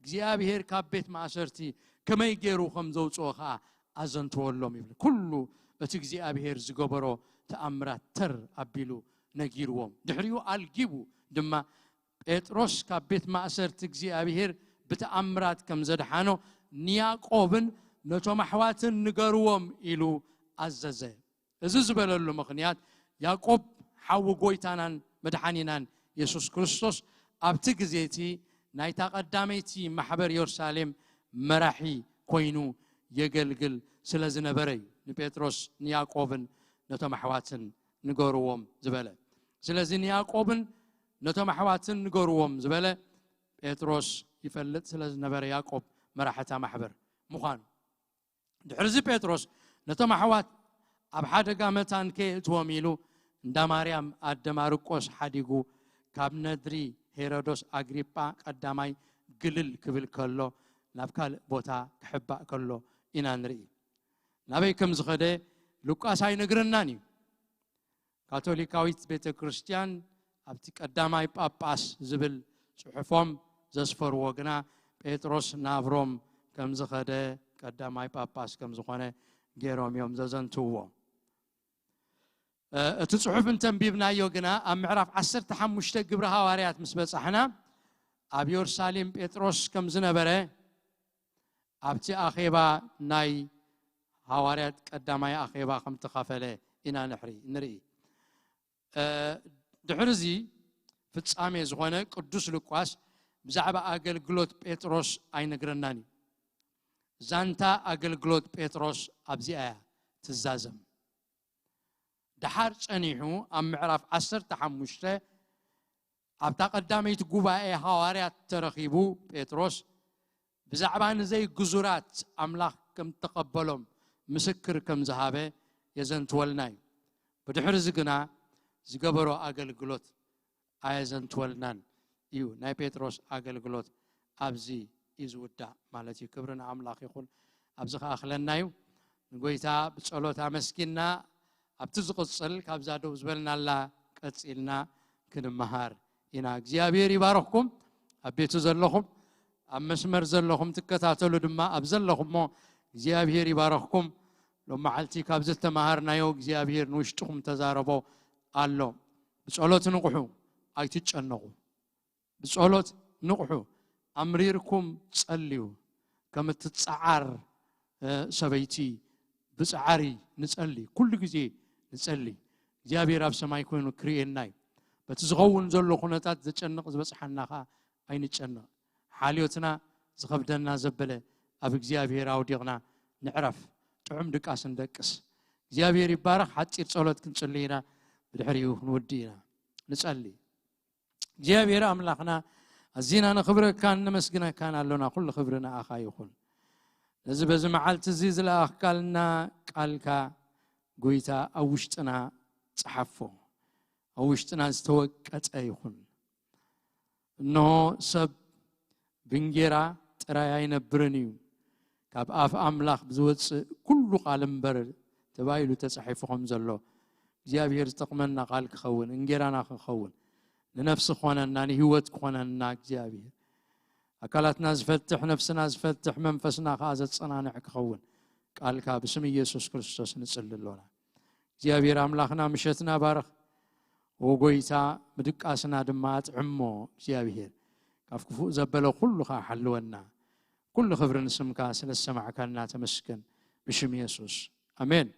እግዚኣብሔር ካብ ቤት ማእሰርቲ ከመይ ገይሩ ከም ዘውፅኦ ኸዓ ኣዘንተወሎም ይብል። ኩሉ እቲ እግዚኣብሔር ዝገበሮ ተኣምራት ተር ኣቢሉ ነጊርዎም። ድሕሪኡ ኣልጊቡ ድማ ጴጥሮስ ካብ ቤት ማእሰርቲ እግዚኣብሔር ብተኣምራት ከም ዘድሓኖ ንያዕቆብን ነቶም ኣሕዋትን ንገርዎም ኢሉ ኣዘዘ። እዚ ዝበለሉ ምኽንያት ያዕቆብ ሓዊ ጎይታናን መድሓኒናን የሱስ ክርስቶስ ኣብቲ ግዜ እቲ ናይታ ቀዳመይቲ ማሕበር የሩሳሌም መራሒ ኮይኑ የገልግል ስለ ዝነበረ እዩ ንጴጥሮስ ንያዕቆብን ነቶም ኣሕዋትን ንገርዎም ዝበለ። ስለዚ ንያዕቆብን ነቶም ኣሕዋትን ንገርዎም ዝበለ ጴጥሮስ ይፈልጥ ስለ ዝነበረ ያዕቆብ መራሕታ ማሕበር ምዃኑ። ድሕርዚ ጴጥሮስ ነቶም ኣሕዋት ኣብ ሓደጋ መታን ከየእትዎም ኢሉ እንዳ ማርያም ኣደ ማርቆስ ሓዲጉ ካብ ነድሪ ሄሮዶስ ኣግሪጳ ቀዳማይ ግልል ክብል ከሎ ናብ ካልእ ቦታ ክሕባእ ከሎ ኢና ንርኢ። ናበይ ከም ዝኸደ ሉቃስ ኣይነግረናን እዩ። ካቶሊካዊት ቤተ ክርስቲያን ኣብቲ ቀዳማይ ጳጳስ ዝብል ጽሑፎም ዘስፈርዎ ግና ጴጥሮስ ናብ ሮም ከም ዝኸደ ቀዳማይ ጳጳስ ከም ዝኾነ ገይሮም እዮም ዘዘንትውዎ። እ፣ እቲ ጽሑፍ እንተንቢብናዮ ግና ኣብ ምዕራፍ ዓሰርተ ሓሙሽተ ግብሪ ሃዋርያት ምስ በጻሕና ኣብ የሩሳሌም ጴጥሮስ ከም ዝነበረ ኣብቲ ኣኼባ ናይ ሃዋርያት ቀዳማይ ኣኼባ ከም ተኻፈለ ኢና ንሕሪ-፣ ንርኢ። እ፣ ድሕሪ እዚ ፍጻሜ ዝኾነ ቅዱስ ሉቃስ ብዛዕባ ኣገልግሎት ጴጥሮስ ኣይነግረናን እዩ። ዛንታ ኣገልግሎት ጴጥሮስ ኣብዚኣ እያ ትዛዘም። ደሓር ጸኒሑ ኣብ ምዕራፍ ዓሰርተ ሓሙሽተ ኣብታ ቀዳመይቲ ጉባኤ ሃዋርያት ተረኺቡ ጴጥሮስ ብዛዕባ ንዘይግዙራት ኣምላኽ ከም ተቐበሎም ምስክር ከም ዝሃበ የዘንትወልና እዩ። ብድሕሪ እዚ ግና ዝገበሮ ኣገልግሎት ኣየዘንትወልናን እዩ። ናይ ጴጥሮስ ኣገልግሎት ኣብዚ እዩ ዝውዳእ ማለት እዩ። ክብሪ ንኣምላኽ ይኹን። ኣብዚ ከኣኽለና እዩ። ንጎይታ ብጸሎት ኣመስጊንና ኣብቲ ዝቕጽል ካብዛ ደው ዝበልናላ ቀጺልና ክንመሃር ኢና። እግዚኣብሔር ይባረኽኩም። ኣብ ቤቱ ዘለኹም፣ ኣብ መስመር ዘለኹም ትከታተሉ ድማ ኣብ ዘለኹሞ እግዚኣብሔር ይባረኽኩም። ሎም መዓልቲ ካብ ዝተማሃርናዮ እግዚኣብሔር ንውሽጥኹም ተዛረቦ ኣሎ። ብጸሎት ንቕሑ፣ ኣይትጨነቑ። ብጸሎት ንቕሑ፣ ኣምሪርኩም ጸልዩ። ከም እትጸዓር ሰበይቲ ብጸዓሪ ንጸሊ፣ ኩሉ ግዜ ንጸሊ። እግዚኣብሔር ኣብ ሰማይ ኮይኑ ክርእየና እዩ። በቲ ዝኸውን ዘሎ ኩነታት ዘጨንቕ ዝበጽሓና ኸዓ ኣይንጨንቕ። ሓልዮትና ዝኸብደና ዘበለ ኣብ እግዚኣብሔር ኣውዲቕና ንዕረፍ። ጥዑም ድቃስ ንደቅስ። እግዚኣብሔር ይባረኽ። ሓጺር ጸሎት ክንጽሊ ኢና፣ ብድሕሪኡ ክንውዲ ኢና። ንጸሊ። እግዚኣብሔር ኣምላኽና፣ ኣዚና ነኽብረካን ነመስግነካን ኣሎና። ኩሉ ክብሪ ንኣኻ ይኹን። ነዚ በዚ መዓልቲ እዚ ዝለኣኽካልና ቃልካ፣ ጎይታ፣ ኣብ ውሽጥና ጸሓፎ። ኣብ ውሽጥና ዝተወቀጠ ይኹን። እንሆ፣ ሰብ ብእንጌራ ጥራይ ኣይነብርን እዩ፣ ካብ ኣፍ ኣምላኽ ብዝወጽእ ኩሉ ቃል እምበር ተባሂሉ ተጻሒፉ ከም ዘሎ፣ እግዚኣብሔር ዝጠቕመና ቃል ክኸውን፣ እንጌራና ክኸውን፣ ንነፍሲ ክኾነና፣ ንህይወት ክኾነና፣ እግዚኣብሔር ኣካላትና ዝፈትሕ፣ ነፍስና ዝፈትሕ፣ መንፈስና ከኣ ዘጸናንዕ ክኸውን ቃልካ ብስም ኢየሱስ ክርስቶስ ንጽሊ ኣሎና። እግዚኣብሔር ኣምላኽና፣ ምሸትና ባርኽ። ኦ ጎይታ፣ ምድቃስና ድማ ኣጥዕሞ። እግዚኣብሔር፣ ካብ ክፉእ ዘበለ ኩሉ ከኣ ሓልወና። ኩሉ ክብሪ ንስምካ፣ ስለ ዝሰማዕካና ተመስገን። ብሽም የሱስ፣ ኣሜን።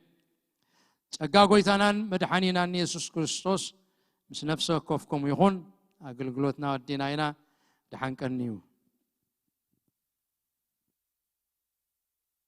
ጸጋ ጎይታናን መድሓኒናን የሱስ ክርስቶስ ምስ ነፍሲ ወከፍኩም ይኹን። ኣገልግሎትና ወዲና ኢና። ደሓን ቀንዩ።